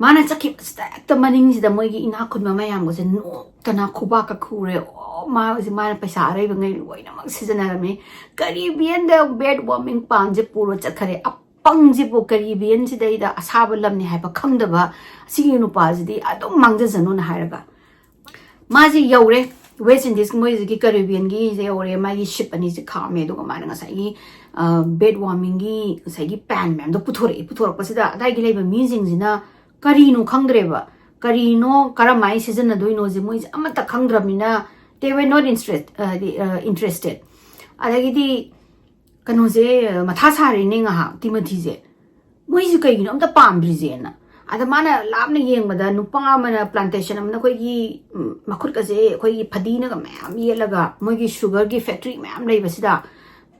ꯃꯥꯅ ꯆꯠꯈꯤꯕꯁꯤꯗ ꯍꯦꯛꯇ ꯃꯅꯤꯡꯁꯤꯗ ꯃꯣꯏꯒꯤ ꯏꯅꯥꯛ ꯈꯨꯟꯕ ꯃꯌꯥꯝꯒꯁꯦ ꯅꯣꯛꯇꯅ ꯈꯨꯕꯥꯛꯀ ꯈꯨꯔꯦ꯫ ꯑꯣ, ꯃꯥ ꯍꯧꯖꯤꯛ ꯃꯥꯅ ꯄꯩꯁꯥ ꯑꯔꯩꯕꯉꯩ ꯂꯣꯏꯅꯃꯛ ꯁꯤꯖꯤꯟꯅꯔꯝꯃꯤ꯫ ꯀꯔꯤꯕꯤꯌꯟꯗ ꯕꯦꯠ ꯋꯥꯔꯃꯤꯡ ꯄꯥꯟꯁꯦ ꯄꯨꯔ ꯆꯠꯈꯔꯦ꯫ ꯑꯄꯪꯁꯤꯕꯨ, ꯀꯔꯤꯕꯤꯌꯟꯁꯤꯗꯩꯗ ꯑꯁꯥꯕ ꯂꯝꯅꯤ ꯍꯥꯏꯕ ꯈꯪꯗꯕ ꯑꯁꯤꯒꯤ ꯅꯨꯄꯥꯁꯤꯗꯤ ꯑꯗꯨꯝ ꯃꯥꯡꯖꯁꯅꯨꯅ ꯍꯥꯏꯔꯒ ꯃꯥꯁꯦ ꯌꯧꯔꯦ꯫ ꯋꯦꯁ ꯏꯟꯗꯤꯁ ꯃꯣꯏꯁꯤꯒꯤ ꯀꯔꯤꯕꯤꯌꯟꯒꯤꯁꯦ ꯌꯧꯔꯦ꯫ ꯃꯥꯒꯤ ꯁꯤꯞ ꯑꯅꯤꯁꯦ ꯈꯥꯝꯃꯦ, ꯑꯗꯨꯒ ꯃꯥꯅ ꯉꯁꯥꯏꯒꯤ ꯕꯦꯠ ꯋꯥꯔꯃꯤꯡꯒꯤ ꯉꯁꯥꯏꯒꯤ ꯄꯦꯟ ꯃꯌꯥꯝꯗꯣ ꯄꯨꯊꯣꯔꯛꯑꯦ꯫ ꯄꯨꯊꯣꯔꯛꯄꯁꯤꯗ ꯑꯗꯥꯏꯒꯤ ꯂꯩꯕ ꯃꯤꯁꯤꯡꯁꯤꯅ ꯀꯔꯤꯅꯣ ꯈꯪꯗ꯭ꯔꯦꯕ, ꯀꯔꯤꯅꯣ, ꯀꯔꯝꯍꯥꯏꯅ ꯁꯤꯖꯤꯟꯅꯗꯣꯏꯅꯣꯁꯦ ꯃꯣꯏꯁꯦ ꯑꯃꯠꯇ ꯈꯪꯗ꯭ꯔꯕꯅꯤꯅ they were not interest, ꯍꯥꯏꯗꯤ, interested꯫ ꯑꯗꯒꯤꯗꯤ ꯀꯩꯅꯣꯁꯦ ꯃꯊꯥ ꯁꯥꯔꯦꯅꯦ ꯉꯥꯏꯍꯥꯛ, ꯇꯤꯃꯣꯊꯤꯁꯦ꯫ ꯃꯣꯏꯁꯦ ꯀꯩꯒꯤꯅꯣ ꯑꯝꯇ ꯄꯥꯝꯗ꯭ꯔꯤꯁꯦꯅ꯫ ꯑꯗ ꯃꯥꯅ ꯂꯥꯞꯅ ꯌꯦꯡꯕꯗ ꯅꯨꯄꯥ ꯑꯃꯅ ꯄ꯭ꯂꯥꯟꯇꯦꯁꯟ ꯑꯃꯅ ꯑꯩꯈꯣꯏꯒꯤ, ꯎꯝ, ꯃꯈꯨꯠꯀꯁꯦ ꯑꯩꯈꯣꯏꯒꯤ ꯐꯗꯤꯅꯒ ꯃꯌꯥꯝ ꯌꯦꯠꯂꯒ ꯃꯣꯏꯒꯤ ꯁꯨꯒꯔꯒꯤ ꯐꯦꯛꯇ꯭ꯔꯤ ꯃꯌꯥꯝ ꯂꯩꯕꯁꯤꯗ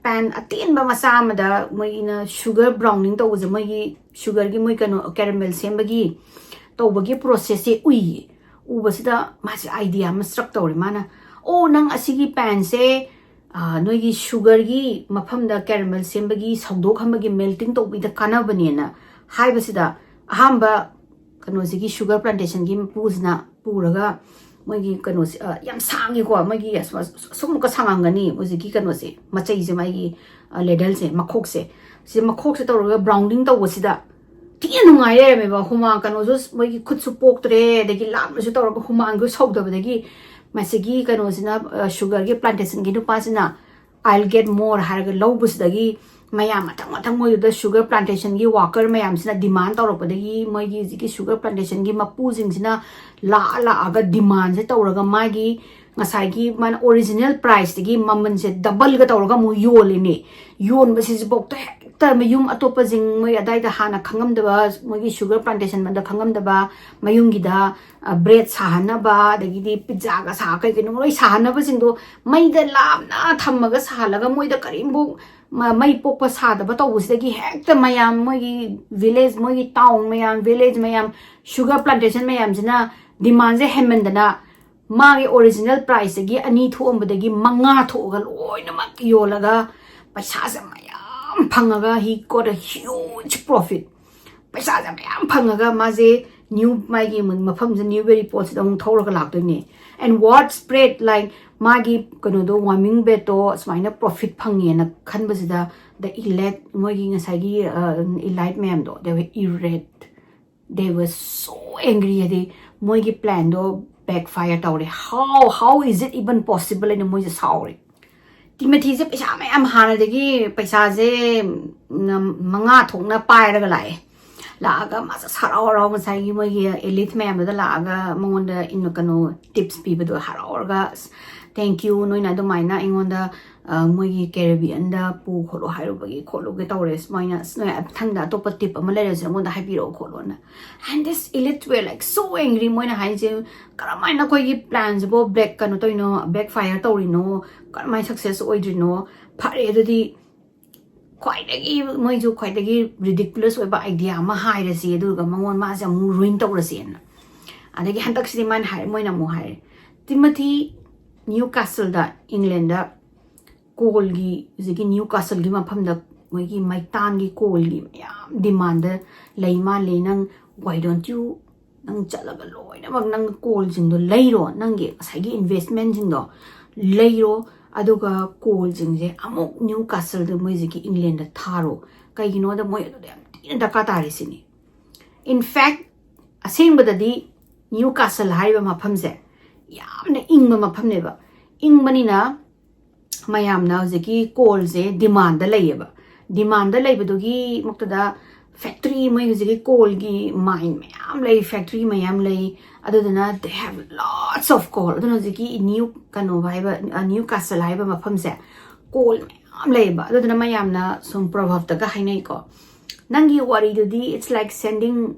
ꯄꯦꯟ ꯑꯇꯦꯟꯕ ꯃꯆꯥ ꯑꯃꯗ ꯃꯣꯏꯅ ꯁꯨꯒꯔ ꯕ꯭ꯔꯥꯎꯅꯤꯡ ꯇꯧꯕꯁꯦ, ꯃꯣꯏꯒꯤ ꯁꯨꯒꯔꯒꯤ ꯃꯣꯏ ꯀꯩꯅꯣ ꯀꯦꯔꯃꯦꯜ ꯁꯦꯝꯕꯒꯤ ꯇꯧꯕꯒꯤ ꯄ꯭ꯔꯣꯁꯦꯁꯁꯦ ꯎꯏꯌꯦ꯫ ꯎꯕꯁꯤꯗ ꯃꯥꯁꯦ ꯑꯥꯏꯗꯤꯌꯥ ꯑꯃ ꯁ꯭ꯇ꯭ꯔꯛ ꯇꯧꯔꯦ꯫ ꯃꯥꯅ, "ꯑꯣ, ꯅꯪ ꯑꯁꯤꯒꯤ ꯄꯦꯟꯁꯦ, ꯑ, ꯅꯣꯏꯒꯤ ꯁꯨꯒꯔꯒꯤ ꯃꯐꯝꯗ ꯀꯦꯔꯃꯦꯜ ꯁꯦꯝꯕꯒꯤ, ꯁꯧꯗꯣꯛꯍꯟꯕꯒꯤ, ꯃꯦꯜꯇꯤꯡ ꯇꯧꯕꯒꯤꯗ ꯀꯥꯟꯅꯕꯅꯦꯅ" ꯍꯥꯏꯕꯁꯤꯗ ꯑꯍꯥꯟꯕ ꯀꯩꯅꯣꯁꯤꯒꯤ ꯁꯨꯒꯔ ꯄ꯭ꯂꯥꯟꯇꯦꯁꯟꯒꯤ ꯃꯄꯨꯁꯤꯅ ꯄꯨꯔꯒ ꯃꯣꯏꯒꯤ ꯀꯩꯅꯣꯁꯦ, ꯑ, ꯌꯥꯝ ꯁꯥꯡꯉꯤꯀꯣ, ꯃꯣꯏꯒꯤ ꯑꯁ-, ꯑꯁ-, ꯑꯁꯨꯛꯃꯨꯛꯀ ꯁꯥꯡꯉꯝꯒꯅꯤ ꯍꯧꯖꯤꯛꯀꯤ ꯀꯩꯅꯣꯁꯦ, ꯃꯆꯩꯁꯦ, ꯃꯥꯒꯤ, ꯑ, ꯂꯦꯗꯜꯁꯦ, ꯃꯈꯣꯛꯁꯦ, ꯁꯤ ꯃꯈꯣꯛꯁꯦ ꯇꯧꯔꯒ ꯕ꯭ꯔꯥꯎꯅꯤꯡ ꯇꯧꯕꯁꯤꯗ ꯊꯤꯅ ꯅꯨꯡꯉꯥꯏ ꯂꯩꯔꯝꯃꯦꯕ꯫ ꯍꯨꯃꯥꯡ ꯀꯩꯅꯣꯁꯨ, ꯃꯣꯏꯒꯤ ꯈꯨꯠꯁꯨ ꯄꯣꯛꯇ꯭ꯔꯦ, ꯑꯗꯒꯤ ꯂꯥꯞꯅꯁꯨ ꯇꯧꯔꯒ ꯍꯨꯃꯥꯡꯁꯨ ꯁꯧꯗꯕꯗꯒꯤ ꯃꯁꯤꯒꯤ ꯀꯩꯅꯣꯁꯤꯅ, ꯑ, ꯁꯨꯒꯔꯒꯤ ꯄ꯭ꯂꯥꯟꯇꯦꯁꯟꯒꯤ ꯅꯨꯄꯥꯁꯤꯅ "I'll get more" ꯍꯥꯏꯔꯒ ꯂꯧꯕꯁꯤꯗꯒꯤ ꯃꯌꯥꯝ ꯃꯊꯪ ꯃꯊꯪ ꯃꯣꯏꯗꯨꯗ ꯁꯨꯒꯔ ꯄ꯭ꯂꯥꯟꯇꯦꯁꯟꯒꯤ ꯋꯥꯀꯔ ꯃꯌꯥꯝꯁꯤꯅ ꯗꯤꯃꯥꯟ ꯇꯧꯔꯛꯄꯗꯒꯤ ꯃꯣꯏꯒꯤ ꯍꯧꯖꯤꯛꯀꯤ ꯁꯨꯒꯔ ꯄ꯭ꯂꯥꯟꯇꯦꯁꯟꯒꯤ ꯃꯄꯨꯁꯤꯡꯁꯤꯅ ꯂꯥꯛꯑ ꯂꯥꯛꯑꯒ ꯗꯤꯃꯥꯟꯁꯦ ꯇꯧꯔꯒ ꯃꯥꯒꯤ ꯉꯁꯥꯏꯒꯤ ꯃꯥꯅ ꯑꯣꯔꯤꯖꯤꯅꯦꯜ ꯄ꯭ꯔꯥꯏꯁꯇꯒꯤ ꯃꯃꯜꯁꯦ ꯗꯕꯜꯒ ꯇꯧꯔꯒ ꯑꯃꯨꯛ ꯌꯣꯜꯂꯤꯅꯦ꯫ ꯌꯣꯟꯕꯁꯤꯁꯨꯐꯥꯎꯗ ꯍꯦꯛꯇ ꯃꯌꯨꯝ ꯑꯇꯣꯞꯄꯁꯤꯡ, ꯃꯣꯏ ꯑꯗꯥꯏꯗ ꯍꯥꯟꯅ ꯈꯪꯉꯝꯗꯕ, ꯃꯣꯏꯒꯤ ꯁꯨꯒꯔ ꯄ꯭ꯂꯥꯟꯇꯦꯁꯟ ꯃꯗ ꯈꯪꯉꯝꯗꯕ ꯃꯌꯨꯝꯒꯤꯗ, ꯑ, ꯕ꯭ꯔꯦꯗ ꯁꯥꯍꯟꯅꯕ, ꯑꯗꯒꯤꯗꯤ ꯄꯤꯠꯖꯥꯒ ꯁꯥ, ꯀꯩ ꯀꯩꯅꯣ ꯂꯣꯏ ꯁꯥꯍꯟꯅꯕꯁꯤꯡꯗꯣ ꯃꯩꯗ ꯂꯥꯞꯅ ꯊꯝꯃꯒ ꯁꯥꯍꯜꯂꯒ ꯃꯣꯏꯗ ꯀꯔꯤꯝꯐꯥꯎ ꯃꯩ ꯄꯣꯛꯄ ꯁꯥꯗꯕ ꯇꯧꯕꯁꯤꯗꯒꯤ ꯍꯦꯛꯇ ꯃꯌꯥꯝ ꯃꯣꯏꯒꯤ ꯚꯤꯂꯦꯖ, ꯃꯣꯏꯒꯤ ꯇꯥꯎꯟ ꯃꯌꯥꯝ, ꯚꯤꯂꯦꯖ ꯃꯌꯥꯝ, ꯁꯨꯒꯔ ꯄ꯭ꯂꯥꯟꯇꯦꯁꯟ ꯃꯌꯥꯝꯁꯤꯅ ꯗꯤꯃꯥꯟꯁꯦ ꯍꯦꯟꯃꯟꯗꯅ ꯃꯥꯒꯤ ꯑꯣꯔꯤꯖꯤꯅꯦꯜ ꯄ꯭ꯔꯥꯏꯁꯇꯒꯤ ꯑꯅꯤ ꯊꯣꯛꯑꯝꯕꯗꯒꯤ ꯃꯉꯥ ꯊꯣꯛꯑꯒ ꯂꯣꯏꯅꯃꯛ ꯌꯣꯜꯂꯒ ꯄꯩꯁꯥꯁꯦ ꯃꯌꯥꯝ ꯐꯪꯉꯒ he got a huge profit꯫ ꯄꯩꯁꯥꯁꯦ ꯃꯌꯥꯝ ꯐꯪꯉꯒ ꯃꯥꯁꯦ ꯅ꯭ꯌꯨ, ꯃꯥꯒꯤ ꯃꯐꯝꯁꯤꯗ ꯅ꯭ꯌꯨ ꯕꯦꯔꯤ ꯄꯣꯠꯁꯤꯗ ꯑꯃꯨꯛ ꯊꯧꯔꯒ ꯂꯥꯛꯇꯣꯏꯅꯦ꯫ And what spread, like, ꯃꯥꯒꯤ ꯀꯩꯅꯣꯗꯣ, ꯋꯥꯔꯃꯤꯡ ꯕꯦꯗꯇꯣ ꯁꯨꯃꯥꯏꯅ ꯄ꯭ꯔꯣꯐꯤꯠ ꯐꯪꯉꯦꯅ ꯈꯟꯕꯁꯤꯗ, the elite, ꯃꯣꯏꯒꯤ ꯉꯁꯥꯏꯒꯤ ꯏꯂꯥꯏꯠ ꯃꯌꯥꯝꯗꯣ, they were irate, they were so angry꯫ ꯍꯥꯏꯗꯤ ꯃꯣꯏꯒꯤ ꯄ꯭ꯂꯥꯟꯗꯣ ꯕꯦꯛ ꯐꯥꯏꯌꯔ ꯇꯧꯔꯦ꯫ How, how is it even possible? ꯍꯥꯏꯅ ꯃꯣꯏꯁꯦ ꯁꯥꯎꯔꯦ꯫ ꯇꯤꯃꯊꯤꯁꯦ ꯄꯩꯁꯥ ꯃꯌꯥꯝ, ꯍꯥꯟꯅꯗꯒꯤ ꯄꯩꯁꯥꯁꯦ ꯃꯉꯥ ꯊꯣꯛꯅ ꯄꯥꯏꯔꯒ ꯂꯥꯛꯑꯦ꯫ ꯂꯥꯛꯑꯒ ꯃꯥꯁꯦ ꯍꯔꯥꯎ ꯍꯔꯥꯎ ꯉꯁꯥꯏꯒꯤ ꯃꯣꯏꯒꯤ ꯏꯂꯤꯠ ꯃꯌꯥꯝꯗꯨꯗ ꯂꯥꯛꯑꯒ ꯃꯉꯣꯟꯗ ꯀꯩꯅꯣ ꯇꯤꯞꯁ ꯄꯤꯕꯗꯣ ꯍꯔꯥꯎꯔꯒ, "Thank you, ꯅꯣꯏꯅ ꯑꯗꯨꯃꯥꯏꯅ ꯑꯩꯉꯣꯟꯗ ꯃꯣꯏꯒꯤ ꯀꯦꯔꯤꯕꯤꯌꯟꯗ ꯄꯨ ꯈꯣꯠꯂꯣ ꯍꯥꯏꯔꯨꯕꯒꯤ ꯈꯣꯠꯂꯨꯒꯦ ꯇꯧꯔꯦ, ꯁꯨꯃꯥꯏꯅ ꯃꯊꯪꯗ ꯑꯇꯣꯞꯄ ꯇꯤꯞ ꯑꯃ ꯂꯩꯔꯁꯨ ꯑꯩꯉꯣꯟꯗ ꯍꯥꯏꯕꯤꯔꯛꯑꯣ" ꯈꯣꯠꯂꯣꯅ꯫ And this elite were like so angry꯫ ꯃꯣꯏꯅ ꯍꯥꯏꯁꯦ, "ꯀꯔꯝꯍꯥꯏꯅ ꯑꯩꯈꯣꯏꯒꯤ ꯄ꯭ꯂꯥꯟꯁꯤꯕꯣ ꯕꯦꯛ, ꯀꯩꯅꯣ ꯇꯧꯔꯤꯅꯣ, ꯕꯦꯛ ꯐꯥꯏꯌꯔ ꯇꯧꯔꯤꯅꯣ? ꯀꯔꯝꯍꯥꯏꯅ ꯁꯛꯁꯦꯁ ꯑꯣꯏꯗ꯭ꯔꯤꯅꯣ? ꯐꯔꯦ, ꯑꯗꯨꯗꯤ ꯈ꯭ꯋꯥꯏꯗꯒꯤ, ꯃꯣꯏꯁꯨ ꯈ꯭ꯋꯥꯏꯗꯒꯤ ꯔꯤꯗꯤꯀꯨꯂꯁ ꯑꯣꯏꯕ ꯑꯥꯏꯗꯤꯌꯥ ꯑꯃ ꯍꯥꯏꯔꯁꯤ, ꯑꯗꯨꯒ ꯃꯉꯣꯟ, ꯃꯥꯁꯦ ꯑꯃꯨꯛ ꯔꯨꯏꯟ ꯇꯧꯔꯁꯦꯅ"꯫ ꯑꯗꯒꯤ ꯍꯟꯗꯛꯁꯤꯗꯤ ꯃꯥꯅ ꯍꯥꯏ, ꯃꯣꯏꯅ ꯑꯃꯨꯛ ꯍꯥꯏꯔꯦ, "ꯇꯤꯃꯊꯤ, ꯅ꯭ꯌꯨ ꯀꯥꯁꯜꯗ, ꯏꯪꯂꯦꯟꯗ, ꯀꯣꯜꯒꯤ, ꯍꯧꯖꯤꯛꯀꯤ ꯅ꯭ꯌꯨ ꯀꯥꯁꯜꯒꯤ ꯃꯐꯝꯗ ꯃꯣꯏꯒꯤ ꯃꯩꯇꯥꯟꯒꯤ ꯀꯣꯜꯒꯤ ꯃꯌꯥꯝ ꯗꯤꯃꯥꯟꯗ ꯂꯩ ꯃꯥꯜꯂꯦ꯫ Nang, why don't you, ꯅꯪ ꯆꯠꯂꯒ ꯂꯣꯏꯅꯃꯛ ꯅꯪ ꯀꯣꯜꯁꯤꯡꯗꯣ ꯂꯩꯔꯣ, ꯅꯪꯒꯤ ꯉꯁꯥꯏꯒꯤ ꯏꯟꯚꯦꯁꯃꯦꯟꯁꯤꯡꯗꯣ ꯂꯩꯔꯣ, ꯑꯗꯨꯒ ꯀꯣꯜꯁꯤꯡꯁꯦ ꯑꯃꯨꯛ ꯅ꯭ꯌꯨ ꯀꯥꯁꯜꯗ, ꯃꯣꯏ ꯍꯧꯖꯤꯛꯀꯤ ꯏꯪꯂꯦꯟꯗ ꯊꯥꯔꯣ꯫ ꯀꯩꯒꯤꯅꯣꯗ ꯃꯣꯏ ꯑꯗꯨꯗ ꯌꯥꯝ ꯊꯤꯅ ꯗꯔꯀꯥꯔ ꯇꯥꯔꯦ ꯁꯤꯅꯤ"꯫ In fact, ꯑꯁꯦꯡꯕꯗꯗꯤ ꯅ꯭ꯌꯨ ꯀꯥꯁꯜ ꯍꯥꯏꯔꯤꯕ ꯃꯐꯝꯁꯦ ꯌꯥꯝꯅ ꯏꯪꯕ ꯃꯐꯝꯅꯦꯕ꯫ ꯏꯪꯕꯅꯤꯅ ꯃꯌꯥꯝꯅ ꯍꯧꯖꯤꯛꯀꯤ ꯀꯣꯜꯁꯦ ꯗꯤꯃꯥꯟꯗ ꯂꯩꯌꯦꯕ꯫ ꯗꯤꯃꯥꯟꯗ ꯂꯩꯕꯗꯨꯒꯤ ꯃꯛꯇꯗ ꯐꯦꯛꯇ꯭ꯔꯤ, ꯃꯣꯏ ꯍꯧꯖꯤꯛꯀꯤ ꯀꯣꯜꯒꯤ ꯃꯥꯏꯟ ꯃꯌꯥꯝ ꯂꯩ, ꯐꯦꯛꯇ꯭ꯔꯤ ꯃꯌꯥꯝ ꯂꯩ꯫ ꯑꯗꯨꯗꯨꯅ they have lots of coal꯫ ꯑꯗꯨꯅ ꯍꯧꯖꯤꯛꯀꯤ ꯅ꯭ꯌꯨ ꯀꯩꯅꯣ ꯍꯥꯏꯕ, ꯑ, ꯅ꯭ꯌꯨ ꯀꯥꯁꯜ ꯍꯥꯏꯕ ꯃꯐꯝꯁꯦ ꯀꯣꯜ ꯃꯌꯥꯝ ꯂꯩꯌꯦꯕ꯫ ꯑꯗꯨꯗꯨꯅ ꯃꯌꯥꯝꯅ ꯁꯨꯝ ꯄ꯭ꯔꯣꯚꯔꯕꯇꯒ ꯍꯥꯏꯅꯩꯀꯣ, "ꯅꯪꯒꯤ ꯋꯥꯔꯤꯗꯨꯗꯤ it's like sending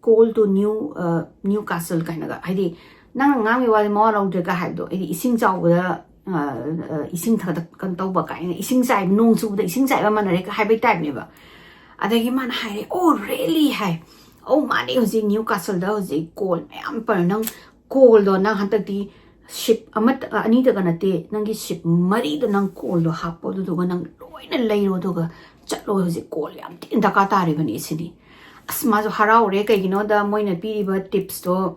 coal to New, ꯑ, Newcastle" ꯀꯥꯏꯅꯒ, ꯍꯥꯏꯗꯤ ꯅꯪꯅ ꯉꯥꯡꯕꯒꯤ ꯋꯥꯗꯤ ꯃꯋꯥ ꯂꯧꯗ꯭ꯔꯦꯒ ꯍꯥꯏꯕꯗꯣ, ꯍꯥꯏꯗꯤ ꯏꯁꯤꯡ ꯆꯥꯎꯕꯗ ꯑ, ꯑ, ꯏꯁꯤꯡ ꯊꯛꯇ ꯀꯩꯅꯣ ꯇꯧꯕ ꯀꯥꯏꯅ, ꯏꯁꯤꯡ ꯆꯥꯏꯕ, ꯅꯣꯡ ꯆꯨꯕꯗ ꯏꯁꯤꯡ ꯆꯥꯏꯕ ꯃꯥꯟꯅꯔꯦ ꯍꯥꯏꯕꯩ ꯇꯥꯏꯞꯅꯦꯕ꯫ ꯑꯗꯒꯤ ꯃꯥꯅ ꯍꯥꯏꯔꯦ, "Oh, really?" ꯍꯥꯏ꯫ "ꯑꯧ, ꯃꯥꯅꯦ, ꯍꯧꯖꯤꯛ ꯅ꯭ꯌꯨ ꯀꯥꯁꯜꯗ ꯍꯧꯖꯤꯛ ꯀꯣꯜ ꯃꯌꯥꯝ ꯄꯔ-, ꯅꯪ ꯀꯣꯜꯗꯣ ꯅꯪ ꯍꯟꯗꯛꯇꯤ ꯁꯤꯞ ꯑꯃꯠꯇ, ꯑꯅꯤꯗꯒ ꯅꯠꯇꯦ, ꯅꯪꯒꯤ ꯁꯤꯞ ꯃꯔꯤꯗ ꯅꯪ ꯀꯣꯜꯗꯣ ꯍꯥꯞꯄꯣ, ꯑꯗꯨꯗꯨꯒ ꯅꯪ ꯂꯣꯏꯅ ꯂꯩꯔꯣ, ꯑꯗꯨꯒ ꯆꯠꯂꯣ, ꯍꯧꯖꯤꯛ ꯀꯣꯜ ꯌꯥꯝ ꯊꯤꯅ ꯗꯔꯀꯥꯔ ꯇꯥꯔꯤꯕꯅꯤ" ꯁꯤꯅꯤ꯫ ꯑꯁ, ꯃꯥꯁꯨ ꯍꯔꯥꯎꯔꯦ, ꯀꯩꯒꯤꯅꯣꯗ ꯃꯣꯏꯅ ꯄꯤꯔꯤꯕ ꯇꯤꯞꯁꯇꯣ,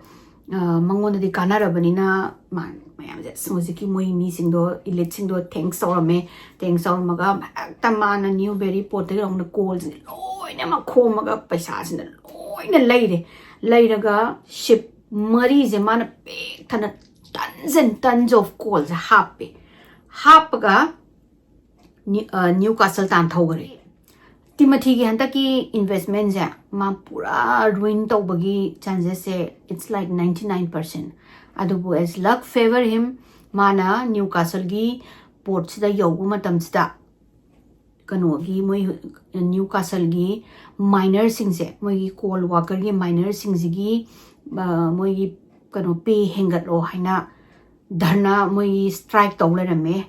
ꯑ, ꯃꯉꯣꯟꯗꯗꯤ ꯀꯥꯟꯅꯔꯕꯅꯤꯅ꯫ ꯃꯥ ꯃꯌꯥꯝꯁꯦꯑꯁ ꯍꯧꯖꯤꯛꯀꯤ ꯃꯣꯏ ꯃꯤꯁꯤꯡꯗꯣ, ꯏꯂꯤꯠꯁꯤꯡꯗꯣ ꯊꯦꯡꯛꯁ ꯇꯧꯔꯝꯃꯦ꯫ ꯊꯦꯡꯛꯁ ꯇꯧꯔꯝꯃꯒ ꯍꯦꯛꯇ ꯃꯥꯅ ꯅ꯭ꯌꯨ ꯕꯦꯔꯤ ꯄꯣꯔꯠꯇꯒꯤ ꯂꯧꯅ ꯀꯣꯜꯁꯤꯡꯁꯦ ꯂꯣꯏꯅꯃꯛ ꯈꯣꯝꯃꯒ ꯄꯩꯁꯥꯁꯤꯅ ꯂꯣꯏꯅ ꯂꯩꯔꯦ꯫ ꯂꯩꯔꯒ ꯁꯤꯞ ꯃꯔꯤꯁꯦ ꯃꯥꯅ ꯄꯤꯛ ꯊꯟꯅ tons and tons of ꯀꯣꯜꯁꯦ ꯍꯥꯞꯄꯦ꯫ ꯍꯥꯞꯄꯒ ꯅ꯭ꯌꯨ-, ꯑ, ꯅ꯭ꯌꯨ ꯀꯥꯁꯜ ꯇꯥꯟꯊꯧꯈ꯭ꯔꯦ꯫ ꯇꯤꯃꯣꯊꯤꯒꯤ ꯍꯟꯗꯛꯀꯤ ꯏꯟꯚꯦꯁꯃꯦꯟꯁꯦ ꯃꯥ ꯄꯨꯔꯥ ꯔꯨꯏꯟ ꯇꯧꯕꯒꯤ ꯆꯥꯟꯁꯦꯁꯁꯦ, it's like ninety nine percent꯫ ꯑꯗꯨꯕꯨ as luck favor him, ꯃꯥꯅ ꯅ꯭ꯌꯨ ꯀꯥꯁꯜꯒꯤ ꯄꯣꯔꯠꯁꯤꯗ ꯌꯧꯕ ꯃꯇꯝꯁꯤꯗ ꯀꯩꯅꯣꯒꯤ ꯃꯣꯏ ꯅ꯭ꯌꯨ ꯀꯥꯁꯜꯒꯤ ꯃꯥꯏꯅꯔꯁꯤꯡꯁꯦ, ꯃꯣꯏꯒꯤ ꯀꯣꯜ ꯋꯥꯀꯔꯒꯤ ꯃꯥꯏꯅꯔꯁꯤꯡꯁꯤꯒꯤ, ꯑ, ꯃꯣꯏꯒꯤ ꯀꯩꯅꯣ ꯄꯦ ꯍꯦꯟꯒꯠꯂꯣ ꯍꯥꯏꯅ ꯙꯔꯅꯥ ꯃꯣꯏꯒꯤ ꯁ꯭ꯇ꯭ꯔꯥꯏꯛ ꯇꯧ ꯂꯩꯔꯝꯃꯦ꯫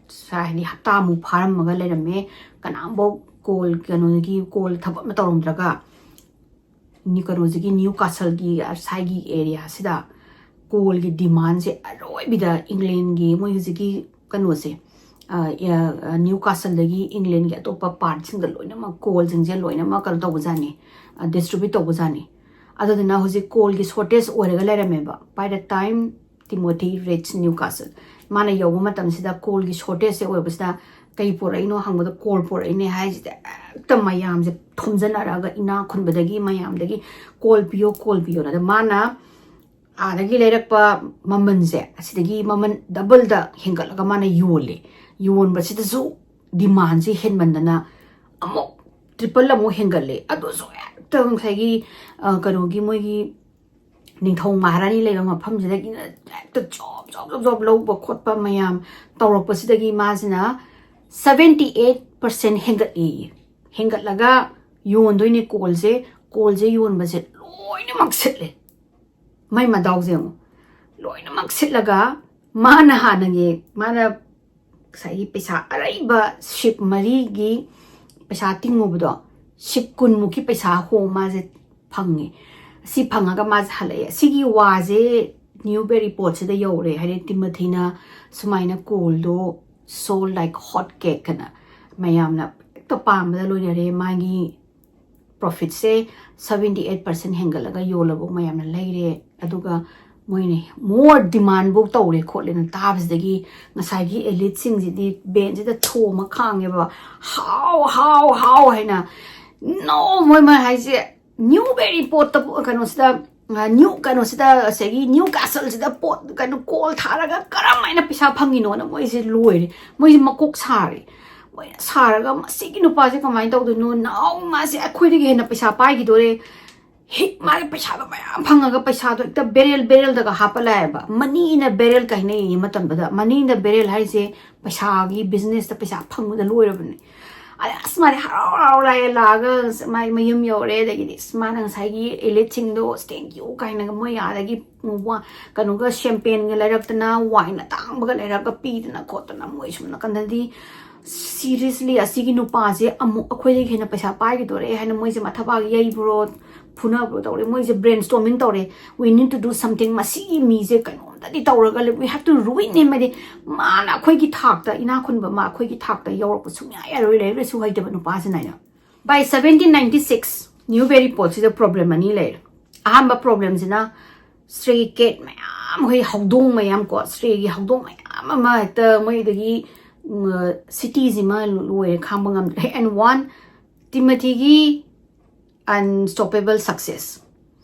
ꯁ-, ꯍꯥꯏꯗꯤ ꯍꯞꯇꯥꯃꯨꯛ ꯐꯥꯔꯝꯃꯒ ꯂꯩꯔꯝꯃꯦ꯫ ꯀꯅꯥꯝꯐꯥꯎ ꯀꯣꯜ, ꯀꯩꯅꯣꯗꯒꯤ ꯀꯣꯜ ꯊꯕꯛ ꯑꯃ ꯇꯧꯔꯝꯗ꯭ꯔꯒ ꯅ꯭ꯌꯨ-, ꯀꯩꯅꯣꯁꯤꯒꯤ ꯅ꯭ꯌꯨ ꯀꯥꯁꯜꯒꯤ ꯁ꯭ꯋꯥꯏꯒꯤ ꯑꯦꯔꯤꯌꯥꯁꯤꯗ ꯀꯣꯜꯒꯤ ꯗꯤꯃꯥꯟꯁꯦ ꯑꯔꯣꯏꯕꯤꯗ ꯏꯪꯂꯦꯟꯒꯤ ꯃꯣꯏ ꯍꯧꯖꯤꯛꯀꯤ ꯀꯩꯅꯣꯁꯦ, ꯑ, ꯑ, ꯅ꯭ꯌꯨ ꯀꯥꯁꯜꯗꯒꯤ ꯏꯪꯂꯦꯟꯒꯤ ꯑꯇꯣꯞꯄ ꯄꯥꯔꯠꯁꯤꯡꯗ ꯂꯣꯏꯅꯃꯛ ꯀꯣꯜꯁꯤꯡꯁꯦ ꯂꯣꯏꯅꯃꯛ ꯀꯩꯅꯣ ꯇꯧꯕꯖꯥꯠꯅꯤ, ꯑ, ꯗꯤꯁꯇ꯭ꯔꯤꯕ꯭ꯌꯨꯠ ꯇꯧꯕꯖꯥꯠꯅꯤ꯫ ꯑꯗꯨꯗꯨꯅ ꯍꯧꯖꯤꯛ ꯀꯣꯜꯒꯤ ꯁꯣꯔꯇꯦꯖ ꯑꯣꯏꯔꯒ ꯂꯩꯔꯝꯃꯦꯕ꯫ By the time Timothy reached Newcastle, ꯃꯥꯅ ꯌꯧꯕ ꯃꯇꯝꯁꯤꯗ ꯀꯣꯜꯒꯤ ꯁꯣꯔꯇꯦꯖꯁꯦ ꯑꯣꯏꯕꯁꯤꯗ, "ꯀꯩ ꯄꯣꯔꯛꯏꯅꯣ?" ꯍꯪꯕꯗ, "ꯀꯣꯜ ꯄꯣꯔꯛꯏꯅꯦ" ꯍꯥꯏꯁꯤꯗ ꯍꯦꯛꯇ ꯃꯌꯥꯝꯁꯦ ꯊꯣꯝꯖꯤꯟꯅꯔꯛꯑꯒ, ꯏꯅꯥꯛ ꯈꯨꯟꯕꯗꯒꯤ ꯃꯌꯥꯝꯗꯒꯤ "ꯀꯣꯜ ꯄꯤꯌꯣ, ꯀꯣꯜ ꯄꯤꯌꯣꯅ"꯫ ꯑꯗ ꯃꯥꯅ ꯑꯥꯗꯒꯤ ꯂꯩꯔꯛꯄ ꯃꯃꯜꯁꯦ ꯑꯁꯤꯗꯒꯤ ꯃꯃꯜ ꯗꯕꯜꯗ ꯍꯦꯟꯒꯠꯂꯒ ꯃꯥꯅ ꯌꯣꯜꯂꯦ꯫ ꯌꯣꯟꯕꯁꯤꯗꯁꯨ ꯗꯤꯃꯥꯟꯁꯦ ꯍꯦꯟꯃꯟꯗꯅ ꯑꯃꯨꯛ ꯇ꯭ꯔꯤꯄꯜ ꯑꯃꯨꯛ ꯍꯦꯟꯒꯠꯂꯦ꯫ ꯑꯗꯨꯁꯨ ꯍꯦꯛꯇ ꯉꯁꯥꯏꯒꯤ, ꯑ, ꯀꯩꯅꯣꯒꯤ ꯃꯣꯏꯒꯤ ꯅꯤꯡꯊꯧ ꯃꯍꯥꯔꯥꯅꯤ ꯂꯩꯕ ꯃꯐꯝꯁꯤꯗꯒꯤꯅ ꯍꯦꯛꯇ ꯖꯣꯕ, ꯖꯣꯕ, ꯖꯣꯕ, ꯖꯣꯕ ꯂꯧꯕ ꯈꯣꯠꯄ ꯃꯌꯥꯝ ꯇꯧꯔꯛꯄꯁꯤꯗꯒꯤ ꯃꯥꯁꯤꯅ seventy eight percent ꯍꯦꯟꯒꯠꯂꯦꯌꯦ꯫ ꯍꯦꯟꯒꯠꯂꯒ ꯌꯣꯟꯗꯣꯏꯅꯦ ꯀꯣꯜꯁꯦ꯫ ꯀꯣꯜꯁꯦ ꯌꯣꯟꯕꯁꯦ ꯂꯣꯏꯅꯃꯛ ꯁꯤꯠꯂꯦ꯫ ꯃꯩ ꯃꯗꯥꯎꯁꯦ ꯌꯦꯡꯉꯣ꯫ ꯂꯣꯏꯅꯃꯛ ꯁꯤꯠꯂꯒ ꯃꯥꯅ ꯍꯥꯟꯅꯒꯤ ꯃꯥꯅ ꯉꯁꯥꯏꯒꯤ ꯄꯩꯁꯥ ꯑꯔꯩꯕ ꯁꯤꯞ ꯃꯔꯤꯒꯤ ꯄꯩꯁꯥ ꯇꯤꯡꯉꯨꯕꯗꯣ, ꯁꯤꯞ ꯀꯨꯟꯃꯨꯛꯀꯤ ꯄꯩꯁꯥ ꯍꯣ ꯃꯥꯁꯦ ꯐꯪꯉꯦ꯫ ꯑꯁꯤ ꯐꯪꯉꯒ ꯃꯥꯁꯦ ꯍꯜꯂꯛꯑꯦ꯫ ꯑꯁꯤꯒꯤ ꯋꯥꯁꯦ ꯅ꯭ꯌꯨꯕꯦꯔꯤ ꯄꯣꯔꯠꯁꯤꯗ ꯌꯧꯔꯦ꯫ ꯍꯥꯏꯗꯤ ꯇꯤꯃꯣꯊꯤꯅ ꯁꯨꯃꯥꯏꯅ ꯀꯣꯜꯗꯣ sold like hot cake ꯍꯥꯏꯅ ꯃꯌꯥꯝꯅ ꯍꯦꯛꯇ ꯄꯥꯝꯕꯗ ꯂꯣꯏꯅꯔꯦ꯫ ꯃꯥꯒꯤ ꯄ꯭ꯔꯣꯐꯤꯠꯁꯦ seventy eight percent ꯍꯦꯟꯒꯠꯂꯒ ꯌꯣꯜꯂꯕꯨ ꯃꯌꯥꯝꯅ ꯂꯩꯔꯦ꯫ ꯑꯗꯨꯒ ꯃꯣꯏꯅ more demandꯐꯧ ꯇꯧꯔꯦ ꯈꯣꯠꯂꯦꯅ ꯇꯥꯕꯁꯤꯗꯒꯤ ꯉꯁꯥꯏꯒꯤ ꯏꯂꯤꯠꯁꯤꯡꯁꯤꯗꯤ ꯕꯦꯟꯁꯤꯗ ꯊꯣꯝꯃ ꯈꯥꯡꯉꯦꯕ꯫ ꯍꯥꯎ ꯍꯥꯎ ꯍꯥꯎ ꯍꯥꯏꯅ꯫ ꯅꯣ, ꯃꯣꯏ ꯃꯣꯏ ꯍꯥꯏꯁꯦ ꯅ꯭ꯌꯨꯕꯦꯔꯤ ꯄꯣꯠꯇ ꯀꯩꯅꯣꯁꯤꯗ ꯅ꯭ꯌꯨ ꯀꯩꯅꯣꯁꯤꯗ ꯉꯁꯥꯏꯒꯤ ꯅ꯭ꯌꯨ ꯀꯥꯁꯜꯁꯤꯗ ꯄꯣꯠ ꯀꯩꯅꯣ ꯀꯣꯜ ꯊꯥꯔꯒ ꯀꯔꯝ ꯍꯥꯏꯅ ꯄꯩꯁꯥ ꯐꯪꯉꯤꯅꯣꯅ ꯃꯣꯏꯁꯦ ꯂꯣꯏꯔꯦ꯫ ꯃꯣꯏꯁꯦ ꯃꯀꯣꯛ ꯁꯥꯔꯦ꯫ ꯃꯣꯏꯅ ꯁꯥꯔꯒ ꯃꯁꯤꯒꯤ ꯅꯨꯄꯥꯁꯦ ꯀꯃꯥꯏꯅ ꯇꯧꯗꯣꯏꯅꯣ? ꯅꯥꯎ ꯃꯥꯁꯦ ꯑꯩꯈꯣꯏꯗꯒꯤ ꯍꯦꯟꯅ ꯄꯩꯁꯥ ꯄꯥꯏꯈꯤꯗꯣꯔꯦ꯫ ꯍꯤꯛ ꯃꯥꯁꯦ ꯄꯩꯁꯥꯗꯣ ꯃꯌꯥꯝ ꯐꯪꯉꯒ ꯄꯩꯁꯥꯗꯣ ꯍꯦꯛꯇ ꯕꯦꯔꯦꯜ ꯕꯦꯔꯦꯜꯗꯒ ꯍꯥꯞꯄ ꯂꯥꯛꯑꯦꯕ꯫ Money in a barrel ꯀꯥꯏꯅꯩꯌꯦ ꯃꯇꯝꯗꯨꯗ꯫ Money in a barrel ꯍꯥꯏꯁꯦ ꯄꯩꯁꯥꯒꯤ businessꯇ ꯄꯩꯁꯥ ꯐꯪꯕꯗ ꯂꯣꯏꯔꯕꯅꯦ꯫ ꯑꯗ ꯑꯁ ꯃꯥꯗꯤ ꯍꯔꯥꯎ ꯍꯔꯥꯎ ꯂꯥꯛꯑꯦ, ꯂꯥꯛꯑꯒ ꯃꯥꯏ ꯃꯌꯨꯝ ꯌꯧꯔꯦ꯫ ꯑꯗꯒꯤꯗꯤ ꯑꯁ ꯃꯥꯅ ꯉꯁꯥꯏꯒꯤ ꯏꯂꯤꯠꯁꯤꯡꯗꯣ "Thank you" ꯀꯥꯏꯅꯒ ꯃꯣꯏ ꯑꯥꯗꯒꯤ ꯋꯥ-, ꯀꯩꯅꯣꯒ ꯁꯦꯝꯄꯦꯟꯒ ꯂꯩꯔꯛꯇꯅ ꯋꯥꯏꯟ ꯑꯇꯥꯡꯕꯒ ꯂꯩꯔꯛꯑꯒ ꯄꯤꯗꯅ ꯈꯣꯠꯇꯅ ꯃꯣꯏ ꯁꯨꯝ ꯅꯥꯀꯟꯗꯗꯤ seriously ꯑꯁꯤꯒꯤ ꯅꯨꯄꯥꯁꯦ ꯑꯃꯨꯛ ꯑꯩꯈꯣꯏꯗꯒꯤ ꯍꯦꯟꯅ ꯄꯩꯁꯥ ꯄꯥꯏꯈꯤꯗꯣꯔꯦ ꯍꯥꯏꯅ ꯃꯣꯏꯁꯦ ꯃꯊꯕꯥꯛ ꯌꯩꯕ꯭ꯔꯣ, ꯐꯨꯅꯕ꯭ꯔꯣ ꯇꯧꯔꯦ꯫ ꯃꯣꯏꯁꯦ brainstorming ꯇꯧꯔꯦ꯫ "We need to do something, ꯃꯁꯤꯒꯤ ꯃꯤꯁꯦ ꯀꯩꯅꯣꯝꯇꯗꯤ ꯇꯧꯔꯒ we have to ruin him" ꯍꯥꯏꯗꯤ ꯃꯥꯅ ꯑꯩꯈꯣꯏꯒꯤ ꯊꯥꯛꯇ, ꯏꯅꯥꯛ ꯈꯨꯟꯕ ꯃꯥ ꯑꯩꯈꯣꯏꯒꯤ ꯊꯥꯛꯇ ꯌꯧꯔꯛꯄ ꯁꯨꯡꯌꯥ ꯌꯥꯔꯣꯏ, ꯂꯥꯏꯔꯤꯛ ꯂꯥꯏꯁꯨ ꯍꯩꯇꯕ ꯅꯨꯄꯥꯁꯤꯅ ꯍꯥꯏꯅ꯫ By seventeen ninety six ꯅ꯭ꯌꯨꯕꯦꯔꯤ ꯄꯣꯠꯁꯤꯗ problem ꯑꯅꯤ ꯂꯩꯔꯦ꯫ ꯑꯍꯥꯟꯕ problemꯁꯤꯅ stray cat ꯃꯌꯥꯝ, ꯑꯩꯈꯣꯏ ꯍꯧꯗꯣꯡ ꯃꯌꯥꯝ ꯀꯣ, strayꯒꯤ ꯍꯧꯗꯣꯡ ꯃꯌꯥꯝ ꯑꯃ ꯍꯦꯛꯇ ꯃꯣꯏꯗꯒꯤ ꯎꯝ, cityꯁꯤꯃ ꯂꯣꯏꯔꯦ, ꯈꯥꯡꯕ ꯉꯝꯗ꯭ꯔꯦ꯫ And one, ꯇꯤꯃꯣꯊꯤꯒꯤ unstoppable success꯫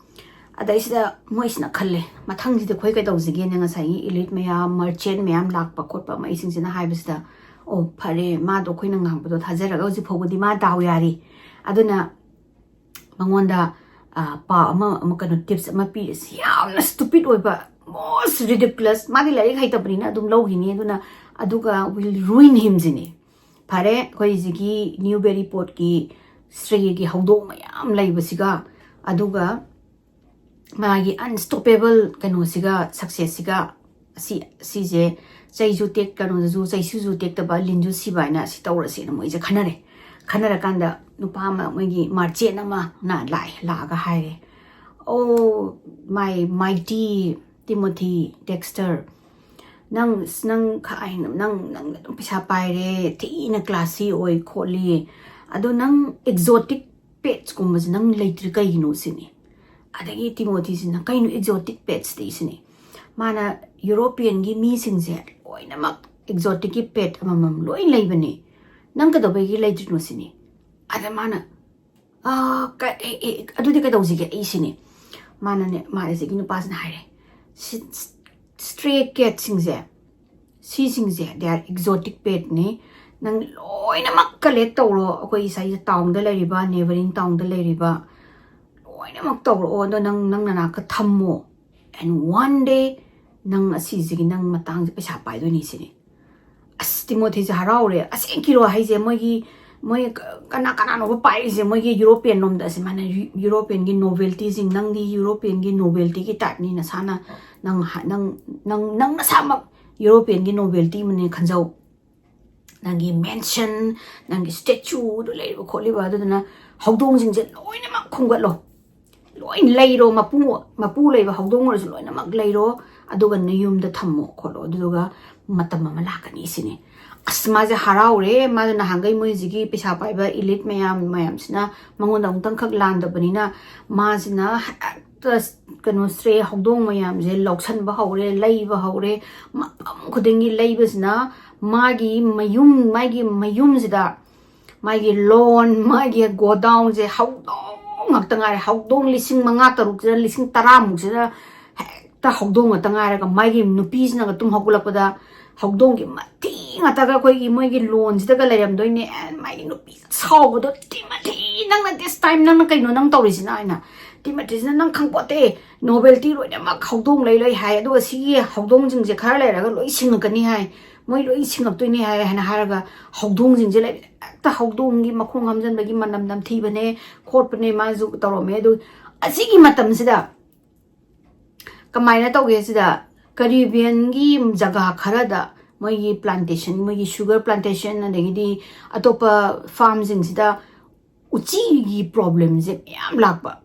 ꯑꯗꯩꯁꯤꯗ ꯃꯣꯏꯁꯤꯅ ꯈꯜꯂꯦ, "ꯃꯊꯪꯁꯤꯗꯤ ꯑꯩꯈꯣꯏ ꯀꯩꯗꯧꯁꯤꯒꯦꯅ?" ꯉꯁꯥꯏꯒꯤ ꯏꯂꯤꯠ ꯃꯌꯥꯝ, ꯃꯔꯆꯦꯟ ꯃꯌꯥꯝ ꯂꯥꯛꯄ ꯈꯣꯠꯄ ꯃꯩꯁꯤꯡꯁꯤꯅ ꯍꯥꯏꯕꯁꯤꯗ, "ꯑꯣ ꯐꯔꯦ, ꯃꯥꯗꯣ ꯑꯩꯈꯣꯏꯅ ꯉꯥꯡꯕꯗꯣ ꯊꯥꯖꯔꯒ ꯍꯧꯖꯤꯛ ꯐꯥꯎꯕꯗꯤ ꯃꯥ ꯗꯥꯎ ꯌꯥꯔꯤ꯫ ꯑꯗꯨꯅ ꯃꯉꯣꯟꯗ, ꯑ, ꯄꯥꯎ ꯑꯃ, ꯑꯃ ꯀꯩꯅꯣ tips ꯑꯃ ꯄꯤꯔꯁꯤ"꯫ ꯌꯥꯝꯅ stupid ꯑꯣꯏꯕ, most ridiculous꯫ ꯃꯥꯗꯤ ꯂꯥꯏꯔꯤꯛ ꯍꯩꯇꯕꯅꯤꯅ ꯑꯗꯨꯝ ꯂꯧꯈꯤꯅꯤ꯫ ꯑꯗꯨꯅ ꯑꯗꯨꯒ "Will ruin him" ꯁꯤꯅꯤ꯫ ꯐꯔꯦ, ꯑꯩꯈꯣꯏ ꯍꯧꯖꯤꯛꯀꯤ ꯅ꯭ꯌꯨꯕꯦꯔꯤ ꯄꯣꯠꯀꯤ strayꯒꯤ ꯍꯧꯗꯣꯡ ꯃꯌꯥꯝ ꯂꯩꯕꯁꯤꯒ, ꯑꯗꯨꯒ ꯃꯥꯒꯤ unstoppable ꯀꯩꯅꯣꯁꯤꯒ, successꯁꯤꯒ ꯑꯁꯤ ꯁꯤꯁꯦ ꯆꯩꯁꯨ ꯇꯦꯛ ꯀꯩꯅꯣꯗꯁꯨ ꯆꯩꯁꯨꯁꯨ ꯇꯦꯛꯇꯕ ꯂꯤꯟꯁꯨ ꯁꯤꯕ ꯍꯥꯏꯅ ꯁꯤ ꯇꯧꯔꯁꯦꯅ ꯃꯣꯏꯁꯦ ꯈꯟꯅꯔꯦ꯫ ꯈꯟꯅꯔꯀꯥꯟꯗ ꯅꯨꯄꯥ ꯑꯃ ꯃꯣꯏꯒꯤ ꯃꯥꯔꯆꯦꯟ ꯑꯃꯅ ꯂꯥꯛꯑꯦ꯫ ꯂꯥꯛꯑꯒ ꯍꯥꯏꯔꯦ, "Oh, my mighty Timothy Dexter, ꯅꯪ ꯅꯪ ꯈ- ꯅꯪ ꯅꯪ ꯑꯗꯨꯝ ꯄꯩꯁꯥ ꯄꯥꯏꯔꯦ, ꯊꯤꯅ ꯀ꯭ꯂꯥꯁꯤ ꯑꯣꯏ ꯈꯣꯠꯂꯤ, ꯑꯗꯣ ꯅꯪ ꯑꯦꯛꯖꯣꯇꯤꯛ ꯄꯦꯠꯁꯀꯨꯝꯕꯁꯦ ꯅꯪ ꯂꯩꯇ꯭ꯔꯤ ꯀꯩꯒꯤꯅꯣ?" ꯁꯤꯅꯤ꯫ ꯑꯗꯒꯤ ꯇꯤꯃꯣꯊꯤꯁꯤꯅ, "ꯀꯩꯅꯣ ꯑꯦꯛꯖꯣꯇꯤꯛ ꯄꯦꯠꯁꯇꯤ?" ꯁꯤꯅꯤ꯫ ꯃꯥꯅ ꯌꯨꯔꯣꯄꯤꯌꯟꯒꯤ ꯃꯤꯁꯤꯡꯁꯦ ꯂꯣꯏꯅꯃꯛ ꯑꯦꯛꯖꯣꯇꯤꯛꯀꯤ ꯄꯦꯠ ꯑꯃꯃꯝ ꯂꯣꯏ ꯂꯩꯕꯅꯦ, ꯅꯪ ꯀꯩꯗꯧꯕꯒꯤ ꯂꯩꯇ꯭ꯔꯤꯅꯣ ꯁꯤꯅꯤ꯫ ꯑꯗ ꯃꯥꯅ, "ꯑꯥ, ꯀ- ꯑꯦ, ꯑꯦ, ꯑꯗꯨꯗꯤ ꯀꯩꯗꯧꯁꯤꯒꯦ ꯑꯩ?" ꯁꯤꯅꯤ꯫ ꯃꯥꯅꯅꯦ, ꯃꯥ ꯑꯁꯤꯒꯤ ꯅꯨꯄꯥꯁꯤꯅ ꯍꯥꯏꯔꯦ, "ꯁꯤ ꯁ꯭ꯇ꯭ꯔꯦ ꯀꯦꯠꯁꯤꯡꯁꯦ, ꯁꯤꯁꯤꯡꯁꯦ they are exotic petꯅꯤ꯫ ꯅꯪ ꯂꯣꯏꯅꯃꯛ ꯀꯂꯦꯛ ꯇꯧꯔꯣ, ꯑꯩꯈꯣꯏ ꯉꯁꯥꯏꯒꯤ ꯇꯥꯎꯟꯗ ꯂꯩꯔꯤꯕ, ꯅꯦꯕꯔꯤꯡ ꯇꯥꯎꯟꯗ ꯂꯩꯔꯤꯕ ꯂꯣꯏꯅꯃꯛ ꯇꯧꯔꯛꯑꯣ, ꯑꯗꯣ ꯅꯪ ꯅꯪ ꯅꯅꯥꯛꯇ ꯊꯝꯃꯣ꯫ And one day ꯅꯪ ꯑꯁꯤꯁꯤꯒꯤ ꯅꯪ ꯃꯇꯥꯡꯁꯦ ꯄꯩꯁꯥ ꯄꯥꯏꯗꯣꯏꯅꯤ" ꯁꯤꯅꯤ꯫ ꯑꯁ, ꯇꯤꯃꯣꯊꯤꯁꯦ ꯍꯔꯥꯎꯔꯦ꯫ ꯑꯁꯦꯡꯀꯤꯔꯣ ꯍꯥꯏꯁꯦ? ꯃꯣꯏꯒꯤ, ꯃꯣꯏ ꯀ- ꯀꯅꯥ ꯀꯅꯥꯅꯣꯕ ꯄꯥꯏꯔꯤꯁꯦ ꯃꯣꯏꯒꯤ ꯌꯨꯔꯣꯄꯤꯌꯟ ꯂꯣꯝꯗ? ꯑꯁꯤ ꯃꯥꯅ ꯌꯨ- ꯌꯨꯔꯣꯄꯤꯌꯟꯒꯤ ꯅꯣꯕꯦꯜꯇꯤꯁꯤꯡ, ꯅꯪꯗꯤ ꯌꯨꯔꯣꯄꯤꯌꯟꯒꯤ ꯅꯣꯕꯦꯜꯇꯤꯒꯤ ꯇꯥꯏꯞꯅꯤ, ꯅꯁꯥꯅ, ꯅꯪ ꯍ- ꯅꯪ ꯅꯪ ꯅꯁꯥꯃꯛ ꯌꯨꯔꯣꯄꯤꯌꯟꯒꯤ ꯅꯣꯕꯦꯜꯇꯤ ꯑꯃꯅꯦ ꯈꯟꯖꯧ꯫ ꯅꯪꯒꯤ ꯃꯦꯟꯁꯟ, ꯅꯪꯒꯤ ꯁ꯭ꯇꯦꯆꯨꯗꯨ ꯂꯩꯔꯤꯕ ꯈꯣꯠꯂꯤꯕ, ꯑꯗꯨꯗꯨꯅ ꯍꯧꯗꯣꯡꯁꯤꯡꯁꯦ ꯂꯣꯏꯅꯃꯛ ꯈꯣꯝꯒꯠꯂꯣ, ꯂꯣꯏ ꯂꯩꯔꯣ, ꯃꯄꯨ, ꯃꯄꯨ ꯂꯩꯕ ꯍꯧꯗꯣꯡ ꯑꯣꯏꯔꯁꯨ ꯂꯣꯏꯅꯃꯛ ꯂꯩꯔꯣ, ꯑꯗꯨꯒ ꯅꯌꯨꯝꯗ ꯊꯝꯃꯣ ꯈꯣꯠꯂꯣ, ꯑꯗꯨꯗꯨꯒ ꯃꯇꯝ ꯑꯃ ꯂꯥꯛꯀꯅꯤ ꯁꯤꯅꯤ꯫ ꯑꯁ, ꯃꯥꯁꯦ ꯍꯔꯥꯎꯔꯦ꯫ ꯃꯥꯗꯣ ꯅꯍꯥꯟꯈꯩ ꯃꯣꯏꯁꯤꯒꯤ ꯄꯩꯁꯥ ꯄꯥꯏꯕ ꯏꯂꯤꯠ ꯃꯌꯥꯝ ꯃꯌꯥꯝꯁꯤꯅ ꯃꯉꯣꯟꯗ ꯑꯃꯨꯛꯇꯪꯈꯛ ꯂꯥꯟꯗꯕꯅꯤꯅ, ꯃꯥꯁꯤꯅ ꯍꯦꯛꯇ ꯀꯩꯅꯣ ꯁ꯭ꯇ꯭ꯔꯦ ꯍꯧꯗꯣꯡ ꯃꯌꯥꯝꯁꯦ ꯂꯧꯁꯟꯕ ꯍꯧꯔꯦ, ꯂꯩꯕ ꯍꯧꯔꯦ꯫ ꯃꯐꯝ ꯈꯨꯗꯤꯡꯒꯤ ꯂꯩꯕꯁꯤꯅ ꯃꯥꯒꯤ ꯃꯌꯨꯝ, ꯃꯥꯒꯤ ꯃꯌꯨꯝꯁꯤꯗ ꯃꯥꯒꯤ ꯂꯣꯟ, ꯃꯥꯒꯤ ꯒꯣꯗꯥꯎꯟꯁꯦ ꯍꯧꯗꯣꯡ ꯉꯥꯛꯇ ꯉꯥꯏꯔꯦ꯫ ꯍꯧꯗꯣꯡ ꯂꯤꯁꯤꯡ ꯃꯉꯥ ꯇꯔꯨꯛꯁꯤꯗ, ꯂꯤꯁꯤꯡ ꯇꯔꯥꯃꯨꯛꯁꯤꯗ ꯍꯦꯛꯇ ꯍꯧꯗꯣꯡ ꯉꯥꯛꯇ ꯉꯥꯏꯔꯒ, ꯃꯥꯒꯤ ꯅꯨꯄꯤꯁꯤꯅꯒ ꯇꯨꯝ ꯍꯧꯒꯠꯂꯛꯄꯗ ꯍꯧꯗꯣꯡꯒꯤ ꯃꯊꯤ ꯉꯥꯛꯇꯒ ꯑꯩꯈꯣꯏꯒꯤ ꯃꯣꯏꯒꯤ ꯂꯣꯟꯁꯤꯗꯒ ꯂꯩꯔꯝꯗꯣꯏꯅꯦ꯫ ꯑꯦ, ꯃꯥꯒꯤ ꯅꯨꯄꯤ ꯁꯥꯎꯕꯗꯣ, "ꯇꯤꯃꯣꯊꯤ, ꯅꯪꯅ this time ꯅꯪꯅ ꯀꯩꯅꯣ ꯅꯪ ꯇꯧꯔꯤꯁꯤꯅ?" ꯍꯥꯏꯅ꯫ ꯇꯤꯃꯣꯊꯤꯁꯤꯅ, "ꯅꯪ ꯈꯪꯄꯣꯠꯇꯦ, ꯅꯣꯕꯦꯜꯇꯤ ꯂꯣꯏꯅꯃꯛ ꯍꯧꯗꯣꯡ ꯂꯩ ꯂꯩ ꯍꯥꯏ, ꯑꯗꯨꯒ ꯁꯤꯒꯤ ꯍꯧꯗꯣꯡꯁꯤꯡꯁꯦ ꯈꯔ ꯂꯩꯔꯒ ꯂꯣꯏ ꯁꯤꯡꯉꯛꯀꯅꯤ ꯍꯥꯏ, ꯃꯣꯏ ꯂꯣꯏ ꯁꯤꯡꯉꯛꯇꯣꯏꯅꯦ ꯍꯥꯏ" ꯍꯥꯏꯅ ꯍꯥꯏꯔꯒ ꯍꯧꯗꯣꯡꯁꯤꯡꯁꯦ ꯂꯩ ꯍꯦꯛꯇ ꯍꯧꯗꯣꯡꯒꯤ ꯃꯈꯣꯡ ꯍꯥꯝꯖꯟꯕꯒꯤ ꯃꯅꯝ ꯅꯝꯊꯤꯕꯅꯦ ꯈꯣꯠꯄꯅꯦ ꯃꯥꯁꯨ ꯇꯧꯔꯝꯃꯦ꯫ ꯑꯗꯨ ꯑꯁꯤꯒꯤ ꯃꯇꯝꯁꯤꯗ ꯀꯃꯥꯏꯅ ꯇꯧꯒꯦ ꯁꯤꯗ, ꯀꯔꯤꯕꯤꯌꯟꯒꯤ ꯖꯒꯥ ꯈꯔꯗ ꯃꯣꯏꯒꯤ ꯄ꯭ꯂꯥꯟꯇꯦꯁꯟ, ꯃꯣꯏꯒꯤ ꯁꯨꯒꯔ ꯄ꯭ꯂꯥꯟꯇꯦꯁꯟ, ꯑꯗꯒꯤꯗꯤ ꯑꯇꯣꯞꯄ ꯐꯥꯔꯝꯁꯤꯡꯁꯤꯗ ꯎꯆꯤꯒꯤ ꯄ꯭ꯔꯣꯕ꯭ꯂꯦꯝꯁꯦ ꯃꯌꯥꯝ ꯂꯥꯛꯄ꯫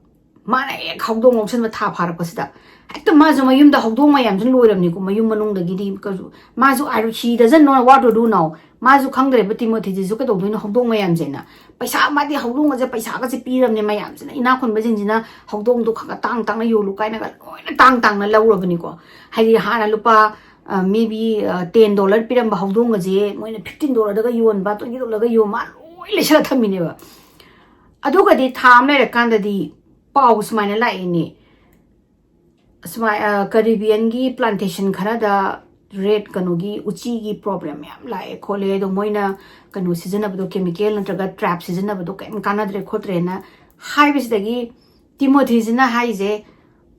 ꯃꯥꯅ ꯍꯦꯛ ꯍꯧꯗꯣꯡ ꯂꯧꯁꯟꯕ ꯊꯥ ꯐꯥꯔꯛꯄꯁꯤꯗ ꯍꯦꯛꯇ ꯃꯥꯁꯨ ꯃꯌꯨꯝꯗ ꯍꯧꯗꯣꯡ ꯃꯌꯥꯝꯁꯤ ꯂꯣꯏꯔꯝꯅꯤꯀꯣ, ꯃꯌꯨꯝ ꯃꯅꯨꯡꯗꯒꯤꯗꯤ ꯀꯩꯁꯨ꯫ ꯃꯥꯁꯨ, he doesn't know what to do now. ꯃꯥꯁꯨ ꯈꯪꯗ꯭ꯔꯦꯕ ꯇꯤꯃꯣꯊꯤꯁꯤꯁꯨ ꯀꯩꯗꯧꯗꯣꯏꯅꯣ ꯍꯧꯗꯣꯡ ꯃꯌꯥꯝꯁꯦꯅ꯫ ꯄꯩꯁꯥ, ꯃꯥꯗꯤ ꯍꯧꯗꯣꯡꯒꯁꯦ ꯄꯩꯁꯥꯒꯁꯦ ꯄꯤꯔꯕꯅꯦ ꯃꯌꯥꯝꯁꯤꯅ, ꯏꯅꯥꯛ ꯈꯨꯟꯕꯁꯤꯡꯁꯤꯅ ꯍꯧꯗꯣꯡꯗꯣ ꯈꯔ ꯈꯔ ꯇꯥꯡ ꯇꯥꯡꯅ ꯌꯣꯜꯂꯨ ꯀꯥꯏꯅꯒ ꯂꯣꯏꯅ ꯇꯥꯡ ꯇꯥꯡꯅ ꯂꯧꯔꯕꯅꯤꯀꯣ꯫ ꯍꯥꯏꯗꯤ ꯍꯥꯟꯅ ꯂꯨꯄꯥ ꯃꯦꯕꯤ ꯇꯦꯟ ꯗꯣꯂꯔ ꯄꯤꯔꯝꯕ ꯍꯧꯗꯣꯡꯒꯁꯦ ꯃꯣꯏꯅ ꯐꯤꯐꯇꯤꯟ ꯗꯣꯂꯔꯗꯒ ꯌꯣꯟꯕ, ꯇ꯭ꯋꯦꯟꯇꯤ ꯗꯣꯂꯔꯒ ꯌꯣꯟꯕ, ꯃꯥ ꯂꯣꯏ ꯂꯩꯁꯜꯂ ꯊꯝꯃꯤꯅꯦꯕ꯫ ꯑꯗꯨꯒꯗꯤ ꯊꯥ ꯑꯃ ꯂꯩꯔꯀꯥꯟꯗꯗꯤ ꯄꯥꯎ ꯁꯨꯃꯥꯏꯅ ꯂꯥꯛꯏꯅꯦ, ꯁꯨꯃꯥꯏ ꯀꯔꯤꯕꯤꯌꯟꯒꯤ ꯄ꯭ꯂꯥꯟꯇꯦꯁꯟ ꯈꯔꯗ ꯔꯦꯠ, ꯀꯩꯅꯣꯒꯤ, ꯎꯆꯤꯒꯤ ꯄ꯭ꯔꯣꯕ꯭ꯂꯦꯝ ꯌꯥꯝ ꯂꯥꯛꯑꯦ ꯈꯣꯠꯂꯦ, ꯑꯗꯣ ꯃꯣꯏꯅ ꯀꯩꯅꯣ ꯁꯤꯖꯤꯟꯅꯕꯗꯣ, ꯀꯦꯃꯤꯀꯦꯜ ꯅꯠꯇ꯭ꯔꯒ ꯇ꯭ꯔꯦꯞ ꯁꯤꯖꯤꯟꯅꯕꯗꯣ ꯀꯩꯝ ꯀꯥꯟꯅꯗ꯭ꯔꯦ ꯈꯣꯠꯇ꯭ꯔꯦꯅ ꯍꯥꯏꯕꯁꯤꯗꯒꯤ ꯇꯤꯃꯣꯊꯤꯁꯤꯅ ꯍꯥꯏꯁꯦ,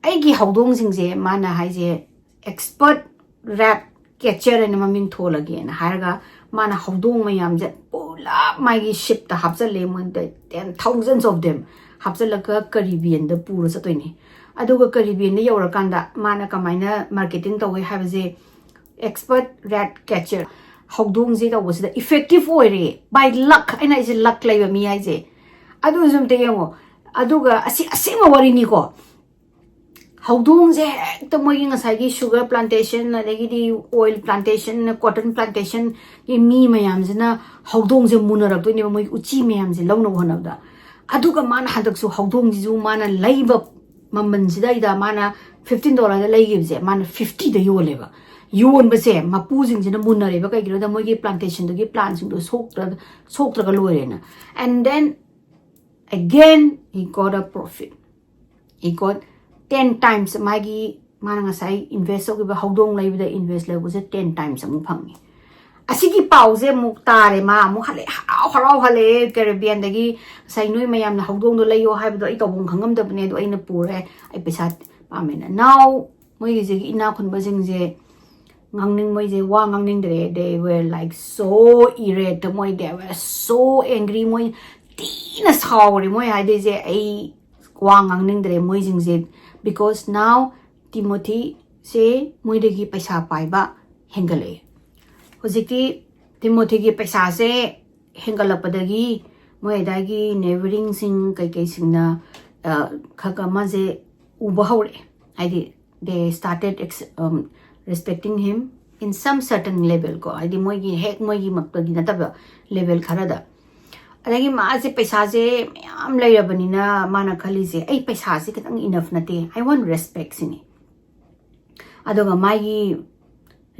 "ꯑꯩꯒꯤ ꯍꯧꯗꯣꯡꯁꯤꯡꯁꯦ", ꯃꯥꯅ ꯍꯥꯏꯁꯦ, "expert rat catcher ꯍꯥꯏꯅ ꯃꯃꯤꯡ ꯊꯣꯜꯂꯒꯦꯅ" ꯍꯥꯏꯔꯒ ꯃꯥꯅ ꯍꯧꯗꯣꯡ ꯃꯌꯥꯝꯁꯦ ꯄꯨꯂꯞ ꯃꯥꯒꯤ ꯁꯤꯞꯇ ꯍꯥꯞꯆꯜꯂꯦ, ꯃꯣꯏꯗ ten thousands of them ꯍꯥꯞꯆꯜꯂꯒ ꯀꯔꯤꯕꯤꯌꯟꯗ ꯄꯨꯔ ꯆꯠꯇꯣꯏꯅꯦ꯫ ꯑꯗꯨꯒ ꯀꯔꯤꯕꯤꯌꯟꯗ ꯌꯧꯔꯀꯥꯟꯗ ꯃꯥꯅ ꯀꯃꯥꯏꯅ ꯃꯥꯔꯀꯦꯇꯤꯡ ꯇꯧꯋꯦ ꯍꯥꯏꯕꯁꯦ, expert rat catcher, ꯍꯧꯗꯣꯡꯁꯦ ꯇꯧꯕꯁꯤꯗ ꯏꯐꯦꯛꯇꯤꯞ ꯑꯣꯏꯔꯦ꯫ By luck, ꯑꯩꯅ ꯑꯩꯁꯦ ꯂꯛ ꯂꯩꯕ ꯃꯤ ꯍꯥꯏꯁꯦ꯫ ꯑꯗꯨꯁꯨ ꯑꯝꯇ ꯌꯦꯡꯉꯣ꯫ ꯑꯗꯨꯒ ꯑꯁꯤ ꯑꯁꯦꯡꯕ ꯋꯥꯔꯤꯅꯤꯀꯣ꯫ ꯍꯧꯗꯣꯡꯁꯦ ꯍꯦꯛꯇ ꯃꯣꯏꯒꯤ ꯉꯁꯥꯏꯒꯤ ꯁꯨꯒꯔ ꯄ꯭ꯂꯥꯟꯇꯦꯁꯟ, ꯑꯗꯒꯤꯗꯤ ꯑꯣꯏꯜ ꯄ꯭ꯂꯥꯟꯇꯦꯁꯟ, ꯀꯣꯇꯟ ꯄ꯭ꯂꯥꯟꯇꯦꯁꯟꯒꯤ ꯃꯤ ꯃꯌꯥꯝꯁꯤꯅ ꯍꯧꯗꯣꯡꯁꯦ ꯃꯨꯟꯅꯔꯛꯇꯣꯏꯅꯦꯕ, ꯃꯣꯏꯒꯤ ꯎꯆꯤ ꯃꯌꯥꯝꯁꯦ ꯂꯧꯅꯕ ꯍꯣꯠꯅꯕꯗ꯫ ꯑꯗꯨꯒ ꯃꯥꯅ ꯍꯟꯗꯛꯁꯨ ꯍꯧꯗꯣꯡꯁꯤꯁꯨ ꯃꯥꯅ ꯂꯩꯕ ꯃꯃꯜꯁꯤꯗꯩꯗ ꯃꯥꯅ ꯐꯤꯐꯇꯤꯟ ꯗꯣꯂꯔꯗ ꯂꯩꯈꯤꯕꯁꯦ ꯃꯥꯅ ꯐꯤꯐꯇꯤꯗ ꯌꯣꯜꯂꯦꯕ꯫ ꯌꯣꯟꯕꯁꯦ ꯃꯄꯨꯁꯤꯡꯁꯤꯅ ꯃꯨꯟꯅꯔꯦꯕ꯫ ꯀꯩꯒꯤꯅꯣꯗ ꯃꯣꯏꯒꯤ ꯄ꯭ꯂꯥꯟꯇꯦꯁꯟꯗꯨꯒꯤ ꯄ꯭ꯂꯥꯟꯁꯤꯡꯗꯣ ꯁꯣꯛꯇ꯭ꯔ-, ꯁꯣꯛꯇ꯭ꯔꯒ ꯂꯣꯏꯔꯦꯅ꯫ And then again he got a profit. He got ten times, ꯃꯥꯒꯤ, ꯃꯥꯅ ꯉꯁꯥꯏ ꯏꯟꯚꯦꯁ ꯇꯧꯈꯤꯕ ꯍꯧꯗꯣꯡ ꯂꯩꯕꯗ ꯏꯟꯚꯦꯁ ꯂꯧꯕꯁꯦ ten times ꯑꯃꯨꯛ ꯐꯪꯉꯤ꯫ ꯑꯁꯤꯒꯤ ꯄꯥꯎꯁꯦ ꯑꯃꯨꯛ ꯇꯥꯔꯦ, ꯃꯥ ꯑꯃꯨꯛ ꯍꯜꯂꯛꯑꯦ, ꯍꯔꯥꯎ ꯍꯔꯥꯎ ꯍꯜꯂꯛꯑꯦ ꯀꯦꯔꯤꯕꯤꯌꯟꯗꯒꯤ꯫ ꯉꯁꯥꯏ ꯅꯣꯏ ꯃꯌꯥꯝꯅ ꯍꯧꯗꯣꯡꯗꯣ ꯂꯩꯌꯣ ꯍꯥꯏꯕꯗꯣ ꯑꯩ ꯇꯧꯐꯝ ꯈꯪꯉꯝꯗꯕꯅꯦ, ꯑꯗꯣ ꯑꯩꯅ ꯄꯨꯔꯦ, ꯑꯩ ꯄꯩꯁꯥ ꯄꯥꯝꯃꯦꯅ꯫ Now ꯃꯣꯏꯒꯤꯁꯤꯒꯤ ꯏꯅꯥꯛ ꯈꯨꯟꯕꯁꯤꯡꯁꯦ ꯉꯥꯡꯅꯤꯡ-, ꯃꯣꯏꯁꯦ ꯋꯥ ꯉꯥꯡꯅꯤꯡꯗ꯭ꯔꯦ꯫ They were, like, so irate. ꯃꯣꯏ, they were so angry. ꯃꯣꯏ ꯊꯤꯅ ꯁꯥꯎꯔꯦ꯫ ꯃꯣꯏ ꯍꯥꯏꯗꯣꯏꯁꯦ, "ꯑꯩ ꯋꯥ ꯉꯥꯡꯅꯤꯡꯗ꯭ꯔꯦ ꯃꯣꯏꯁꯤꯡꯁꯦ, because now Timothy ꯁꯦ ꯃꯣꯏꯗꯒꯤ ꯄꯩꯁꯥ ꯄꯥꯏꯕ ꯍꯦꯟꯒꯠꯂꯛꯑꯦ꯫ ꯍꯧꯖꯤꯛꯇꯤ ꯇꯤꯃꯣꯊꯤꯒꯤ ꯄꯩꯁꯥꯁꯦ ꯍꯦꯟꯒꯠꯂꯛꯄꯗꯒꯤ ꯃꯣꯏ ꯑꯗꯥꯏꯒꯤ ꯅꯦꯕꯔꯤꯡꯁꯤꯡ ꯀꯩꯀꯩꯁꯤꯡꯅ ꯈꯔ ꯈꯔ ꯃꯥꯁꯦ ꯎꯕ ꯍꯧꯔꯛꯑꯦ꯫ ꯍꯥꯏꯗꯤ they started respecting him in some certain level ꯀꯣ, ꯍꯥꯏꯗꯤ ꯃꯣꯏꯒꯤ ꯍꯦꯛ ꯃꯣꯏꯒꯤ ꯃꯛꯇꯒꯤ ꯅꯠꯇꯕ ꯂꯦꯕꯦꯜ ꯈꯔꯗ꯫ ꯑꯗꯒꯤ ꯃꯥꯁꯦ ꯄꯩꯁꯥꯁꯦ ꯃꯌꯥꯝ ꯂꯩꯔꯕꯅꯤꯅ ꯃꯥꯅ ꯈꯜꯂꯤꯁꯦ, "ꯑꯩ ꯄꯩꯁꯥꯁꯦ ꯈꯤꯇꯪ ꯏꯅꯐ ꯅꯠꯇꯦ, I want respect" ꯁꯤꯅꯤ꯫ ꯑꯗꯨꯒ ꯃꯥꯒꯤ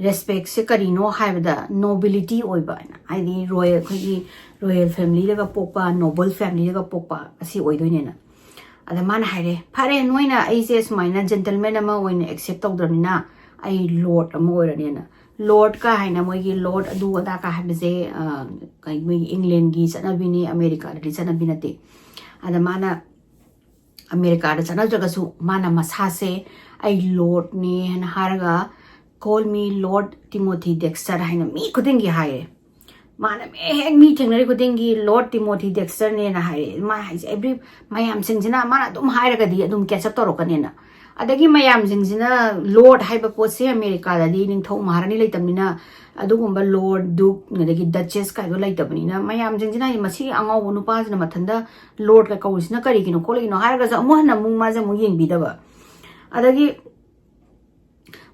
ꯔꯦꯁꯄꯦꯛꯁꯦ ꯀꯔꯤꯅꯣ ꯍꯥꯏꯕꯗ ꯅꯣꯕꯤꯂꯤꯇꯤ ꯑꯣꯏꯕ ꯍꯥꯏꯅ, ꯍꯥꯏꯗꯤ ꯔꯣꯌꯦꯜ, ꯑꯩꯈꯣꯏꯒꯤ ꯔꯣꯌꯦꯜ ꯐꯦꯃꯤꯂꯤꯗꯒ ꯄꯣꯛꯄ, ꯅꯣꯕꯜ ꯐꯦꯃꯤꯂꯤꯗꯒ ꯄꯣꯛꯄ ꯑꯁꯤ ꯑꯣꯏꯗꯣꯏꯅꯦꯅ꯫ ꯑꯗ ꯃꯥꯅ ꯍꯥꯏꯔꯦ, "ꯐꯔꯦ, ꯅꯣꯏꯅ ꯑꯩꯁꯦ ꯁꯨꯃꯥꯏꯅ ꯖꯦꯟꯇꯜꯃꯦꯟ ꯑꯃ ꯑꯣꯏꯅ ꯑꯦꯛꯁꯦꯞ ꯇꯧꯗ꯭ꯔꯕꯅꯤꯅ ꯑꯩ ꯂꯣꯔꯗ ꯑꯃ ꯑꯣꯏꯔꯅꯦꯅ"꯫ ꯂꯣꯔꯗꯀ ꯍꯥꯏꯅ ꯃꯣꯏꯒꯤ ꯂꯣꯔꯗ ꯑꯗꯨ ꯑꯗꯥ ꯀ ꯍꯥꯏꯕꯁꯦ ꯃꯣꯏꯒꯤ ꯏꯪꯂꯦꯟꯒꯤ ꯆꯠꯅꯕꯤꯅꯤ, ꯑꯃꯦꯔꯤꯀꯥꯗꯗꯤ ꯆꯠꯅꯕꯤ ꯅꯠꯇꯦ꯫ ꯑꯗ ꯃꯥꯅ ꯑꯃꯦꯔꯤꯀꯥꯗ ꯆꯠꯅꯗ꯭ꯔꯒꯁꯨ ꯃꯥꯅ ꯃꯁꯥꯁꯦ "ꯑꯩ ꯂꯣꯔꯗꯅꯦ" ꯍꯥꯏꯅ ꯍꯥꯏꯔꯒ "Call me Lord Timothy Dexter" ꯍꯥꯏꯅ ꯃꯤ ꯈꯨꯗꯤꯡꯒꯤ ꯍꯥꯏꯔꯦ꯫ ꯃꯥꯅ ꯃꯤ ꯍꯦꯛ ꯃꯤ ꯊꯦꯡꯅꯔꯤ ꯈꯨꯗꯤꯡꯒꯤ "ꯂꯣꯔꯗ ꯇꯤꯃꯣꯊꯤ ꯗꯦꯛꯁꯇꯔꯅꯦꯅ" ꯍꯥꯏꯔꯦ꯫ ꯃꯥ ꯍꯥꯏꯁꯦ ꯑꯦꯕ꯭ꯔꯤ ꯃꯌꯥꯝꯁꯤꯡꯁꯤꯅ ꯃꯥꯅ ꯑꯗꯨꯝ ꯍꯥꯏꯔꯒꯗꯤ ꯑꯗꯨꯝ ꯀꯦꯆ ꯑꯞ ꯇꯧꯔꯛꯀꯅꯦꯅ꯫ ꯑꯗꯒꯤ ꯃꯌꯥꯝꯁꯤꯡꯁꯤꯅ ꯂꯣꯔꯗ ꯍꯥꯏꯕ ꯄꯣꯠꯁꯦ ꯑꯃꯦꯔꯤꯀꯥꯗꯗꯤ ꯅꯤꯡꯊꯧ ꯃꯍꯥꯔꯥꯅꯤ ꯂꯩꯇꯕꯅꯤꯅ ꯑꯗꯨꯒꯨꯝꯕ ꯂꯣꯔꯗ, ꯗꯨꯛ, ꯑꯗꯒꯤ ꯗꯆꯦꯁ ꯀꯥꯏꯗꯣ ꯂꯩꯇꯕꯅꯤꯅ ꯃꯌꯥꯝꯁꯤꯡꯁꯤꯅ ꯍꯥꯏꯗꯤ ꯃꯁꯤ ꯑꯉꯥꯎꯕ ꯅꯨꯄꯥꯁꯤꯅ ꯃꯊꯟꯇ ꯂꯣꯔꯗꯀ ꯀꯧꯔꯤꯁꯤꯅ ꯀꯔꯤꯒꯤꯅꯣ ꯈꯣꯠꯂꯤꯒꯤꯅꯣ ꯍꯥꯏꯔꯒꯁꯨ ꯑꯃꯨꯛ ꯍꯟꯅ ꯑꯃꯨꯛ ꯃꯥꯁꯦ ꯑꯃꯨꯛ ꯌꯦꯡꯕꯤꯗꯕ꯫ ꯑꯗꯒꯤ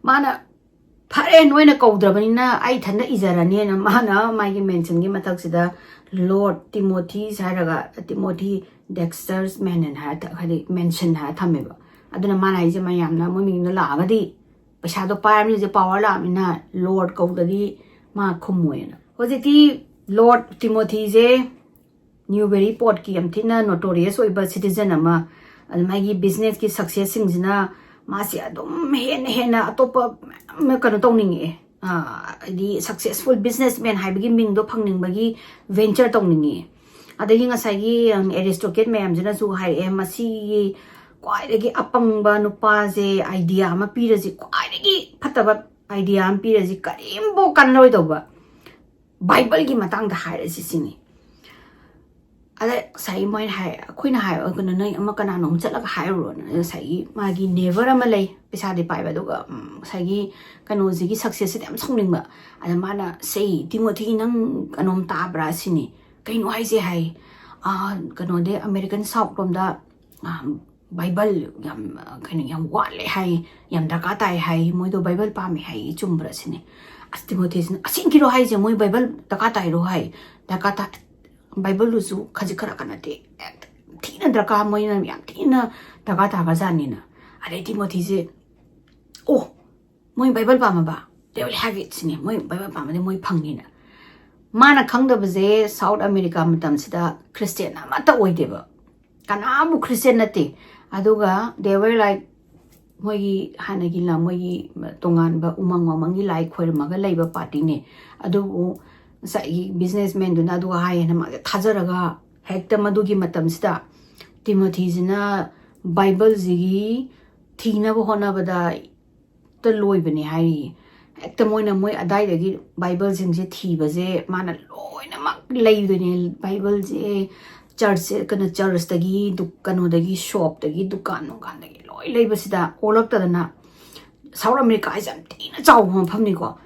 ꯃꯥꯅ "ꯐꯔꯦ, ꯅꯣꯏꯅ ꯀꯧꯗ꯭ꯔꯕꯅꯤꯅ ꯑꯩ ꯏꯊꯟꯗ ꯏꯖꯔꯅꯦꯅ" ꯃꯥꯅ ꯃꯥꯒꯤ ꯃꯦꯟꯁꯟꯒꯤ ꯃꯊꯛꯁꯤꯗ "ꯂꯣꯔꯗ ꯇꯤꯃꯣꯊꯤꯁ" ꯍꯥꯏꯔꯒ ꯇꯤꯃꯣꯊꯤ ꯗꯦꯛꯁꯇꯔꯁ ꯃꯦꯅꯟ ꯍꯥꯏꯔ ꯊ-, ꯍꯥꯏꯗꯤ ꯃꯦꯟꯁꯟ ꯍꯥꯏꯔ ꯊꯝꯃꯦꯕ꯫ ꯑꯗꯨꯅ ꯃꯥꯅ ꯍꯥꯏꯁꯦ ꯃꯌꯥꯝꯅ ꯃꯣꯏ ꯃꯌꯨꯝꯗ ꯂꯥꯛꯑꯒꯗꯤ ꯄꯩꯁꯥꯗꯣ ꯄꯥꯏꯔꯕꯅꯤꯅ, ꯍꯧꯖꯤꯛ ꯄꯋꯥꯔ ꯂꯥꯛꯑꯕꯅꯤꯅ ꯂꯣꯔꯗ ꯀꯧꯗꯗꯤ ꯃꯥ ꯈꯨꯝꯃꯣꯏꯅ꯫ ꯍꯧꯖꯤꯛꯇꯤ ꯂꯣꯔꯗ ꯇꯤꯃꯣꯊꯤꯁꯦ ꯅ꯭ꯌꯨꯕꯦꯔꯤ ꯄꯣꯔꯠꯀꯤ ꯌꯥꯝ ꯊꯤꯅ ꯅꯣꯇꯣꯔꯤꯌꯁ ꯑꯣꯏꯕ ꯁꯤꯇꯤꯖꯟ ꯑꯃ, ꯑꯗꯨ ꯃꯥꯒꯤ ꯕꯤꯖꯤꯅꯦꯁꯀꯤ ꯁꯛꯁꯦꯁꯁꯤꯡꯁꯤꯅ ꯃꯥꯁꯦ ꯑꯗꯨꯝ ꯍꯦꯟꯅ ꯍꯦꯟꯅ ꯑꯇꯣꯞꯄ ꯃꯌꯥꯝ ꯑꯃ ꯀꯩꯅꯣ ꯇꯧꯅꯤꯡꯉꯛꯑꯦ꯫ ꯑ, ꯍꯥꯏꯗꯤ ꯁꯛꯁꯦꯁꯐꯨꯜ ꯕꯤꯖꯤꯅꯦꯁꯃꯦꯟ ꯍꯥꯏꯕꯒꯤ ꯃꯤꯡꯗꯣ ꯐꯪꯅꯤꯡꯕꯒꯤ ꯚꯦꯟꯆꯔ ꯇꯧꯅꯤꯡꯉꯛꯑꯦ꯫ ꯑꯗꯒꯤ ꯉꯁꯥꯏꯒꯤ, ꯎꯝ, ꯑꯦꯔꯤꯁꯇꯣꯀꯦꯠ ꯃꯌꯥꯝꯁꯤꯅꯁꯨ ꯍꯥꯏꯔꯛꯑꯦ, "ꯃꯁꯤꯒꯤ ꯈ꯭ꯋꯥꯏꯗꯒꯤ ꯑꯄꯪꯕ ꯅꯨꯄꯥꯁꯦ ꯑꯥꯏꯗꯤꯌꯥ ꯑꯃ ꯄꯤꯔꯁꯤ, ꯈ꯭ꯋꯥꯏꯗꯒꯤ ꯐꯠꯇꯕ ꯑꯥꯏꯗꯤꯌꯥ ꯑꯃ ꯄꯤꯔꯁꯤ, ꯀꯔꯤꯝꯐꯥꯎ ꯀꯥꯟꯅꯔꯣꯏꯗꯧꯕ, ꯕꯥꯏꯕꯜꯒꯤ ꯃꯇꯥꯡꯗ ꯍꯥꯏꯔꯁꯤ" ꯁꯤꯅꯤ꯫ ꯑꯗ ꯉꯁꯥꯏꯒꯤ ꯃꯣꯏꯅ ꯍꯥꯏ, ꯑꯩꯈꯣꯏꯅ ꯍꯥꯏ, "ꯀꯩꯅꯣ, ꯅꯣꯏ ꯑꯃ ꯀꯅꯥꯅꯣꯝ ꯆꯠꯂꯒ ꯍꯥꯏꯔꯨꯔꯣꯅ", ꯉꯁꯥꯏꯒꯤ ꯃꯥꯒꯤ neighbor ꯑꯃ ꯂꯩ, ꯄꯩꯁꯥꯗꯤ ꯄꯥꯏꯕ, ꯑꯗꯨꯒ ꯎꯝ, ꯉꯁꯥꯏꯒꯤ ꯀꯩꯅꯣꯁꯤꯒꯤ successꯁꯤꯗ ꯌꯥꯝ ꯁꯥꯎꯅꯤꯡꯕ꯫ ꯑꯗ ꯃꯥꯅ, "ꯁꯦ ꯇꯤꯃꯣꯊꯤ, ꯅꯪ ꯀꯩꯅꯣꯝ ꯇꯥꯕ꯭ꯔꯥ?" ꯁꯤꯅꯤ꯫ "ꯀꯩꯅꯣ ꯍꯥꯏꯁꯦ?" ꯍꯥꯏ꯫ "ꯑꯥ, ꯀꯩꯅꯣꯗꯤ, American South ꯂꯣꯝꯗ, ꯑꯥ, Bible ꯌꯥꯝ, ꯑ, ꯀꯩꯅꯣ, ꯌꯥꯝ ꯋꯥꯠꯂꯦ ꯍꯥꯏ, ꯌꯥꯝ ꯗꯔꯀꯥꯔ ꯇꯥꯏ ꯍꯥꯏ, ꯃꯣꯏꯗꯣ Bible ꯄꯥꯝꯃꯦ ꯍꯥꯏ, ꯆꯨꯝꯕ꯭ꯔꯥ?" ꯁꯤꯅꯤ꯫ ꯑꯁ, ꯇꯤꯃꯣꯊꯤꯁꯤꯅ, "ꯑꯁꯦꯡꯀꯤꯔꯣ ꯍꯥꯏꯁꯦ? ꯃꯣꯏ Bible ꯗꯔꯀꯥꯔ ꯇꯥꯏꯔꯣ?" ꯍꯥꯏ꯫ "ꯗꯔꯀꯥꯔ ꯇꯥꯏ꯫ Bibleꯗꯨꯁꯨ ꯈꯖꯤꯛ ꯈꯔ ꯅꯠꯇꯦ, ꯌꯥꯝ ꯊꯤꯅ ꯗꯔꯀꯥꯔ, ꯃꯣꯏꯅ ꯌꯥꯝ ꯊꯤꯅ ꯗꯔꯀꯥꯔ ꯇꯥꯈ꯭ꯔꯖꯥꯠꯅꯤꯅ"꯫ ꯑꯗꯩ ꯇꯤꯃꯣꯊꯤꯁꯦ, "ꯑꯣ, ꯃꯣꯏ Bible ꯄꯥꯝꯃꯕ? They will have it" ꯁꯤꯅꯦ꯫ "ꯃꯣꯏ Bible ꯄꯥꯝꯃꯗꯤ ꯃꯣꯏ ꯐꯪꯅꯤꯅ"꯫ ꯃꯥꯅ ꯈꯪꯗꯕꯁꯦ, South America ꯃꯇꯝꯁꯤꯗ Christian ꯑꯃꯠꯇ ꯑꯣꯏꯗꯦꯕ, ꯀꯅꯥꯕꯨ Christian ꯅꯠꯇꯦ꯫ ꯑꯗꯨꯒ they were like, ꯃꯣꯏꯒꯤ ꯍꯥꯟꯅꯒꯤ ꯂꯝ, ꯃꯣꯏꯒꯤ ꯇꯣꯉꯥꯟꯕ ꯎꯃꯪ ꯋꯥꯃꯪꯒꯤ ꯂꯥꯏ ꯈꯣꯏꯔꯝꯃꯒ ꯂꯩꯕ partyꯅꯦ꯫ ꯑꯗꯨꯕꯨ ꯉꯁꯥꯏꯒꯤ businessmanꯗꯨꯅ ꯑꯗꯨꯒ ꯍꯥꯏꯌꯦꯅ ꯃꯥꯁꯦ ꯊꯥꯖꯔꯒ ꯍꯦꯛꯇ ꯃꯗꯨꯒꯤ ꯃꯇꯝꯁꯤꯗ ꯇꯤꯃꯣꯊꯤꯁꯤꯅ Bibleꯁꯤꯒꯤ ꯊꯤꯅꯕ ꯍꯣꯠꯅꯕꯗ ꯇ ꯂꯣꯏꯕꯅꯦ ꯍꯥꯏꯔꯤꯌꯦ꯫ ꯍꯦꯛꯇ ꯃꯣꯏꯅ, ꯃꯣꯏ ꯑꯗꯥꯏꯗꯒꯤ Bibleꯁꯤꯡꯁꯦ ꯊꯤꯕꯁꯦ ꯃꯥꯅ ꯂꯣꯏꯅꯃꯛ ꯂꯩꯗꯣꯏꯅꯦ꯫ Bibleꯁꯦ church, ꯀꯩꯅꯣ, churchꯇꯒꯤ, ꯗꯨ-, ꯀꯩꯅꯣꯗꯒꯤ, shopꯇꯒꯤ, ꯗꯨꯀꯥꯟ ꯅꯨꯡꯀꯥꯟꯗꯒꯤ ꯂꯣꯏ ꯂꯩꯕꯁꯤꯗ ꯑꯣꯜꯂꯛꯇꯗꯅ꯫ South America ꯍꯥꯏꯁꯦ ꯌꯥꯝ ꯊꯤꯅ ꯆꯥꯎꯕ ꯃꯐꯝꯅꯤꯀꯣ꯫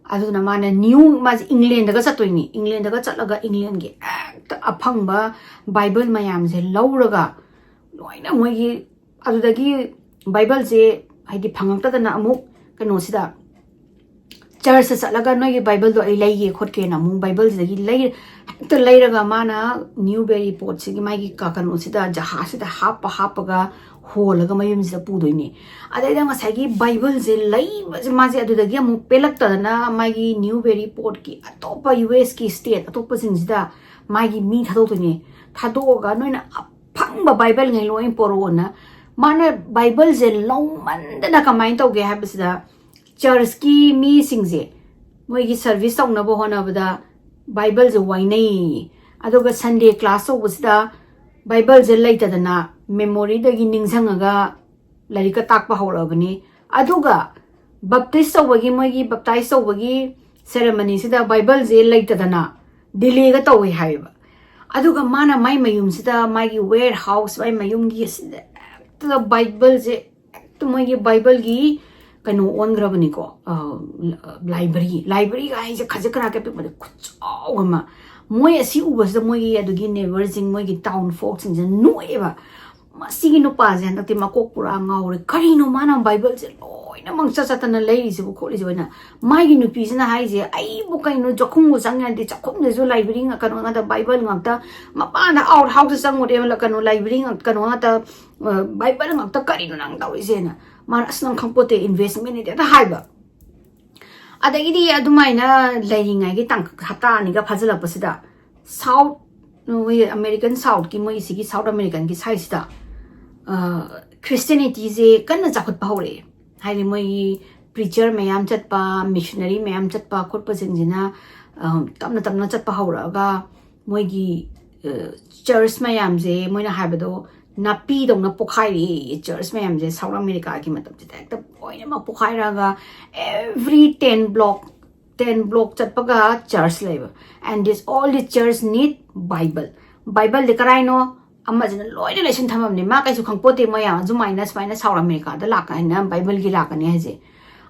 ꯑꯗꯨꯅ ꯃꯥꯅ New, ꯃꯥꯁꯦ Englandꯗꯒ ꯆꯠꯇꯣꯏꯅꯤ꯫ Englandꯗꯒ ꯆꯠꯂꯒ Englandꯒꯤ ꯍꯦꯛꯇ ꯑꯐꯪꯕ Bible ꯃꯌꯥꯝꯁꯦ ꯂꯧꯔꯒ ꯂꯣꯏꯅ ꯃꯣꯏꯒꯤ ꯑꯗꯨꯗꯒꯤ Bibleꯁꯦ ꯍꯥꯏꯗꯤ ꯐꯪꯉꯛꯇꯗꯅ ꯑꯃꯨꯛ ꯀꯩꯅꯣꯁꯤꯗ churchꯇ ꯆꯠꯂꯒ "ꯅꯣꯏꯒꯤ Bibleꯗꯣ ꯑꯩ ꯂꯩꯒꯦ ꯈꯣꯠꯀꯦꯅ" ꯑꯃꯨꯛ Bibleꯁꯤꯗꯒꯤ ꯂꯩ-, ꯍꯦꯛꯇ ꯂꯩꯔꯒ ꯃꯥꯅ Newburyportꯁꯤꯒꯤ ꯃꯥꯒꯤ ꯀ-, ꯀꯩꯅꯣꯁꯤꯗ, ꯖꯍꯥꯖꯁꯤꯗ ꯍꯥꯞꯄ ꯍꯥꯞꯄꯒ ꯍꯣꯜꯂꯒ ꯃꯌꯨꯝꯁꯤꯗ ꯄꯨꯗꯣꯏꯅꯦ꯫ ꯑꯗꯩꯗ ꯉꯁꯥꯏꯒꯤ Bibleꯁꯦ ꯂꯩꯕꯁꯦ ꯃꯥꯁꯦ ꯑꯗꯨꯗꯒꯤ ꯑꯃꯨꯛ ꯄꯦꯜꯂꯛꯇꯗꯅ ꯃꯥꯒꯤ Newburyportꯀꯤ ꯑꯇꯣꯞꯄ U Sꯀꯤ state ꯑꯇꯣꯞꯄꯁꯤꯡꯁꯤꯗ ꯃꯥꯒꯤ ꯃꯤ ꯊꯥꯗꯣꯛꯇꯣꯏꯅꯦ꯫ ꯊꯥꯗꯣꯛꯑꯒ "ꯅꯣꯏꯅ ꯑꯐꯪꯕ Bibleꯉꯩ ꯂꯣꯏ ꯄꯣꯔꯛꯑꯣꯅ"꯫ ꯃꯥꯅ Bibleꯁꯦ ꯂꯧꯃꯟꯗꯅ ꯀꯃꯥꯏꯅ ꯇꯧꯒꯦ ꯍꯥꯏꯕꯁꯤꯗ, churchꯀꯤ ꯃꯤꯁꯤꯡꯁꯦ ꯃꯣꯏꯒꯤ service ꯇꯧꯅꯕ ꯍꯣꯠꯅꯕꯗ Bibleꯁꯦ ꯋꯥꯏꯅꯩꯌꯦ꯫ ꯑꯗꯨꯒ Sunday class ꯇꯧꯕꯁꯤꯗ Bibleꯁꯦ ꯂꯩꯇꯗꯅ memoryꯗꯒꯤ ꯅꯤꯡꯁꯤꯡꯉꯒ ꯂꯥꯏꯔꯤꯛꯀ ꯇꯥꯛꯄ ꯍꯧꯔꯛꯑꯕꯅꯤ꯫ ꯑꯗꯨꯒ baptise ꯇꯧꯕꯒꯤ, ꯃꯣꯏꯒꯤ baptize ꯇꯧꯕꯒꯤ ceremonyꯁꯤꯗ Bibleꯁꯦ ꯂꯩꯇꯗꯅ delayꯒ ꯇꯧꯏ ꯍꯥꯏꯌꯦꯕ꯫ ꯑꯗꯨꯒ ꯃꯥꯅ ꯃꯥꯏ ꯃꯌꯨꯝꯁꯤꯗ, ꯃꯥꯒꯤ ꯋꯦꯌꯔ ꯍꯥꯎꯁ, ꯃꯥꯏ ꯃꯌꯨꯝꯒꯤ ꯑꯁꯤꯗ ꯍꯦꯛꯇ ꯕꯥꯏꯕꯜꯁꯦ, ꯍꯦꯛꯇ ꯃꯣꯏꯒꯤ ꯕꯥꯏꯕꯜꯒꯤ ꯀꯩꯅꯣ ꯑꯣꯟꯈ꯭ꯔꯕꯅꯤꯀꯣ, ꯂꯥꯏꯕ꯭ꯔꯦꯔꯤ, ꯂꯥꯏꯕ꯭ꯔꯦꯔꯤꯒ ꯍꯥꯏꯁꯦ ꯈꯖꯤꯛ ꯈꯔ ꯀꯩ ꯄꯤꯛꯄꯗ ꯈꯨꯠꯆꯥꯎ ꯑꯃ꯫ ꯃꯣꯏ ꯑꯁꯤ ꯎꯕꯁꯤꯗ ꯃꯣꯏꯒꯤ ꯑꯗꯨꯒꯤ ꯅꯦꯕꯔꯁꯤꯡ, ꯃꯣꯏꯒꯤ ꯇꯥꯎꯟ ꯐꯣꯛꯁꯤꯡꯁꯤꯅ ꯅꯣꯛꯑꯦꯕ꯫ "ꯃꯁꯤꯒꯤ ꯅꯨꯄꯥꯁꯦ ꯍꯟꯗꯛꯇꯤ ꯃꯀꯣꯛ ꯄꯨꯔꯥ ꯉꯥꯎꯔꯦ, ꯀꯔꯤꯅꯣ ꯃꯥꯅ ꯕꯥꯏꯕꯜꯁꯦ ꯂꯣꯏꯅꯃꯛ ꯆꯠ ꯆꯠꯇꯅ ꯂꯩꯔꯤꯁꯤꯕꯨ ꯈꯣꯠꯂꯤꯁꯤꯕꯨ?" ꯍꯥꯏꯅ꯫ ꯃꯥꯒꯤ ꯅꯨꯄꯤꯁꯤꯅ ꯍꯥꯏꯁꯦ, "ꯑꯩꯕꯨ ꯀꯩꯅꯣ, ꯆꯥꯛꯈꯨꯝꯕꯨ ꯆꯪ ꯌꯥꯗꯦ, ꯆꯥꯛꯈꯨꯝꯗꯁꯨ ꯂꯥꯏꯕ꯭ꯔꯦꯔꯤ ꯉꯥꯛ-, ꯀꯩꯅꯣ ꯉꯥꯛꯇ, ꯕꯥꯏꯕꯜ ꯉꯥꯛꯇ, ꯃꯄꯥꯟꯗ ꯑꯥꯎꯠ ꯍꯥꯎꯁꯇ ꯆꯪꯉꯨꯔꯦ, ꯀꯩꯅꯣ, ꯂꯥꯏꯕ꯭ꯔꯦꯔꯤ ꯉꯥꯛ-, ꯀꯩꯅꯣ ꯉꯥꯛꯇ, ꯑ, ꯕꯥꯏꯕꯜ ꯉꯥꯛꯇ, ꯀꯔꯤꯅꯣ ꯅꯪ ꯇꯧꯔꯤꯁꯦꯅ?" ꯃꯥꯅ, "ꯑꯁ, ꯅꯪ ꯈꯪꯄꯣꯠꯇꯦ, ꯏꯟꯚꯦꯁꯃꯦꯟꯅꯦ" ꯍꯦꯛꯇ ꯍꯥꯏꯕ꯫ ꯑꯗꯒꯤꯗꯤ ꯑꯗꯨꯃꯥꯏꯅ ꯂꯩꯔꯤꯉꯩꯒꯤ ꯇꯥꯡ-, ꯍꯞꯇꯥ ꯑꯅꯤꯒ ꯐꯥꯖꯤꯜꯂꯛꯄꯁꯤꯗ, ꯁꯥꯎꯠ, ꯃꯣꯏ ꯑꯃꯦꯔꯤꯀꯟ ꯁꯥꯎꯠꯀꯤ, ꯃꯣꯏ ꯁꯤꯒꯤ ꯁꯥꯎꯠ ꯑꯃꯦꯔꯤꯀꯟꯒꯤ ꯁꯥꯏꯠꯁꯤꯗ, ꯑ, ꯈ꯭ꯔꯤꯁꯇꯤꯌꯥꯅꯤꯇꯤꯁꯦ ꯀꯟꯅ ꯆꯥꯎꯈꯠꯄ ꯍꯧꯔꯛꯑꯦ꯫ ꯍꯥꯏꯗꯤ ꯃꯣꯏꯒꯤ ꯄ꯭ꯔꯤꯆꯔ ꯃꯌꯥꯝ ꯆꯠꯄ, ꯃꯤꯁꯅꯔꯤ ꯃꯌꯥꯝ ꯆꯠꯄ ꯈꯣꯠꯄꯁꯤꯡꯁꯤꯅ, ꯑ, ꯇꯞꯅ ꯇꯞꯅ ꯆꯠꯄ ꯍꯧꯔꯛꯑꯒ, ꯃꯣꯏꯒꯤ, ꯑ, ꯆꯔꯆ ꯃꯌꯥꯝꯁꯦ, ꯃꯣꯏꯅ ꯍꯥꯏꯕꯗꯣ, ꯅꯥꯄꯤꯗꯧꯅ ꯄꯣꯛꯈꯥꯏꯔꯛꯑꯦ꯫ ꯆꯔꯆ ꯃꯌꯥꯝꯁꯦ ꯁꯥꯎꯠ ꯑꯃꯦꯔꯤꯀꯥꯒꯤ ꯃꯇꯝꯁꯤꯗ ꯍꯦꯛꯇ ꯂꯣꯏꯅꯃꯛ ꯄꯣꯛꯈꯥꯏꯔꯛꯑꯒ, every ten block, ten block ꯆꯠꯄꯒ ꯆꯔꯆ ꯂꯩꯕ꯫ And this, all the church need Bible. ꯕꯥꯏꯕꯜꯗꯤ ꯀꯔꯥꯏꯅꯣ? ꯑꯃꯁꯤꯅ ꯂꯣꯏꯅ ꯂꯩꯁꯤꯟ ꯊꯝꯃꯝꯅꯦ꯫ ꯃꯥ ꯀꯩꯁꯨ ꯈꯪꯄꯣꯠꯇꯦ, ꯃꯣꯏ ꯌꯥꯝ ꯑꯗꯨꯃꯥꯏꯅ ꯁꯨꯃꯥꯏꯅ ꯁꯥꯎꯠ ꯑꯃꯦꯔꯤꯀꯥꯗ ꯂꯥꯛꯀꯅꯤ, ꯕꯥꯏꯕꯜꯒꯤ ꯂꯥꯛꯀꯅꯤ ꯍꯥꯏꯁꯦ꯫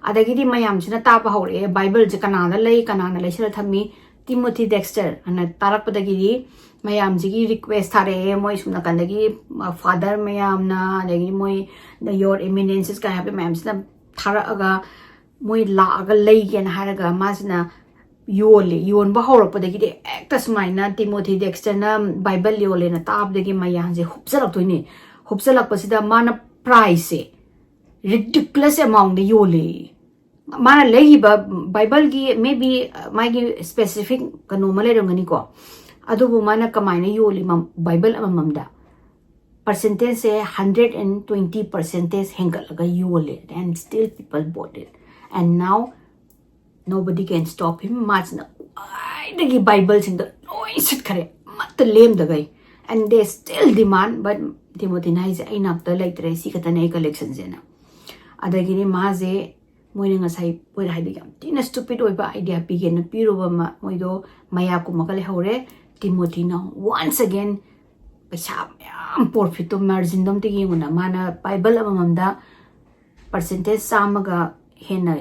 ꯑꯗꯒꯤꯗꯤ ꯃꯌꯥꯝꯁꯤꯅ ꯇꯥꯕ ꯍꯧꯔꯛꯑꯦ, ꯕꯥꯏꯕꯜꯁꯦ ꯀꯅꯥꯗ ꯂꯩ, ꯀꯅꯥꯅ ꯂꯩꯁꯤꯜꯂ ꯊꯝꯃꯤ, ꯇꯤꯃꯣꯊꯤ ꯗꯦꯛꯁꯇꯔ ꯑꯅ ꯇꯥꯔꯛꯄꯗꯒꯤꯗꯤ ꯃꯌꯥꯝꯁꯤꯒꯤ ꯔꯤꯀ꯭ꯋꯦꯁ ꯊꯥꯔꯛꯑꯦ, ꯃꯣꯏ ꯁꯨꯝ ꯅꯥꯀꯟꯗꯒꯤ, ꯑ, ꯐꯥꯗꯔ ꯃꯌꯥꯝꯅ, ꯑꯗꯒꯤꯗꯤ ꯃꯣꯏ Your Eminences ꯀꯥꯏ ꯍꯥꯏꯕ ꯃꯌꯥꯝꯁꯤꯅ ꯊꯥꯔꯛꯑꯒ, ꯃꯣꯏ ꯂꯥꯛꯑꯒ ꯂꯩꯒꯦꯅ ꯍꯥꯏꯔꯒ ꯃꯥꯁꯤꯅ ꯌꯣꯜꯂꯦ꯫ ꯌꯣꯟꯕ ꯍꯧꯔꯛꯄꯗꯒꯤꯗꯤ ꯍꯦꯛꯇ ꯁꯨꯃꯥꯏꯅ ꯇꯤꯃꯣꯊꯤ ꯗꯦꯛꯁꯇꯔꯅ ꯕꯥꯏꯕꯜ ꯌꯣꯜꯂꯦꯅ ꯇꯥꯕꯗꯒꯤ ꯃꯌꯥꯝꯁꯦ ꯍꯨꯞꯆꯜꯂꯛꯇꯣꯏꯅꯦ꯫ ꯍꯨꯞꯆꯜꯂꯛꯄꯁꯤꯗ ꯃꯥꯅ ꯄ꯭ꯔꯥꯏꯁꯁꯦ ꯔꯤꯗꯤꯀꯨꯂꯁ ꯑꯦꯃꯥꯎꯟꯗ ꯌꯣꯜꯂꯦ꯫ ꯃꯥꯅ ꯂꯩꯔꯤꯕ ꯕꯥꯏꯕꯜꯒꯤ, maybe, ꯃꯥꯒꯤ ꯁ꯭ꯄꯦꯁꯤꯐꯤꯛ ꯀꯩꯅꯣ ꯑꯃ ꯂꯩꯔꯝꯒꯅꯤꯀꯣ, ꯑꯗꯨꯕꯨ ꯃꯥꯅ ꯀꯃꯥꯏꯅ ꯌꯣꯜꯂꯤ? ꯃ-, ꯕꯥꯏꯕꯜ ꯑꯃꯃꯝꯗ ꯄꯔꯁꯦꯟꯇꯦꯖꯁꯦ hundred and twenty percentage ꯍꯦꯟꯒꯠꯂꯒ ꯌꯣꯜꯂꯦ, and still people bought it, and now nobody can stop him. ꯃꯥꯁꯤꯅ ꯈ꯭ꯋꯥꯏꯗꯒꯤ ꯕꯥꯏꯕꯜꯁꯤꯡꯗꯣ ꯂꯣꯏ ꯁꯤꯠꯈ꯭ꯔꯦ, ꯑꯃꯠꯇ ꯂꯦꯝꯗꯈꯩ, and they still demand, but ꯇꯤꯃꯣꯊꯤꯅ ꯍꯥꯏꯁꯦ, "ꯑꯩ ꯅꯥꯛꯇ ꯂꯩꯇ꯭ꯔꯦ, ꯁꯤ ꯈꯛꯇꯅꯦ ꯑꯩ ꯀꯂꯦꯛꯁꯟꯁꯦꯅ"꯫ ꯑꯗꯒꯤꯗꯤ ꯃꯥꯁꯦ, ꯃꯣꯏꯅ ꯉꯁꯥꯏ ꯃꯣꯏꯅ ꯍꯥꯏꯗꯤ ꯌꯥꯝ ꯊꯤꯅ ꯁ꯭ꯇꯨꯄꯤꯠ ꯑꯣꯏꯕ ꯑꯥꯏꯗꯤꯌꯥ ꯄꯤꯒꯦꯅ ꯄꯤꯔꯨꯕ ꯑꯃ, ꯃꯣꯏꯗꯣ ꯃꯌꯥ ꯀꯨꯝꯃꯒ ꯂꯩꯍꯧꯔꯦ꯫ ꯇꯤꯃꯣꯊꯤꯅ once again ꯄꯩꯁꯥ ꯃꯌꯥꯝ profitꯇꯣ marginꯗꯣ ꯑꯝꯇ ꯌꯦꯡꯉꯨꯅ, ꯃꯥꯅ Bible ꯑꯃꯃꯝꯗ percentage ꯆꯥꯝꯃꯒ ꯍꯦꯟꯅ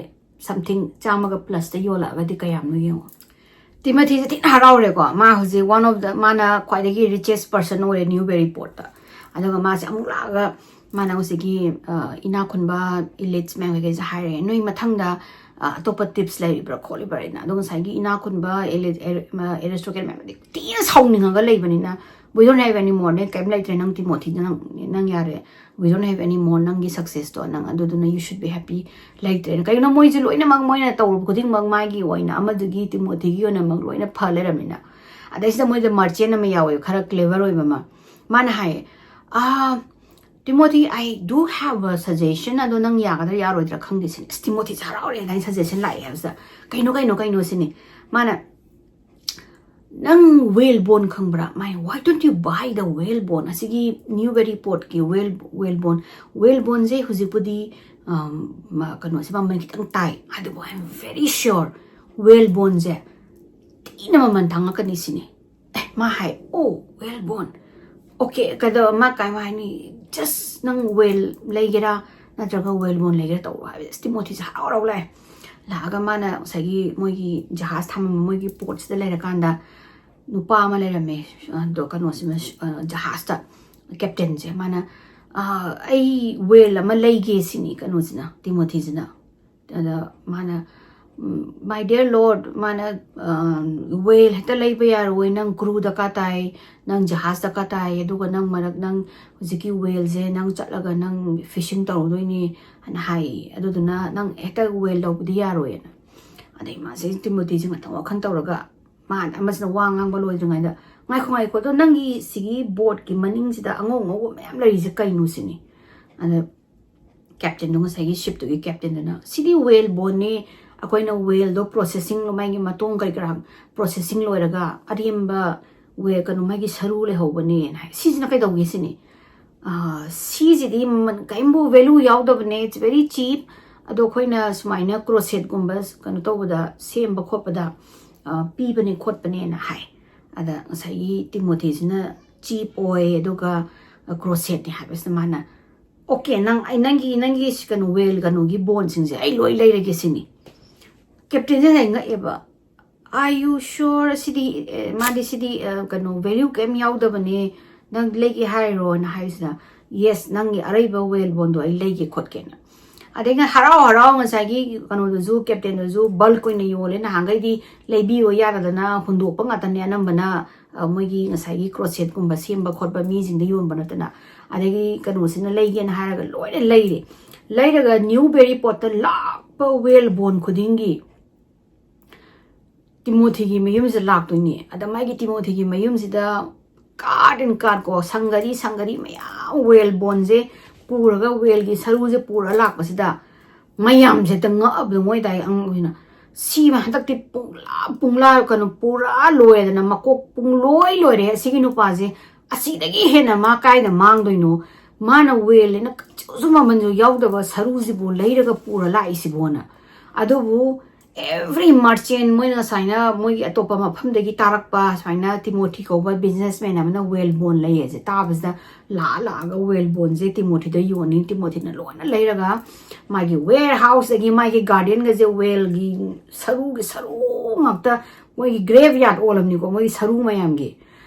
something, ꯆꯥꯝꯃꯒ plusꯇ ꯌꯣꯜꯂꯛꯑꯒꯗꯤ ꯀꯌꯥꯝꯅꯣ ꯌꯦꯡꯉꯣ꯫ ꯇꯤꯃꯣꯊꯤꯁꯦ ꯊꯤꯅ ꯍꯔꯥꯎꯔꯦꯀꯣ, ꯃꯥ ꯍꯧꯖꯤꯛ one of the, ꯃꯥꯅ ꯈ꯭ꯋꯥꯏꯗꯒꯤ richest person ꯑꯣꯏꯔꯦ Newburyportꯇ꯫ ꯑꯗꯨꯒ ꯃꯥꯁꯦ ꯑꯃꯨꯛ ꯂꯥꯛꯑꯒ ꯃꯥꯅ ꯍꯧꯖꯤꯛꯀꯤ ꯏꯅꯥꯛ ꯈꯨꯟꯕ elites ꯃꯌꯥꯝ ꯀꯩꯀꯩꯁꯦ ꯍꯥꯏꯔꯦ, "ꯅꯣꯏ ꯃꯊꯪꯗ ꯑꯇꯣꯞꯄ tips ꯂꯩꯔꯤꯕ꯭ꯔꯥ ꯈꯣꯠꯂꯤꯕ꯭ꯔꯥ?" ꯍꯥꯏꯅ꯫ ꯑꯗꯨꯒ ꯉꯁꯥꯏꯒꯤ ꯏꯅꯥꯛ ꯈꯨꯟꯕ elite, aristocrat ꯃꯌꯥꯝꯗꯤ ꯊꯤꯅ ꯁꯥꯎꯅꯤꯡꯉꯒ ꯂꯩꯕꯅꯤꯅ, "We don't have any more, ꯅꯪ ꯀꯔꯤꯝ ꯂꯩꯇ꯭ꯔꯦ, ꯅꯪ ꯇꯤꯃꯣꯊꯤꯗ ꯅꯪ, ꯅꯪ ꯌꯥꯔꯦ, we don't have any more, ꯅꯪꯒꯤ successꯇꯣ ꯅꯪ, ꯑꯗꯨꯗꯨꯅ you should be happy, ꯂꯩꯇ꯭ꯔꯦꯅ"꯫ ꯀꯩꯒꯤꯅꯣ, ꯃꯣꯏꯁꯦ ꯂꯣꯏꯅꯃꯛ ꯃꯣꯏꯅ ꯇꯧꯔꯨꯕ ꯈꯨꯗꯤꯡꯃꯛ ꯃꯥꯒꯤ ꯑꯣꯏꯅ ꯑꯃꯗꯨꯒꯤ ꯇꯤꯃꯣꯊꯤꯒꯤ ꯑꯣꯏꯅꯃꯛ ꯂꯣꯏꯅ ꯐ ꯂꯩꯔꯝꯃꯤꯅ꯫ ꯑꯗꯩꯁꯤꯗ ꯃꯣꯏꯗ merchant ꯑꯃ ꯌꯥꯎꯋꯦ, ꯈꯔ clever ꯑꯣꯏꯕ ꯑꯃ, ꯃꯥꯅ ꯍꯥꯏꯌꯦ, "ꯑꯥ, ꯇꯤꯃꯣꯊꯤ, I do have a suggestion, ꯑꯗꯣ ꯅꯪ ꯌꯥꯒꯗ꯭ꯔꯥ ꯌꯥꯔꯣꯏꯗ꯭ꯔꯥ ꯈꯪꯗꯦ" ꯁꯤꯅꯤ꯫ ꯑꯁ, ꯇꯤꯃꯣꯊꯤꯁꯦ ꯍꯔꯥꯎꯔꯦ ꯑꯗꯨꯃꯥꯏꯅ suggestion ꯂꯥꯛꯑꯦ ꯍꯥꯏꯕꯁꯤꯗ꯫ "ꯀꯩꯅꯣ, ꯀꯩꯅꯣ, ꯀꯩꯅꯣ?" ꯁꯤꯅꯤ꯫ ꯃꯥꯅ, "ꯅꯪ Whalebone ꯈꯪꯕ꯭ꯔꯥ?" ꯃꯥꯏ, "Why don't you buy the Whalebone?" ꯑꯁꯤꯒꯤ Newburyportꯀꯤ Whale, Whalebone, Whaleboneꯁꯦ ꯍꯧꯖꯤꯛꯄꯨꯗꯤ, ꯀꯩꯅꯣꯁꯦ ꯃꯃꯜ ꯈꯤꯇꯪ ꯇꯥꯏ, ꯑꯗꯨꯕꯨ I am very sure Whaleboneꯁꯦ ꯊꯤꯅ ꯃꯃꯜ ꯇꯥꯡꯉꯛꯀꯅꯤ ꯁꯤꯅꯤ꯫ ꯑꯦ, ꯃꯥ ꯍꯥꯏ, "Oh, Whalebone, okay, ꯀꯩꯗꯧ, ꯃꯥ ꯀꯥꯏ ꯍꯥꯏꯅꯤ, just ꯅꯪ whale ꯂꯩꯒꯦꯔꯥ ꯅꯠꯇ꯭ꯔꯒ Whalebone ꯂꯩꯒꯦꯔꯥ ꯇꯧꯔꯣ" ꯍꯥꯏꯕꯗꯤ, ꯑꯁ, ꯇꯤꯃꯣꯊꯤꯁꯦ ꯍꯔꯥꯎ ꯍꯔꯥꯎ ꯂꯥꯛꯑꯦ꯫ ꯂꯥꯛꯑꯒ ꯃꯥꯅ ꯉꯁꯥꯏꯒꯤ ꯃꯣꯏꯒꯤ ꯖꯍꯥꯖ ꯊꯝꯃꯝꯕ ꯃꯣꯏꯒꯤ portꯁꯤꯗ ꯂꯩꯔꯀꯥꯟꯗ ꯅꯨꯄꯥ ꯑꯃ ꯂꯩꯔꯝꯃꯦ, ꯑꯗꯣ ꯀꯩꯅꯣꯁꯤꯅ, ꯖꯍꯥꯖꯇ captainꯁꯦ꯫ ꯃꯥꯅ, "ꯑꯩ whale ꯑꯃ ꯂꯩꯒꯦ" ꯁꯤꯅꯤ ꯀꯩꯅꯣꯁꯤꯅ, ꯇꯤꯃꯣꯊꯤꯁꯤꯅ꯫ ꯑꯗ ꯃꯥꯅ, "My dear lord", ꯃꯥꯅ, "whale ꯍꯦꯛꯇ ꯂꯩꯕ ꯌꯥꯔꯣꯏ, ꯅꯪ crew ꯗꯔꯀꯥꯔ ꯇꯥꯏ, ꯅꯪ ꯖꯍꯥꯖ ꯗꯔꯀꯥꯔ ꯇꯥꯏ, ꯑꯗꯨꯒ ꯅꯪ ꯃꯔꯛ, ꯅꯪ ꯍꯧꯖꯤꯛꯀꯤ whaleꯁꯦ ꯅꯪ ꯆꯠꯂꯒ ꯅꯪ fishing ꯇꯧꯔꯨꯗꯣꯏꯅꯤ" ꯍꯥꯏꯅ ꯍꯥꯏꯌꯦ꯫ "ꯑꯗꯨꯗꯨꯅ ꯅꯪ ꯍꯦꯛꯇ whale ꯂꯧꯕꯗꯤ ꯌꯥꯔꯣꯏꯅ"꯫ ꯑꯗꯩ ꯃꯥꯁꯦ, ꯇꯤꯃꯣꯊꯤꯁꯦ ꯉꯥꯛꯇꯪ ꯋꯥꯈꯜ ꯇꯧꯔꯒ, ꯃꯥꯅ ꯑꯃꯁꯤꯅ ꯋꯥ ꯉꯥꯡꯕ ꯂꯣꯏꯗ꯭ꯔꯤꯉꯩꯗ, "ꯉꯥꯏꯈꯣ, ꯉꯥꯏꯈꯣ, ꯑꯗꯣ ꯅꯪꯒꯤ ꯁꯤꯒꯤ boatꯀꯤ ꯃꯅꯤꯡꯁꯤꯗ ꯑꯉꯧ ꯑꯉꯧꯕ ꯃꯌꯥꯝ ꯂꯩꯔꯤꯁꯦ ꯀꯩꯅꯣ?" ꯁꯤꯅꯤ꯫ ꯑꯗ captainꯗꯣ, ꯉꯁꯥꯏꯒꯤ shipꯇꯨꯒꯤ captainꯗꯨꯅ, "ꯁꯤꯗꯤ whaleboneꯅꯦ, ꯑꯩꯈꯣꯏꯅ whaleꯗꯣ processing, ꯃꯥꯒꯤ ꯃꯇꯣꯡ ꯀꯔꯤ ꯀꯔꯥ processing ꯂꯣꯏꯔꯒ ꯑꯔꯦꯝꯕ whale, ꯀꯩꯅꯣ, ꯃꯥꯒꯤ ꯁꯔꯨ ꯂꯩꯍꯧꯕꯅꯦꯅ" ꯍꯥꯏ꯫ "ꯁꯤꯁꯤꯅ ꯀꯩꯗꯧꯒꯦ?" ꯁꯤꯅꯤ꯫ "ꯑꯥ, ꯁꯤꯁꯤꯗꯤ ꯃꯃꯜ ꯀꯔꯤꯝꯕꯨ value ꯌꯥꯎꯗꯕꯅꯦ, it's very cheap, ꯑꯗꯣ ꯑꯩꯈꯣꯏꯅ ꯁꯨꯃꯥꯏꯅ crocheteꯒꯨꯝꯕ ꯀꯩꯅꯣ ꯇꯧꯕꯗ, ꯁꯦꯝꯕ ꯈꯣꯠꯄꯗ, ꯑꯥ, ꯄꯤꯕꯅꯦ ꯈꯣꯠꯄꯅꯦꯅ" ꯍꯥꯏ꯫ ꯑꯗ ꯉꯁꯥꯏꯒꯤ ꯇꯤꯃꯣꯊꯤꯁꯤꯅ ꯆꯤꯞ ꯑꯣꯏ, ꯑꯗꯨꯒ ꯀ꯭ꯔꯣꯁꯦꯠꯅꯤ ꯍꯥꯏꯕꯁꯤꯗ ꯃꯥꯅ, "ꯑꯣꯀꯦ, ꯅꯪ, ꯑꯩ ꯅꯪꯒꯤ, ꯅꯪꯒꯤ ꯁꯤ ꯀꯩꯅꯣ, ꯋꯦꯜ ꯀꯩꯅꯣꯒꯤ ꯕꯣꯟꯁꯤꯡꯁꯦ ꯑꯩ ꯂꯣꯏ ꯂꯩꯔꯒꯦ" ꯁꯤꯅꯤ꯫ ꯀꯦꯞꯇꯦꯟꯁꯦ ꯉꯁꯥꯏ ꯉꯛꯑꯦꯕ꯫ "Are you sure? ꯁꯤꯗꯤ, ꯑꯦ, ꯃꯥꯗꯤ ꯁꯤꯗꯤ, ꯑ, ꯀꯩꯅꯣ, ꯚꯦꯂ꯭ꯌꯨ ꯀꯩꯝ ꯌꯥꯎꯗꯕꯅꯦ, ꯅꯪ ꯂꯩꯒꯦ ꯍꯥꯏꯔꯣꯅ" ꯍꯥꯏꯁꯤꯗ, "Yes, ꯅꯪꯒꯤ ꯑꯔꯩꯕ ꯋꯦꯜ ꯕꯣꯟꯗꯣ ꯑꯩ ꯂꯩꯒꯦ ꯈꯣꯠꯀꯦꯅ"꯫ ꯑꯗꯩ ꯉ-, ꯍꯔꯥꯎ ꯍꯔꯥꯎ ꯉꯁꯥꯏꯒꯤ ꯀꯩꯅꯣꯗꯨꯁꯨ, ꯀꯦꯞꯇꯦꯟꯗꯨꯁꯨ ꯕꯜꯛ ꯑꯣꯏꯅ ꯌꯣꯜꯂꯦ, ꯅꯍꯥꯟꯈꯩꯗꯤ ꯂꯩꯕꯤꯌꯣ ꯌꯥꯗꯗꯅ ꯍꯨꯟꯗꯣꯛꯄ ꯉꯥꯛꯇꯅꯦ ꯑꯅꯝꯕꯅ, ꯑ, ꯃꯣꯏꯒꯤ ꯉꯁꯥꯏꯒꯤ ꯀ꯭ꯔꯣꯁꯦꯠꯀꯨꯝꯕ ꯁꯦꯝꯕ ꯈꯣꯠꯄ ꯃꯤꯁꯤꯡꯗ ꯌꯣꯟꯕ ꯅꯠꯇꯅ꯫ ꯑꯗꯒꯤ ꯀꯩꯅꯣꯁꯤꯅ ꯂꯩꯒꯦꯅ ꯍꯥꯏꯔꯒ ꯂꯣꯏꯅ ꯂꯩꯔꯦ꯫ ꯂꯩꯔꯒ ꯅ꯭ꯌꯨ ꯕꯦꯔꯤ ꯄꯣꯠꯇ ꯂꯥꯛꯄ ꯋꯦꯜ ꯕꯣꯟ ꯈꯨꯗꯤꯡꯒꯤ ꯇꯤꯃꯣꯊꯤꯒꯤ ꯃꯌꯨꯝꯁꯤꯗ ꯂꯥꯛꯇꯣꯏꯅꯤ꯫ ꯑꯗ ꯃꯥꯒꯤ ꯇꯤꯃꯣꯊꯤꯒꯤ ꯃꯌꯨꯝꯁꯤꯗ cart and cart ꯀꯣ, ꯁꯪꯒꯔꯤ ꯁꯪꯒꯔꯤ ꯃꯌꯥꯝ ꯋꯦꯜ ꯕꯣꯟꯁꯦ ꯄꯨꯔꯒ, ꯋꯦꯜꯒꯤ ꯁꯔꯨꯁꯦ ꯄꯨꯔ ꯂꯥꯛꯄꯁꯤꯗ ꯃꯌꯥꯝꯁꯦ ꯍꯦꯛꯇ ꯉꯛꯑꯕꯗꯣ, ꯃꯣꯏ ꯑꯗꯥꯏ ꯑꯉꯥꯡꯁꯤꯅ꯫ "ꯁꯤꯃ ꯍꯟꯗꯛꯇꯤ ꯄꯨꯡꯂꯥ ꯄꯨꯡꯂꯥ ꯀꯩꯅꯣ ꯄꯨꯔꯥ ꯂꯣꯏꯔꯦꯗꯅ, ꯃꯀꯣꯛ ꯄꯨꯡꯂꯣꯏ ꯂꯣꯏꯔꯦ ꯑꯁꯤꯒꯤ ꯅꯨꯄꯥꯁꯦ, ꯑꯁꯤꯗꯒꯤ ꯍꯦꯟꯅ ꯃꯥ ꯀꯥꯏꯗ ꯃꯥꯡꯗꯣꯏꯅꯣ? ꯃꯥꯅ ꯋꯦꯜꯅꯦꯅ ꯀꯩꯁꯨ ꯃꯃꯜꯁꯨ ꯌꯥꯎꯗꯕ ꯁꯔꯨꯁꯤꯕꯨ ꯂꯩꯔꯒ ꯄꯨꯔ ꯂꯥꯛꯏꯁꯤꯕꯣꯅ"꯫ ꯑꯗꯨꯕꯨ every merchant, ꯃꯣꯏꯅ ꯉꯁꯥꯏꯅ ꯃꯣꯏꯒꯤ ꯑꯇꯣꯞꯄ ꯃꯐꯝꯗꯒꯤ ꯇꯥꯔꯛꯄ ꯁꯨꯃꯥꯏꯅ ꯇꯤꯃꯣꯊꯤ ꯀꯧꯕ businessman ꯑꯃꯅ ꯋꯦꯜ ꯕꯣꯟ ꯂꯩ ꯍꯥꯏꯁꯦ ꯇꯥꯕꯁꯤꯗ, ꯂꯥꯛꯑ ꯂꯥꯛꯑꯒ ꯋꯦꯜ ꯕꯣꯟꯁꯦ ꯇꯤꯃꯣꯊꯤꯗ ꯌꯣꯟꯅꯤ, ꯇꯤꯃꯣꯊꯤꯅ ꯂꯣꯏꯅ ꯂꯩꯔꯒ ꯃꯥꯒꯤ ꯋꯦꯌꯔ ꯍꯥꯎꯁꯇꯒꯤ ꯃꯥꯒꯤ ꯒꯥꯔꯗꯦꯟꯒꯁꯦ ꯋꯦꯜꯒꯤ ꯁꯔꯨꯒꯤ ꯁꯔꯨ ꯉꯥꯛꯇ, ꯃꯣꯏꯒꯤ ꯒ꯭ꯔꯦꯞ ꯌꯥꯔꯗ ꯑꯣꯜꯂꯝꯅꯤꯀꯣ, ꯃꯣꯏꯒꯤ ꯁꯔꯨ ꯃꯌꯥꯝꯒꯤ꯫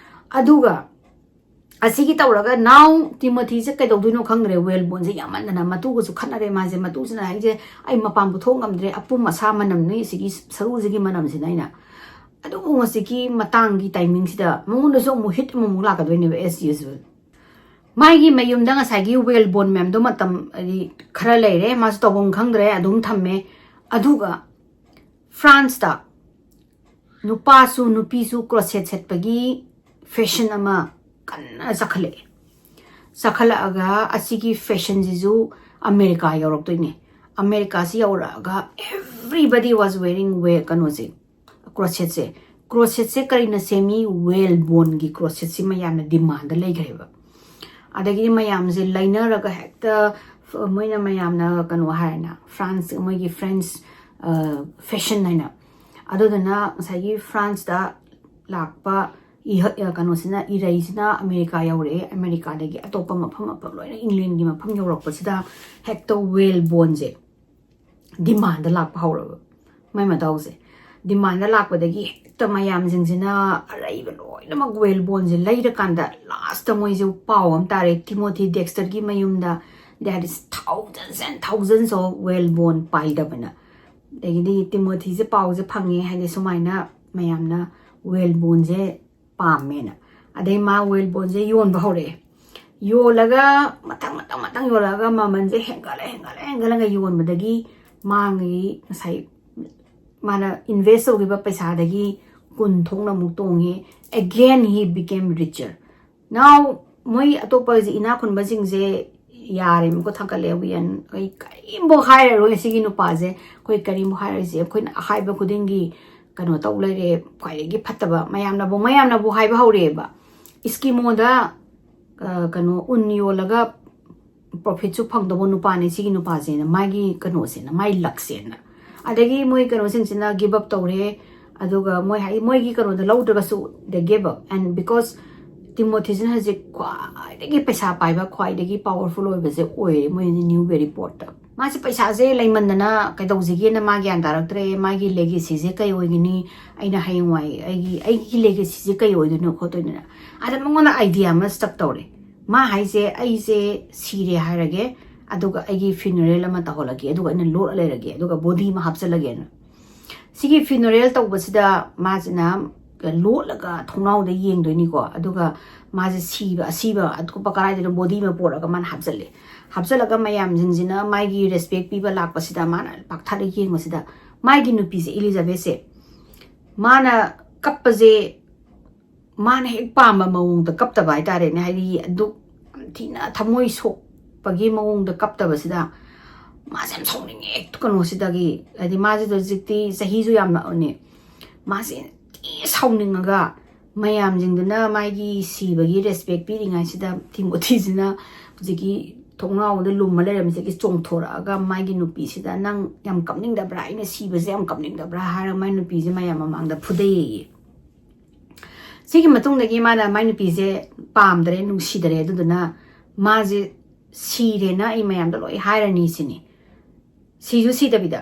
ꯑꯗꯨꯒ ꯑꯁꯤꯒꯤ ꯇꯧꯔꯒ now ꯇꯤꯃꯣꯊꯤꯁꯦ ꯀꯩꯗꯧꯗꯣꯏꯅꯣ ꯈꯪꯗ꯭ꯔꯦ, ꯋꯦꯜ ꯕꯣꯟꯁꯦ ꯌꯥꯝꯃꯟꯗꯅ ꯃꯇꯨꯒꯁꯨ ꯈꯠꯅꯔꯦ ꯃꯥꯁꯦ꯫ ꯃꯇꯨꯁꯤꯅ ꯍꯥꯏꯁꯦ, "ꯑꯩ ꯃꯄꯥꯟ ꯄꯨꯊꯣꯛ ꯉꯝꯗ꯭ꯔꯦ, ꯑꯄꯨꯝ ꯑꯁꯥ ꯃꯅꯝ, ꯅꯣꯏ ꯁꯤꯒꯤ ꯁꯔꯨꯁꯤꯒꯤ ꯃꯅꯝꯁꯤꯅ" ꯑꯩꯅ꯫ ꯑꯗꯨꯕꯨ ꯉꯁꯤꯒꯤ ꯃꯇꯥꯡꯒꯤ ꯇꯥꯏꯃꯤꯡꯁꯤꯗ ꯃꯉꯣꯟꯗꯁꯨ ꯑꯃꯨꯛ ꯍꯤꯠ ꯑꯃꯃꯨꯛ ꯂꯥꯛꯀꯗꯣꯏꯅꯦꯕ, as usual꯫ ꯃꯥꯒꯤ ꯃꯌꯨꯝꯗ ꯉꯁꯥꯏꯒꯤ ꯋꯦꯜ ꯕꯣꯟ ꯃꯌꯥꯝꯗꯣ ꯃꯇꯝ, ꯍꯥꯏꯗꯤ, ꯈꯔ ꯂꯩꯔꯦ, ꯃꯥꯁꯨ ꯇꯧꯐꯝ ꯈꯪꯗ꯭ꯔꯦ, ꯑꯗꯨꯝ ꯊꯝꯃꯦ꯫ ꯑꯗꯨꯒ ꯐ꯭ꯔꯥꯟꯁꯇ ꯅꯨꯄꯥꯁꯨ ꯅꯨꯄꯤꯁꯨ ꯀ꯭ꯔꯣꯁꯦꯠ ꯁꯦꯠꯄꯒꯤ ꯐꯦꯁꯟ ꯑꯃ ꯀꯟꯅ ꯆꯈꯠꯂꯛꯑꯦ꯫ ꯆꯈꯠꯂꯛꯑꯒ ꯑꯁꯤꯒꯤ ꯐꯦꯁꯟꯁꯤꯁꯨ ꯑꯃꯦꯔꯤꯀꯥ ꯌꯧꯔꯛꯇꯣꯏꯅꯦ꯫ ꯑꯃꯦꯔꯤꯀꯥꯁꯤ ꯌꯧꯔꯛꯑꯒ everybody was wearing ꯋꯦ-, ꯀꯩꯅꯣꯁꯦ, ꯀ꯭ꯔꯣꯁꯦꯠꯁꯦ꯫ ꯀ꯭ꯔꯣꯁꯦꯠꯁꯦ ꯀꯔꯤꯅ ꯁꯦꯝꯃꯤ? ꯋꯦꯜ ꯕꯣꯟꯒꯤ ꯀ꯭ꯔꯣꯁꯦꯠꯁꯤ ꯃꯌꯥꯝꯅ ꯗꯤꯃꯥꯟꯗ ꯂꯩꯈ꯭ꯔꯦꯕ꯫ ꯑꯗꯒꯤꯗꯤ ꯃꯌꯥꯝꯁꯦ ꯂꯩꯅꯔꯒ ꯍꯦꯛꯇ ꯐ-, ꯃꯣꯏꯅ ꯃꯌꯥꯝꯅ ꯀꯩꯅꯣ ꯍꯥꯏꯔꯦꯅ, ꯐ꯭ꯔꯥꯟꯁ, ꯃꯣꯏꯒꯤ ꯐ꯭ꯔꯦꯟꯁ, ꯑ, ꯐꯦꯁꯟ ꯍꯥꯏꯅ꯫ ꯑꯗꯨꯗꯨꯅ ꯉꯁꯥꯏꯒꯤ ꯐ꯭ꯔꯥꯟꯁꯇ ꯂꯥꯛꯄ ꯏꯍ- ꯑ, ꯀꯩꯅꯣꯁꯤꯅ, ꯏꯔꯩꯁꯤꯅ ꯑꯃꯦꯔꯤꯀꯥ ꯌꯧꯔꯛꯑꯦ꯫ ꯑꯃꯦꯔꯤꯀꯥꯗꯒꯤ ꯑꯇꯣꯞꯄ ꯃꯐꯝ ꯃꯐꯝ ꯂꯣꯏꯅ, ꯏꯪꯂꯦꯟꯒꯤ ꯃꯐꯝ ꯌꯧꯔꯛꯄꯁꯤꯗ ꯍꯦꯛꯇ ꯋꯦꯜ ꯕꯣꯟꯁꯦ ꯗꯤꯃꯥꯟꯗ ꯂꯥꯛꯄ ꯍꯧꯔꯕ꯫ ꯃꯥꯏ ꯃꯇꯧꯁꯦ ꯗꯤꯃꯥꯟꯗ ꯂꯥꯛꯄꯗꯒꯤ ꯍꯦꯛꯇ ꯃꯌꯥꯝꯁꯤꯡꯁꯤꯅ ꯑꯔꯩꯕ ꯂꯣꯏꯅꯃꯛ ꯋꯦꯜ ꯕꯣꯟꯁꯦ ꯂꯩꯔꯀꯥꯟꯗ, ꯂꯥꯁꯇ ꯃꯣꯏꯁꯦ ꯄꯥꯎ ꯑꯃ ꯇꯥꯔꯦ, ꯇꯤꯃꯣꯊꯤ ꯗꯦꯛꯁꯇꯔꯒꯤ ꯃꯌꯨꯝꯗ there is thousands and thousands of whale bone piled up ꯍꯥꯏꯅ꯫ ꯑꯗꯒꯤꯗꯤ ꯇꯤꯃꯣꯊꯤꯁꯦ ꯄꯥꯎꯁꯦ ꯐꯪꯉꯦ, ꯍꯥꯏꯗꯤ ꯁꯨꯃꯥꯏꯅ ꯃꯌꯥꯝꯅ ꯋꯦꯜ ꯕꯣꯟꯁꯦ ꯄꯥꯝꯃꯦꯅ꯫ ꯑꯗꯩ ꯃꯥ ꯋꯦꯜ ꯕꯣꯟꯁꯦ ꯌꯣꯟꯕ ꯍꯧꯔꯛꯑꯦ꯫ ꯌꯣꯜꯂꯒ ꯃꯊꯪ ꯃꯊꯪ ꯃꯊꯪ ꯌꯣꯜꯂꯛꯑꯒ ꯃꯃꯜꯁꯦ ꯍꯦꯟꯒꯠꯂ ꯍꯦꯟꯒꯠꯂ ꯍꯦꯟꯒꯠꯂꯒ ꯌꯣꯟꯕꯗꯒꯤ ꯃꯥꯒꯤ ꯉꯁꯥꯏ ꯃꯥꯅ ꯏꯟꯚꯦꯁ ꯇꯧꯈꯤꯕ ꯄꯩꯁꯥꯗꯒꯤ ꯀꯨꯟ ꯊꯣꯛꯅ ꯑꯃꯨꯛ ꯇꯣꯡꯉꯦ꯫ Again he became richer. Now ꯃꯣꯏ ꯑꯇꯣꯞꯄꯁꯦ, ꯏꯅꯥꯛ ꯈꯨꯟꯕꯁꯤꯡꯁꯦ ꯌꯥꯔꯦ, ꯃꯈꯨꯠ ꯊꯥꯡꯒꯠꯂꯦ꯫ We are, ꯑꯩ ꯀꯔꯤꯝꯐꯥꯎ ꯍꯥꯏꯔꯔꯣꯏ ꯁꯤꯒꯤ ꯅꯨꯄꯥꯁꯦ, ꯑꯩꯈꯣꯏ ꯀꯔꯤꯝꯐꯥꯎ ꯍꯥꯏꯔꯣꯏꯁꯦ꯫ ꯑꯩꯈꯣꯏꯅ ꯍꯥꯏꯕ ꯈꯨꯗꯤꯡꯒꯤ ꯀꯩꯅꯣ ꯇꯧ ꯂꯩꯔꯦ, ꯈ꯭ꯋꯥꯏꯗꯒꯤ ꯐꯠꯇꯕ꯫ ꯃꯌꯥꯝꯅꯕꯨ ꯃꯌꯥꯝꯅꯕꯨ ꯍꯥꯏꯕ ꯍꯧꯔꯛꯑꯦꯕ, ꯏꯁꯀꯤꯃꯣꯗ ꯑ, ꯀꯩꯅꯣ, ꯎꯟ ꯌꯣꯜꯂꯒ ꯄ꯭ꯔꯣꯐꯤꯠꯁꯨ ꯐꯪꯗꯧꯕ ꯅꯨꯄꯥꯅꯦ ꯁꯤꯒꯤ ꯅꯨꯄꯥꯁꯦꯅ, ꯃꯥꯒꯤ ꯀꯩꯅꯣꯁꯦꯅ, ꯃꯥꯏ ꯂꯛꯁꯦꯅ꯫ ꯑꯗꯒꯤ ꯃꯣꯏ ꯀꯩꯅꯣꯁꯤꯡꯁꯤꯅ ꯒꯤꯞ ꯑꯞ ꯇꯧꯔꯦ꯫ ꯑꯗꯨꯒ ꯃꯣꯏ ꯍꯥꯏ, ꯃꯣꯏꯒꯤ ꯀꯩꯅꯣꯗ ꯂꯧꯗ꯭ꯔꯒꯁꯨ they give up, and because ꯇꯤꯃꯣꯊꯤꯁꯤꯅ ꯍꯧꯖꯤꯛ ꯈ꯭ꯋꯥꯏꯗꯒꯤ ꯄꯩꯁꯥ ꯄꯥꯏꯕ, ꯈ꯭ꯋꯥꯏꯗꯒꯤ ꯄꯥꯋꯔꯐꯨꯜ ꯑꯣꯏꯕꯁꯦ ꯑꯣꯏꯔꯦ ꯃꯣꯏ ꯅ꯭ꯌꯨ ꯕꯦꯔꯤꯄꯣꯔꯠꯇ꯫ ꯃꯥꯁꯦ ꯄꯩꯁꯥꯁꯦ ꯂꯩꯃꯟꯗꯅ ꯀꯩꯗꯧꯁꯤꯒꯦꯅ ꯃꯥ ꯒ꯭ꯌꯥꯟ ꯇꯥꯔꯛꯇ꯭ꯔꯦ꯫ ꯃꯥꯒꯤ ꯂꯦꯒꯦꯁꯤꯁꯦ ꯀꯩ ꯑꯣꯏꯒꯅꯤ? ꯑꯩꯅ ꯍꯌꯦꯡꯋꯥꯏ ꯑꯩꯒꯤ, ꯑꯩꯒꯤ ꯂꯦꯒꯦꯁꯤꯁꯦ ꯀꯩ ꯑꯣꯏꯗꯣꯏꯅꯣ ꯈꯣꯠꯇꯣꯏꯅꯣꯅ꯫ ꯑꯗ ꯃꯉꯣꯟꯗ ꯑꯥꯏꯗꯤꯌꯥ ꯑꯃ ꯁ꯭ꯇꯛ ꯇꯧꯔꯦ꯫ ꯃꯥ ꯍꯥꯏꯁꯦ, "ꯑꯩꯁꯦ ꯁꯤꯔꯦ ꯍꯥꯏꯔꯒꯦ, ꯑꯗꯨꯒ ꯑꯩꯒꯤ ꯐ꯭ꯌꯨꯅꯔꯦꯜ ꯑꯃ ꯇꯧꯍꯜꯂꯒꯦ, ꯑꯗꯨꯒ ꯑꯩꯅ ꯂꯣꯠꯂ ꯂꯩꯔꯒꯦ, ꯑꯗꯨꯒ ꯕꯣꯗꯤ ꯑꯃ ꯍꯥꯞꯆꯜꯂꯒꯦꯅ"꯫ ꯁꯤꯒꯤ ꯐ꯭ꯌꯨꯅꯔꯦꯜ ꯇꯧꯕꯁꯤꯗ ꯃꯥꯁꯤꯅ ꯂꯣꯠꯂꯒ ꯊꯣꯡꯅꯥꯎꯗ ꯌꯦꯡꯗꯣꯏꯅꯤꯀꯣ꯫ ꯑꯗꯨꯒ ꯃꯥꯁꯦ ꯁꯤꯕ, ꯑꯁꯤꯕ ꯑꯇꯣꯞꯄ ꯀꯔꯥꯏꯗꯅꯣ ꯕꯣꯗꯤ ꯑꯃ ꯄꯣꯔꯛꯑꯒ ꯃꯥꯅ ꯍꯥꯞꯆꯜꯂꯦ꯫ ꯍꯥꯞꯆꯜꯂꯒ ꯃꯌꯥꯝꯁꯤꯡꯁꯤꯅ ꯃꯥꯒꯤ ꯔꯦꯁꯄꯦꯛ ꯄꯤꯕ ꯂꯥꯛꯄꯁꯤꯗ ꯃꯥꯅ ꯄꯥꯛꯊꯠꯂ ꯌꯦꯡꯕꯁꯤꯗ ꯃꯥꯒꯤ ꯅꯨꯄꯤꯁꯦ, ꯏꯂꯤꯖꯥꯕꯦꯠꯁꯦ, ꯃꯥꯅ ꯀꯞꯄꯁꯦ ꯃꯥꯅ ꯍꯦꯛ ꯄꯥꯝꯕ ꯃꯑꯣꯡꯗ ꯀꯞꯇꯕ ꯍꯥꯏꯇꯥꯔꯦꯅꯦ꯫ ꯍꯥꯏꯗꯤ ꯑꯗꯨꯛ ꯌꯥꯝ ꯊꯤꯅ ꯊꯃꯣꯏ ꯁꯣꯛꯄꯒꯤ ꯃꯑꯣꯡꯗ ꯀꯞꯇꯕꯁꯤꯗ ꯃꯥꯁꯦ ꯌꯥꯝ ꯁꯥꯎꯅꯤꯡꯉꯦ꯫ ꯀꯩꯅꯣꯁꯤꯗꯒꯤ, ꯍꯥꯏꯗꯤ ꯃꯥꯁꯤꯗ ꯍꯧꯖꯤꯛꯇꯤ ꯆꯍꯤꯁꯨ ꯌꯥꯝ ꯅꯛꯑꯅꯤ꯫ ꯃꯥꯁꯦ ꯊꯤ ꯁꯥꯎꯅꯤꯡꯉꯒ ꯃꯌꯥꯝꯁꯤꯡꯗꯨꯅ ꯃꯥꯒꯤ ꯁꯤꯕꯒꯤ ꯔꯦꯁꯄꯦꯛ ꯄꯤꯔꯤꯉꯩꯁꯤꯗ ꯇꯤꯃꯣꯊꯤꯁꯤꯅ ꯍꯧꯖꯤꯛꯀꯤ ꯊꯣꯡꯅꯥꯎꯗ ꯂꯨꯝꯃ ꯂꯩꯔꯝꯃꯤꯁꯤꯗꯒꯤ ꯆꯣꯡꯊꯣꯔꯛꯑꯒ ꯃꯥꯒꯤ ꯅꯨꯄꯤꯁꯤꯗ, "ꯅꯪ ꯌꯥꯝ ꯀꯞꯅꯤꯡꯗꯕ꯭ꯔꯥ? ꯑꯩꯅ ꯁꯤꯕꯁꯦ ꯌꯥꯝ ꯀꯞꯅꯤꯡꯗꯕ꯭ꯔꯥ?" ꯍꯥꯏꯔꯒ ꯃꯥꯏ ꯅꯨꯄꯤꯁꯦ ꯃꯌꯥꯝ ꯃꯃꯥꯡꯗ ꯐꯨꯗꯩꯌꯦ꯫ ꯁꯤꯒꯤ ꯃꯇꯨꯡꯗꯒꯤ ꯃꯥꯅ ꯃꯥꯏ ꯅꯨꯄꯤꯁꯦ ꯄꯥꯝꯗ꯭ꯔꯦ, ꯅꯨꯡꯁꯤꯗꯔꯦ, ꯑꯗꯨꯗꯨꯅ ꯃꯥꯁꯦ ꯁꯤꯔꯦꯅ ꯑꯩ ꯃꯌꯥꯝꯗ ꯂꯣꯏ ꯍꯥꯏꯔꯅꯤ ꯁꯤꯅꯤ꯫ ꯁꯤꯁꯨ ꯁꯤꯗꯕꯤꯗ꯫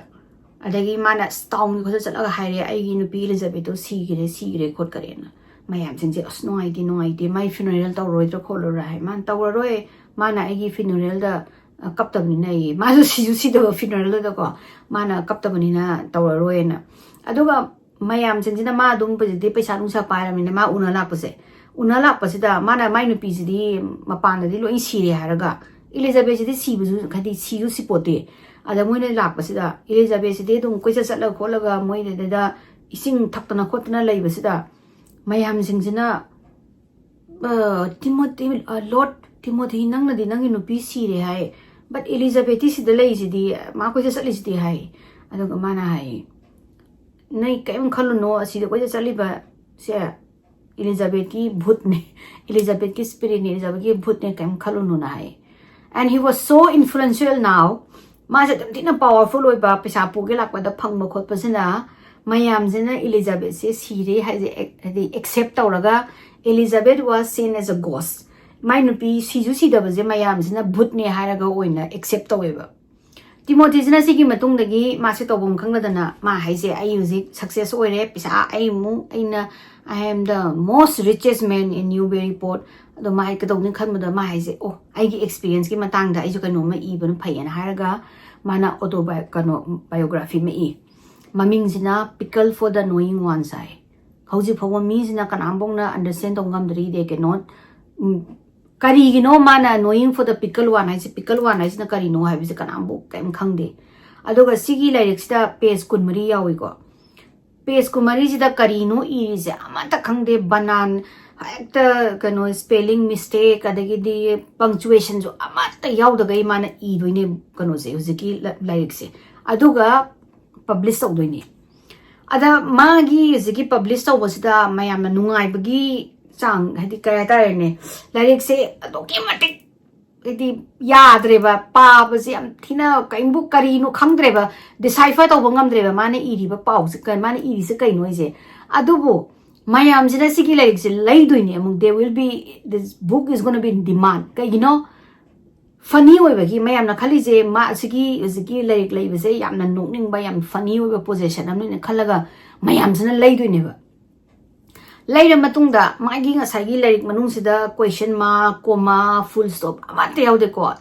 ꯑꯗꯒꯤ ꯃꯥꯅ ꯇꯥꯎꯟꯒꯤ ꯈꯨꯠꯇ ꯆꯠꯂꯒ ꯍꯥꯏꯔꯦ, "ꯑꯩꯒꯤ ꯅꯨꯄꯤ ꯏꯂꯤꯖꯥꯕꯦꯠꯇꯣ ꯁꯤꯈ꯭ꯔꯦ, ꯁꯤꯈ꯭ꯔꯦ, ꯈꯣꯠꯈ꯭ꯔꯦꯅ"꯫ ꯃꯌꯥꯝꯁꯤꯡꯁꯦ, "ꯑꯁ, ꯅꯨꯡꯉꯥꯏꯇꯦ, ꯅꯨꯡꯉꯥꯏꯇꯦ, ꯃꯥꯏ ꯐꯤꯅꯔꯦꯜ ꯇꯧꯔꯔꯣꯏꯗ꯭ꯔꯥ ꯈꯣꯠꯂꯔꯣꯏ" ꯍꯥꯏ꯫ ꯃꯥꯅ, "ꯇꯧꯔꯔꯣꯏ, ꯃꯥꯅ ꯑꯩꯒꯤ ꯐꯤꯅꯔꯦꯜꯗ, ꯑ, ꯀꯞꯇꯕꯅꯤꯅ" ꯑꯩ, ꯃꯥꯁꯨ ꯁꯤꯁꯨ ꯁꯤꯗꯕ ꯐꯤꯅꯔꯦꯜꯗꯨꯗꯀꯣ, "ꯃꯥꯅ ꯀꯞꯇꯕꯅꯤꯅ ꯇꯧꯔꯔꯣꯏꯅ"꯫ ꯑꯗꯨꯒ ꯃꯌꯥꯝꯁꯤꯡꯁꯤꯅ ꯃꯥ ꯑꯗꯨꯝ ꯍꯧꯖꯤꯛꯇꯤ ꯄꯩꯁꯥ ꯅꯨꯡꯁꯥ ꯄꯥꯏꯔꯕꯅꯤꯅ ꯃꯥ ꯎꯅ ꯂꯥꯛꯄꯁꯦ, ꯎꯅ ꯂꯥꯛꯄꯁꯤꯗ ꯃꯥꯅ ꯃꯥꯏ ꯅꯨꯄꯤꯁꯤꯗꯤ ꯃꯄꯥꯟꯗꯗꯤ ꯂꯣꯏ ꯁꯤꯔꯦ ꯍꯥꯏꯔꯒ, ꯏꯂꯤꯖꯥꯕꯦꯠꯁꯤꯗꯤ ꯁꯤꯕꯁꯨ, ꯍꯥꯏꯗꯤ ꯁꯤꯁꯨ ꯁꯤꯄꯣꯠꯇꯦ꯫ ꯑꯗ ꯃꯣꯏꯅ ꯂꯥꯛꯄꯁꯤꯗ ꯏꯂꯤꯖꯥꯕꯦꯠꯁꯤꯗꯤ ꯑꯗꯨꯝ ꯀꯣꯏꯆꯠ ꯆꯠꯂ ꯈꯣꯠꯂꯒ ꯃꯣꯏꯗꯩꯗ ꯏꯁꯤꯡ ꯊꯛꯇꯅ ꯈꯣꯠꯇꯅ ꯂꯩꯕꯁꯤꯗ, ꯃꯌꯥꯝꯁꯤꯡꯁꯤꯅ, "ꯑ, ꯇꯤꯃꯣꯊꯤ, ꯑ, ꯂꯣꯔꯗ ꯇꯤꯃꯣꯊꯤ, ꯅꯪꯅꯗꯤ ꯅꯪꯒꯤ ꯅꯨꯄꯤ ꯁꯤꯔꯦ ꯍꯥꯏ, but ꯏꯂꯤꯖꯥꯕꯦꯠꯇꯤ ꯁꯤꯗ ꯂꯩꯁꯤꯗꯤ, ꯃꯥ ꯀꯣꯏꯆꯠ ꯆꯠꯂꯤꯁꯤꯗꯤ" ꯍꯥꯏ꯫ ꯑꯗꯨꯒ ꯃꯥꯅ ꯍꯥꯏ, "ꯅꯣꯏ ꯀꯔꯤꯝ ꯈꯜꯂꯨꯅꯣ, ꯑꯁꯤꯗ ꯀꯣꯏꯆꯠ ꯆꯠꯂꯤꯕꯁꯦ ꯏꯂꯤꯖꯥꯕꯦꯠꯀꯤ ꯚꯨꯠꯅꯦ, ꯏꯂꯤꯖꯥꯕꯦꯠꯀꯤ ꯁ꯭ꯄꯤꯔꯤꯠꯅꯦ, ꯏꯂꯤꯖꯥꯕꯦꯠꯀꯤ ꯚꯨꯠꯅꯦ, ꯀꯔꯤꯝ ꯈꯜꯂꯨꯅꯣꯅ" ꯍꯥꯏ꯫ And he was so influential now, ꯃꯥꯁꯦ ꯑꯗꯨꯝ ꯊꯤꯅ ꯄꯥꯋꯔꯐꯨꯜ ꯑꯣꯏꯕ, ꯄꯩꯁꯥ ꯄꯨꯒꯦ ꯂꯥꯛꯄꯗ ꯐꯪꯕ ꯈꯣꯠꯄꯁꯤꯅ ꯃꯌꯥꯝꯁꯤꯅ ꯏꯂꯤꯖꯥꯕꯦꯠꯁꯦ ꯁꯤꯔꯦ ꯍꯥꯏꯁꯦ ꯑꯦꯛ-, ꯍꯥꯏꯗꯤ ꯑꯦꯛꯁꯦꯞ ꯇꯧꯔꯒ, ꯏꯂꯤꯖꯥꯕꯦꯠ was seen as a ghost, ꯃꯥꯏ ꯅꯨꯄꯤ ꯁꯤꯁꯨ ꯁꯤꯗꯕꯁꯦ ꯃꯌꯥꯝꯁꯤꯅ ꯚꯨꯠꯅꯦ ꯍꯥꯏꯔꯒ ꯑꯣꯏꯅ ꯑꯦꯛꯁꯦꯞ ꯇꯧꯋꯦꯕ꯫ ꯇꯤꯃꯣꯊꯤꯁꯤꯅ ꯁꯤꯒꯤ ꯃꯇꯨꯡꯗꯒꯤ ꯃꯥꯁꯦ ꯇꯧꯐꯝ ꯈꯪꯗꯗꯅ ꯃꯥ ꯍꯥꯏꯁꯦ, "ꯑꯩ ꯍꯧꯖꯤꯛ ꯁꯛꯁꯦꯁ ꯑꯣꯏꯔꯦ, ꯄꯩꯁꯥ ꯑꯩ ꯑꯃꯨꯛ, ꯑꯩꯅ, I am the most richest man in Newburyport", ꯑꯗꯣ ꯃꯥ ꯀꯩꯗꯧꯅꯤ ꯈꯟꯕꯗ ꯃꯥ ꯍꯥꯏꯁꯦ, "ꯑꯣ, ꯑꯩꯒꯤ ꯑꯦꯛꯁꯄꯤꯔꯤꯌꯦꯟꯁꯀꯤ ꯃꯇꯥꯡꯗ ꯑꯩꯁꯨ ꯀꯩꯅꯣꯝꯃ ꯏꯕꯅ ꯐꯩꯌꯦꯅ" ꯍꯥꯏꯔꯒ ꯃꯥꯅ ꯑꯣꯇꯣꯕꯥꯏ-, ꯀꯩꯅꯣ, ꯕꯥꯏꯑꯣꯒ꯭ꯔꯥꯐꯤ ꯑꯃ E. ꯃꯃꯤꯡꯁꯤꯅ Pickle for the Knowing Ones ꯍꯥꯏ꯫ ꯍꯧꯖꯤꯛ ꯐꯥꯎꯕ ꯃꯤꯁꯤꯅ ꯀꯅꯥꯝꯐꯥꯎꯅ ꯑꯟꯗꯔꯁ꯭ꯇꯦꯟ ꯇꯧꯕ ꯉꯝꯗ꯭ꯔꯤ, they cannot, ꯎꯝ, ꯀꯔꯤꯒꯤꯅꯣ ꯃꯥꯅ Knowing for the Pickle One ꯍꯥꯏꯁꯦ, ꯄꯤꯀꯜ ꯋꯥꯟ ꯍꯥꯏꯁꯤꯅ ꯀꯔꯤꯅꯣ ꯍꯥꯏꯕꯁꯦ ꯀꯅꯥꯝꯐꯥꯎ ꯀꯔꯤꯝ ꯈꯪꯗꯦ꯫ ꯑꯗꯨꯒ ꯁꯤꯒꯤ ꯂꯥꯏꯔꯤꯛꯁꯤꯗ ꯄꯦꯖ ꯀꯨꯟꯃꯔꯤ ꯌꯥꯎꯏꯀꯣ꯫ ꯄꯦꯖ ꯀꯨꯟꯃꯔꯤꯁꯤꯗ ꯀꯔꯤꯅꯣ ꯏꯔꯤꯁꯦ ꯑꯃꯠꯇ ꯈꯪꯗꯦ꯫ ꯕꯅꯥꯟ, ꯍꯦꯛꯇ ꯀꯩꯅꯣ, ꯁ꯭ꯄꯦꯂꯤꯡ ꯃꯤꯁꯇꯦꯛ, ꯑꯗꯒꯤꯗꯤ ꯄꯪꯆꯨꯋꯦꯁꯟꯁꯨ ꯑꯃꯠꯇ ꯌꯥꯎꯗꯈꯩ ꯃꯥꯅ ꯏꯗꯣꯏꯅꯦ ꯀꯩꯅꯣꯁꯦ, ꯍꯧꯖꯤꯛꯀꯤ ꯂ-, ꯂꯥꯏꯔꯤꯛꯁꯦ꯫ ꯑꯗꯨꯒ ꯄꯕ꯭ꯂꯤꯁ ꯇꯧꯗꯣꯏꯅꯦ꯫ ꯑꯗ ꯃꯥꯒꯤ ꯍꯧꯖꯤꯛꯀꯤ ꯄꯕ꯭ꯂꯤꯁ ꯇꯧꯕꯁꯤꯗ ꯃꯌꯥꯝꯅ ꯅꯨꯡꯉꯥꯏꯕꯒꯤ ꯆꯥꯡ, ꯍꯥꯏꯗꯤ ꯀꯩ ꯍꯥꯏꯇꯥꯔꯦꯅꯦ, ꯂꯥꯏꯔꯤꯛꯁꯦ ꯑꯗꯨꯛꯀꯤ ꯃꯇꯤꯛ, ꯍꯥꯏꯗꯤ, ꯌꯥꯗ꯭ꯔꯦꯕ, ꯄꯥꯕꯁꯦ ꯌꯥꯝ ꯊꯤꯅ ꯀꯔꯤꯝꯕꯨ ꯀꯔꯤꯅꯣ ꯈꯪꯗ꯭ꯔꯦꯕ, ꯗꯤꯁꯥꯏꯐꯔ ꯇꯧꯕ ꯉꯝꯗ꯭ꯔꯦꯕ ꯃꯥꯅ ꯏꯔꯤꯕ ꯄꯥꯎꯁꯦ, ꯀ-, ꯃꯥꯅ ꯏꯔꯤꯁꯦ ꯀꯩꯅꯣ ꯍꯥꯏꯁꯦ꯫ ꯑꯗꯨꯕꯨ ꯃꯌꯥꯝꯁꯤꯅ ꯁꯤꯒꯤ ꯂꯥꯏꯔꯤꯛꯁꯦ ꯂꯩꯗꯣꯏꯅꯦ ꯑꯃꯨꯛ꯫ They will be, this book is gonna be in demand. ꯀꯩꯒꯤꯅꯣ? ꯐꯅꯤ ꯑꯣꯏꯕꯒꯤ꯫ ꯃꯌꯥꯝꯅ ꯈꯜꯂꯤꯁꯦ ꯃꯥ ꯑꯁꯤꯒꯤ ꯍꯧꯖꯤꯛꯀꯤ ꯂꯥꯏꯔꯤꯛ ꯂꯩꯕꯁꯦ ꯌꯥꯝꯅ ꯅꯣꯛꯅꯤꯡꯕ, ꯌꯥꯝ ꯐꯅꯤ ꯑꯣꯏꯕ ꯄꯣꯖꯤꯁꯟ ꯑꯃꯅꯤꯅ ꯈꯜꯂꯒ ꯃꯌꯥꯝꯁꯤꯅ ꯂꯩꯗꯣꯏꯅꯦꯕ꯫ ꯂꯩꯔ ꯃꯇꯨꯡꯗ ꯃꯥꯒꯤ ꯉꯁꯥꯏꯒꯤ ꯂꯥꯏꯔꯤꯛ ꯃꯅꯨꯡꯁꯤꯗ ꯀꯣꯏꯁꯟ ꯃꯥꯔꯛ, ꯀꯣꯃꯥ, ꯐꯨꯜ ꯁ꯭ꯇꯣꯞ ꯑꯃꯠꯇ ꯌꯥꯎꯗꯦꯀꯣ,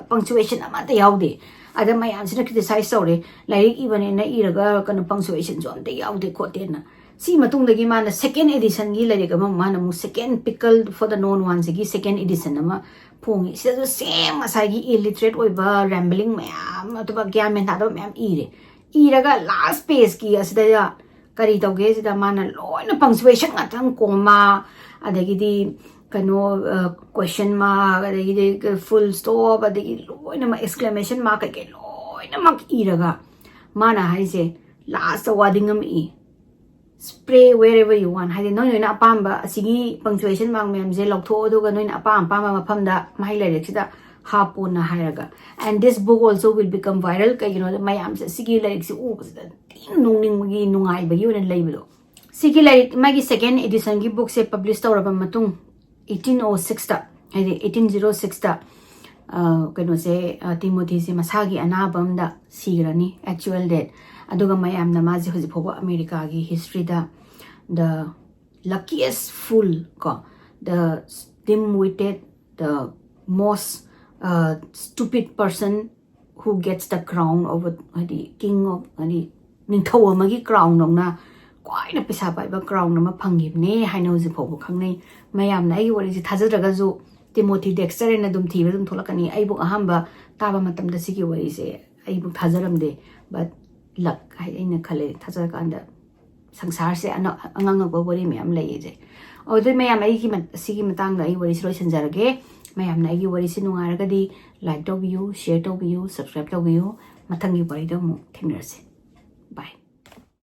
ꯄꯪꯆꯨꯋꯦꯁꯟ ꯑꯃꯠꯇ ꯌꯥꯎꯗꯦ꯫ ꯑꯗ ꯃꯌꯥꯝꯁꯤꯅ ꯀ꯭ꯔꯤꯇꯤꯁꯥꯏꯁ ꯇꯧꯔꯦ, ꯂꯥꯏꯔꯤꯛ ꯏꯕꯅꯦꯅ ꯏꯔꯒ ꯀꯩꯅꯣ ꯄꯪꯆꯨꯋꯦꯁꯟꯁꯨ ꯑꯝꯇ ꯌꯥꯎꯗꯦ ꯈꯣꯠꯇꯦꯅ꯫ ꯁꯤ ꯃꯇꯨꯡꯗꯒꯤ ꯃꯥꯅ ꯁꯦꯀꯦꯟ ꯑꯦꯗꯤꯁꯟꯒꯤ ꯂꯥꯏꯔꯤꯛ ꯑꯃ, ꯃꯥꯅ ꯑꯃꯨꯛ ꯁꯦꯀꯦꯟ ꯄꯤꯀꯜ ꯐꯣꯔ ꯗ ꯅꯣꯟ ꯋꯥꯟꯁꯤꯒꯤ ꯁꯦꯀꯦꯟ ꯑꯦꯗꯤꯁꯟ ꯑꯃ ꯐꯣꯡꯉꯤ꯫ ꯁꯤꯗꯁꯨ ꯁꯦꯝ ꯉꯁꯥꯏꯒꯤ ꯏꯂꯤꯇ꯭ꯔꯦꯠ ꯑꯣꯏꯕ ꯔꯦꯝꯕꯂꯤꯡ ꯃꯌꯥꯝ, ꯑꯗꯨꯒ ꯒ꯭ꯌꯥꯟ ꯃꯦꯟ ꯇꯥꯗꯕ ꯃꯌꯥꯝ ꯏꯔꯦ꯫ ꯏꯔꯒ ꯂꯥꯁ ꯄꯦꯖꯀꯤ ꯑꯁꯤꯗ ꯀꯔꯤ ꯇꯧꯒꯦ ꯁꯤꯗ ꯃꯥꯅ ꯂꯣꯏꯅ ꯄꯪꯆꯨꯋꯦꯁꯟ ꯉꯥꯛꯇꯪ, ꯀꯣꯃꯥ, ꯑꯗꯒꯤꯗꯤ ꯀꯩꯅꯣ, ꯀꯣꯏꯁꯟ ꯃꯥꯔꯛ, ꯑꯗꯒꯤꯗꯤ ꯐꯨꯜ ꯁ꯭ꯇꯣꯞ, ꯑꯗꯒꯤ ꯂꯣꯏꯅꯃꯛ ꯑꯦꯛꯁꯀ꯭ꯂꯦꯃꯦꯁꯟ ꯃꯥꯔꯛ ꯀꯩꯀꯩ ꯂꯣꯏꯅꯃꯛ ꯏꯔꯒ ꯃꯥꯅ ꯍꯥꯏꯁꯦ ꯂꯥꯁꯇ ꯋꯥꯔꯗꯤꯡ ꯑꯃ E, "Spray wherever you want", ꯍꯥꯏꯗꯤ ꯅꯣꯏ ꯅꯣꯏꯅ ꯑꯄꯥꯝꯕ ꯑꯁꯤꯒꯤ ꯄꯪꯆꯨꯋꯦꯁꯟ ꯃꯥꯔꯛ ꯃꯌꯥꯝꯁꯦ ꯂꯧꯊꯣꯛꯑꯣ, ꯑꯗꯨꯒ ꯅꯣꯏꯅ ꯑꯄꯥꯝ ꯑꯄꯥꯝꯕ ꯃꯐꯝꯗ ꯃꯍꯩ ꯂꯥꯏꯔꯤꯛꯁꯤꯗ ꯍꯥꯞꯄꯣꯅ ꯍꯥꯏꯔꯒ꯫ "And this book also will become viral", ꯀꯩꯒꯤꯅꯣꯗ ꯃꯌꯥꯝꯁꯦ ꯁꯤꯒꯤ ꯂꯥꯏꯔꯤꯛꯁꯦ ꯎꯕꯁꯤꯗ ꯊꯤꯅ ꯅꯣꯛꯅꯤꯡꯕꯒꯤ, ꯅꯨꯡꯉꯥꯏꯕꯒꯤ ꯑꯣꯏꯅ ꯂꯩꯕꯗꯣ꯫ ꯁꯤꯒꯤ ꯂꯥꯏꯔꯤꯛ, ꯃꯥꯒꯤ ꯁꯦꯀꯦꯟ ꯑꯦꯗꯤꯁꯟꯒꯤ ꯕꯨꯛꯁꯦ ꯄꯕ꯭ꯂꯤꯁ ꯇꯧꯔꯕ ꯃꯇꯨꯡ, ꯑꯩꯠꯇꯤꯟ ꯑꯣ ꯁꯤꯛꯁꯇ, ꯍꯥꯏꯗꯤ ꯑꯩꯠꯇꯤꯟ ꯖꯤꯔꯣ ꯁꯤꯛꯁꯇ, ꯀꯩꯅꯣꯁꯦ, ꯇꯤꯃꯣꯊꯤꯁꯦ ꯃꯁꯥꯒꯤ ꯑꯅꯥꯕ ꯑꯝꯗ ꯁꯤꯈ꯭ꯔꯅꯤ, ꯑꯦꯛꯆꯨꯋꯦꯜ ꯗꯦꯠ꯫ ꯑꯗꯨꯒ ꯃꯌꯥꯝꯅ ꯃꯥꯁꯦ ꯍꯧꯖꯤꯛ ꯐꯥꯎꯕ ꯑꯃꯦꯔꯤꯀꯥꯒꯤ ꯍꯤꯁꯇ꯭ꯔꯤꯗ the luckiest fool ꯀꯣ, the dim-witted, the most stupid person who gets the crown of, ꯍꯥꯏꯗꯤ king of, ꯍꯥꯏꯗꯤ ꯅꯤꯡꯊꯧ ꯑꯃꯒꯤ ꯀ꯭ꯔꯥꯎꯟ ꯗꯧꯅ ꯈ꯭ꯋꯥꯏꯅ ꯄꯩꯁꯥ ꯄꯥꯏꯕ ꯀ꯭ꯔꯥꯎꯟ ꯑꯃ ꯐꯪꯈꯤꯕꯅꯦ ꯍꯥꯏꯅ ꯍꯧꯖꯤꯛ ꯐꯥꯎꯕ ꯈꯪꯅꯩ꯫ ꯃꯌꯥꯝꯅ ꯑꯩꯒꯤ ꯋꯥꯔꯤꯁꯦ ꯊꯥꯖꯗ꯭ꯔꯒꯁꯨ ꯇꯤꯃꯣꯊꯤ ꯗꯦꯛꯁꯇꯔ ꯍꯥꯏꯅ ꯑꯗꯨꯝ ꯊꯤꯕ ꯑꯗꯨꯝ ꯊꯣꯛꯂꯛꯀꯅꯤ꯫ ꯑꯩꯕꯨ ꯑꯍꯥꯟꯕ ꯇꯥꯕ ꯃꯇꯝꯗ ꯁꯤꯒꯤ ꯋꯥꯔꯤꯁꯦ ꯑꯩꯕꯨ ꯊꯥꯖꯔꯝꯗꯦ, but luck ꯍꯥꯏ ꯑꯩꯅ ꯈꯜꯂꯦ ꯊꯥꯖꯔꯀꯥꯟꯗ꯫ ꯁꯪꯁꯥꯔꯁꯦ ꯑꯅ-, ꯑꯉꯛꯄ ꯋꯥꯔꯤ ꯃꯌꯥꯝ ꯂꯩꯌꯦꯁꯦ꯫ ꯑꯗꯨꯗꯤ ꯃꯌꯥꯝ ꯑꯩꯒꯤ ꯃ-, ꯁꯤꯒꯤ ꯃꯇꯥꯡꯗ ꯑꯩ ꯋꯥꯔꯤꯁꯦ ꯂꯣꯏꯁꯤꯟꯖꯔꯒꯦ꯫ ꯃꯌꯥꯝꯅ ꯑꯩꯒꯤ ꯋꯥꯔꯤꯁꯦ ꯅꯨꯡꯉꯥꯏꯔꯒꯗꯤ like ꯇꯧꯕꯤꯌꯨ, share ꯇꯧꯕꯤꯌꯨ, subscribe ꯇꯧꯕꯤꯌꯨ꯫ ꯃꯊꯪꯒꯤ ꯋꯥꯔꯤꯗ ꯑꯃꯨꯛ ꯊꯦꯡꯅꯔꯁꯦ꯫ Bye꯫